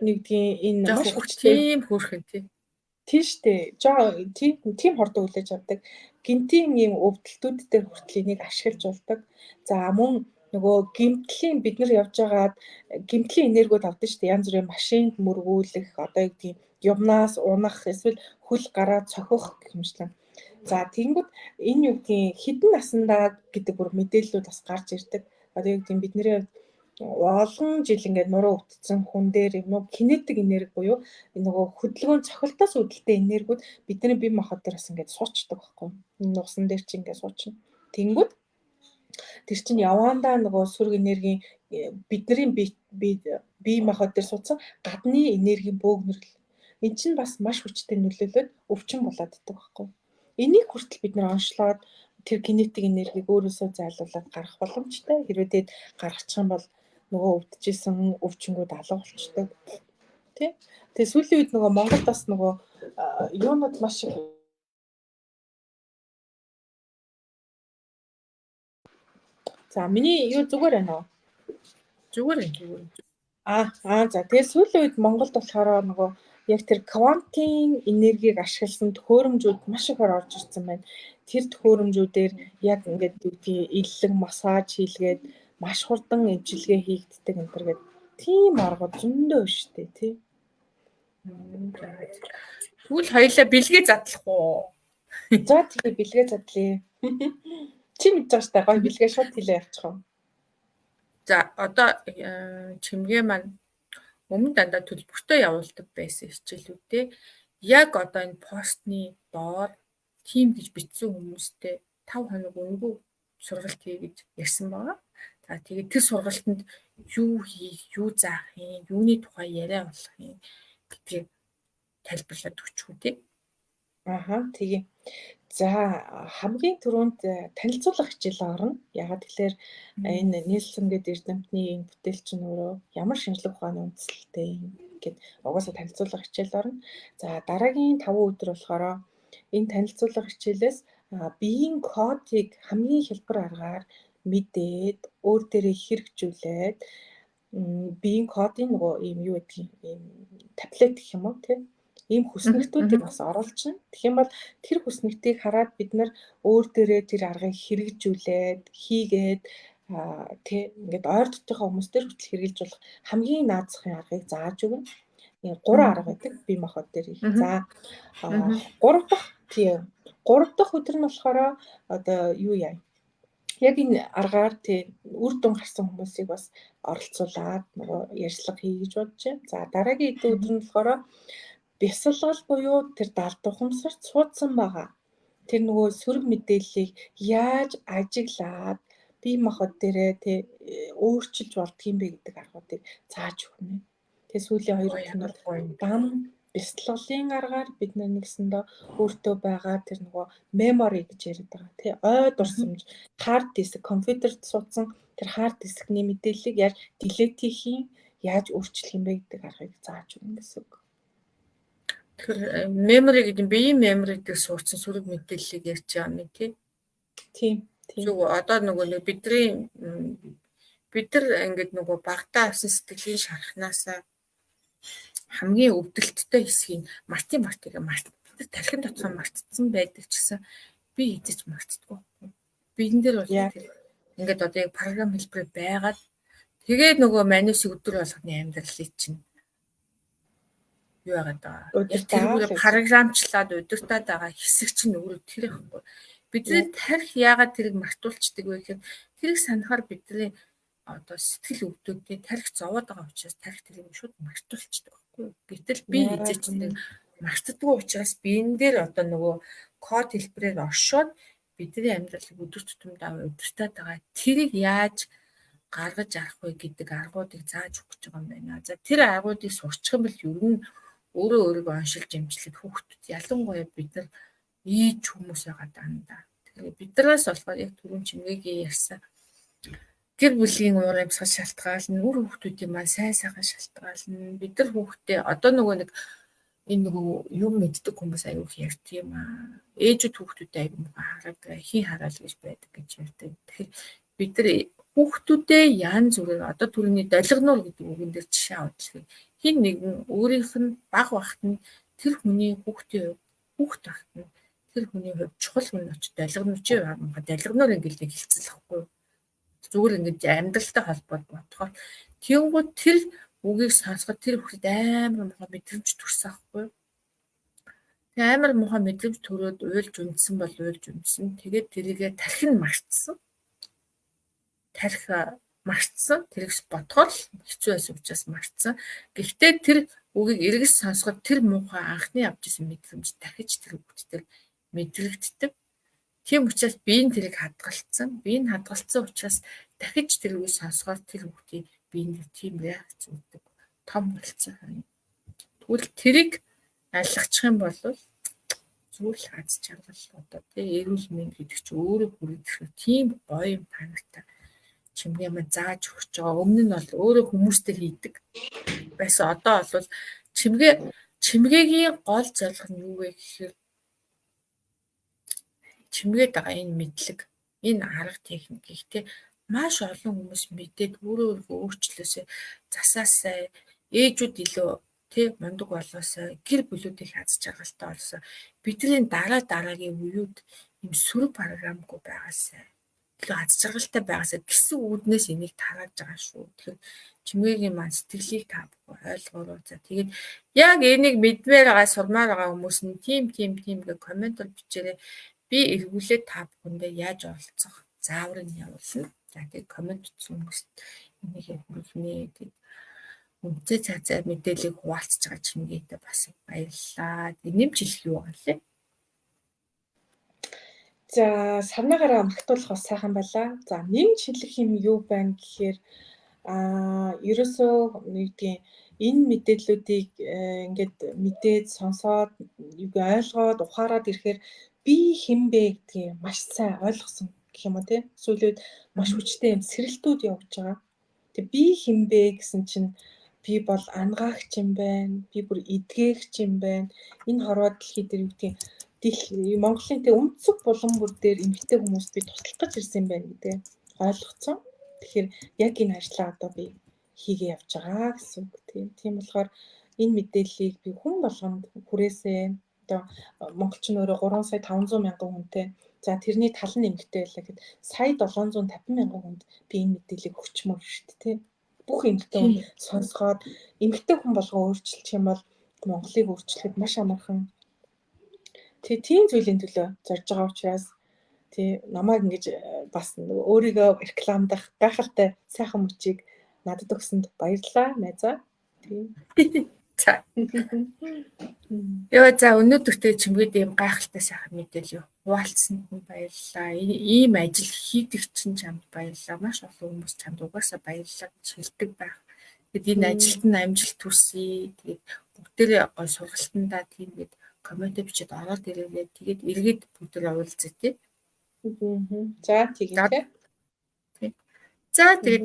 нэгдгийн энэ маш хүчтэй, тийм хөөрхөн тий. Тийм штэ. Жоо тийм хурдан хүлээж авдаг. Гинтийн ийм өвдөлтүүд дээр хүртэл энийг ашиглаж болдог. За мөн нөгөө гэмтлийн бид нар явж байгаад гэмтлийн энергиуд авдаг штэ. Янз бүрийн машинд мөргүүлэх, одоо юу гэдгийг юмнаас унах, эсвэл хөл гараа цохих гэх мэтчлэн. За тэгэнгүүт энэ юу гэдгийг хэдэн наснда гэдэг бүр мэдээллүүд бас гарч ирдэг. Одоо юу гэдгийг бидний олон жил ингээд нуруу өвдсөн хүн дээр юм уу кинетик энерги буюу нөгөө хөдөлгөөн цохилтоос үүдэлтэй энергиуд бидний бие махбод дээр бас ингээд суучдаг байхгүй. Нугсан дээр чи ингээд суучна. Тэнгүүд тэр чинь явандаа нөгөө сөрөг энергийн бидний бие махбод дээр суудсан гадны энергийн бөөгнөрөл. Эн чинь бас маш хүчтэй нөлөөлөөд өвчин болоод иддэг байхгүй. Энийг хүртэл бид нэр онцлоод тэр кинетик энергийг өөрөөсөө зайлуулад гаргах боломжтой. Хэрвээ тэд гаргачих юм бол нөгөө өвдөжсэн өвчнгүүд алга болчдөг. Тэ? Тэгээ сүүлийн үед нөгөө Монголд бас нөгөө юунууд маш их. За миний юу зүгээр байна уу? Зүгээр байна, зүгээр. За тэгээ сүүлийн үед Монголд болохоор нөгөө яг тэр квантын энергийг ашигласан төхөөрөмжүүд маш ихээр орж ирсэн байна. Тэр төхөөрөмжүүдээр яг ингээд үгдийн иллэг массаж хийлгээд маш хурдан эмчилгээ хийгддэг энэ төр гээд тийм арга зөндөө шүү дээ, тий. Тэгвэл хоёлаа бэлгээ задлах уу? За тэгээ бэлгээ задлаа. Чи мэдж байгаа штэ гоё бэлгээ шууд хэлээ явчих уу. За одоо чимгээ маань өмнө дандаа төлбөртэй явуулдаг байсан хичээлүүдээ яг одоо энэ постны доор тим гэж бичсэн хүмүүстэй 5 хоног үнэгүй сургалт хий гэж ярьсан байгаа. За тэгээд тэр сургалтанд юу хийх, юу заах юм, юуны тухай яриа болох юм гэдгийг тайлбарлаад өгчих үү тий. Аха тэгье. За хамгийн түрүүнд танилцуулах хичээл орно. Ягаад гэхээр энэ Нельсон гэдэг эрдэмтний энэ бүтээл чинь өөрөө ямар шинжлэх ухааны үндсэлтэй юм гэд угаасаа танилцуулах хичээл орно. За дараагийн 5 өдөр болохоор энэ танилцуулах хичээлээс биеийн кодыг хамгийн хялбар аргаар мэдээд өөр дээрээ хэрэгжүүлээд биеийн кодын нөгөө ийм юу гэдгийг ийм таблет гэх юм уу тий ийм хүснэгтүүдийг бас оруулчихна. Тэгэх юм бол тэр хүснэгтийг хараад бид нар өөр дээрээ тэр аргыг хэрэгжүүлээд хийгээд тий ингээд ойр дотныхоо хүмүүс дээр хүртэл хэрэгжилж болох хамгийн наад захын аргыг зааж өгнө. Гурван арга байдаг бие махбод дээр их. За гурав дахь тий гурав дахь өдөр нь болохоор одоо юу яа яг энэ аргаар тий үр дүн гарсан хүмүүсийг бас оролцуулаад нөгөө ярьцлага хий гэж бодож байна. За дараагийн хэдэн өдөр нь болохоор бясалгал буюу тэр далд ухамсарт суудсан байгаа. Тэр нөгөө сөрөг мэдээллийг яаж ажиглаад бие махбод дээрээ тий өөрчилж болдгийм бэ гэдэг аргуудыг зааж өгнө. Тэгээ сүүлийн хоёр өдөр нь бол дам бясалгалын аргаар бид нэгсэндээ өөртөө байгаа тэр нөгөө memory гэж яриад байгаа. Тий ой дурсамж, hard disk, компьютерт суудсан тэр hard disk-ний мэдээллийг яаж delete хийх юм, яаж өөрчлөх юм бэ гэдэг аргыг зааж өгнө гэсэн үг. Тэгэхээр memory гэдэг нь биеийн memory дээр суудсан сөрөг мэдээллийг ярьж байгаа юм тий. Тийм. Тийм. Зөв одоо нөгөө нэг бидний бид нар ингээд нөгөө багтаа авсан сэтгэлийн шархнаасаа хамгийн өвдөлттэй хэсгийг мартын мартыг март бид тархин дотгоо мартцсан байдаг ч гэсэн би хэзээ ч мартдаггүй. Биен дээр бол тэр ингээд одоо яг програм хэлбэрээр байгаад тэгээд нөгөө манусыг өдөр болгоны амьдралыг чинь юу яагаад байгаа. Яг тэр програмчлаад удирдаад байгаа хэсэг чинь өөрөө тэр ихгүй. Бидний тарих яагаад тэрийг мартуулцдаг вэ гэхээр тэрийг санахаар бидний одоо сэтгэл өвдөдтэй тарих зовоод байгаа учраас тарих тэрийг шууд мартуулцдаг байхгүй юу. Гэтэл би хэзээ ч нэг мартдаггүй учраас биен дээр одоо нөгөө код хэлбэрээр оршоод бидний амьдралыг өдөр тутамдаа удирдаад байгаа тэрийг яаж гаргаж авах вэ гэдэг аргуудыг зааж өгч байгаа юм байна. За тэр аргуудыг сурчих юм бол ер нь өөрөө өөрийгөө оншилж эмчлэх хүүхдүүд ялангуяа бид нар ээж хүмүүс байгаа дандаа. Тэгэхээр биднээс болохоор яг түрүүн чимгээгийн ярьсан гэр бүлийн уур амьсгал шалтгаална, үр хүүхдүүдийн маань сайн сайхан шалтгаална. Бид нар хүүхдээ одоо нөгөө нэг энэ нөгөө юм мэддэг хүмүүс аюух ярьдаг юм аа. Ээжүүд хүүхдүүдэд аюу муухай хараад хин хараал гэж байдаг гэж ярьдаг. Тэгэхээр бид нар хүүхдүүдээ янз бүрээр одоо түрүүний долгинуур гэдэг үгэн дээр жишээ аваад хэлэхэд хин нэгэн өөрийнх нь баг багт нь Тэр хүний хүүхдийн хувьд, хүүхд багт нь тэр хүний хувьд чухал хүн очиж долгиночийн долгиноор ингээл нэг хилцэл ахгүй. Зүгээр ингэж амьдралтай холбоод бодохоор тэгэнгүүт тэр үгийг сонсоход тэр хүүхдэд амар муухай мэдрэмж төрсөн ахгүй. Тэгээ амар муухай мэдрэмж төрөөд уйлж унтсан бол уйлж унтсан. Тэгээд тэрийгэ тархи нь мартсан. Тархи мартсан. Тэрийг бодохоор л хэцүү байсан учраас мартсан. Гэхдээ тэр үгийг эргэж сонсоход тэр муухай анхны авч ирсэн мэдрэмж дахиж тэр хүүхд дээр мэдрэгддэг. Тийм учраас би энэ тэрийг хадгалцсан. Би энэ хадгалцсан учраас дахиж тэр үгийг сонсохоор тэр хүүхдийн биеинд тийм реакц өгдөг. Том болцсон. Тэгвэл тэрийг алгачих юм бол зүйл аз жаргал одоо тий эрүүл мэнд гэдэг чинь өөрөө хүрэх тийм гоё юм та нартай чимгээ маань зааж өгч байгаа. Өмнө нь бол өөрөө хүмүүстэй хийдэг байсан. Одоо бол чимгээгийн гол зорилго нь юу вэ гэхээр чимгээд байгаа энэ мэдлэг, энэ арга техникийг тий маш олон хүмүүс мэдээд өөрөө өөрийгөө өөрчлөөсэй, засаасай, ээжүүд илүү тий мундаг болоосай, гэр бүлүүд их аз жаргалтай болсоо, бидний дараа дараагийн үеүд юм сөрөг програмгүй байгаасай, илүү аз жаргалтай байгаасай гэсэн үүднээс энийг тарааж байгаа шүү. Тэгэхээр чимгээгийн маань сэтгэлийг та бүхэн ойлгоорой. За, тэгээд яг энийг мэдмээр байгаа, сурмаар байгаа хүмүүс нь тийм тийм тийм гэх комментор бичээрэй. Би эргүүлээд та бүхэндээ яаж оролцох зааврыг явуулна. За, тэгээд коммент бичсэн хүмүүст энийг хүргэнэ. Тэгээд үнцээ цаацаа мэдээллийг хуваалцж байгаа чимгээтэй бас баярлалаа. Тэгээд нэмж хэлэх юу байгаа лээ? За, сарнаагаараа магтуулах бас сайхан байлаа. За, нэмж хэлэх юм юу байна гэхээр ерөөсөө нэгдгийн энэ мэдээллүүдийг ингээд мэдээд сонсоод юу ойлгоод ухаарад ирэхээр би хэн бэ гэдгийг маш сайн ойлгосон гэх юм уу тий. Сүүлүүд маш хүчтэй юм сэрэлтүүд явж байгаа. Тэг би хэн бэ гэсэн чинь би бол ангаагч юм байна. Би бүр эдгээгч юм байна. Энэ хорвоо дэлхий дээр юу гэдгийг Монголын тэг өнцөг булан бүр дээр эмэгтэй хүмүүс би туслах гэж ирсэн юм байна гэдэг ойлгоцсон. Тэгэхээр яг энэ ажлаа одоо би хийгээ явж байгаа гэсэн үг тийм. Тийм болохоор энэ мэдээллийг би хүн болгонд хүрээсэй. Одоо монголч нь өөрөө 3 сая 500 мянган хүнтэй. За, тэрний тал нь эмэгтэй байлаа гэхэд сая 750 мянган хүнд би энэ мэдээллийг өгчмөр шүү дээ тийм. Бүх эмэгтэй хүн сонсгоод эмэгтэй хүн болгон өөрчилчих юм бол Монголыг өөрчлөхөд маш амархан. Тэгээ тийм зүйлийн төлөө зорж байгаа учраас тий намайг ингэж бас өөрийгөө рекламдах гайхалтай сайхан мөчийг надад өгсөнд баярлалаа, найзаа. Тийм. За. Йоо, за, өнөөдөртөө чимгээд ийм гайхалтай сайхан мэдээлэл хуваалцсанд нь баярлалаа. Ийм ажил хийдэг чинь чамд баярлалаа. Маш олон хүмүүс чамд угаасаа баярлалаа гэж хэлдэг байх. Тэгэд энэ ажилд нь амжилт хүсье. Тэгээд бүгдээрээ гой сургалтандаа тиймгээд коммент бичээд ороод ирээрээ. Тэгээд эргээд бүгдээрээ уулзъя тий. За, тэгье тий. За, тэгээд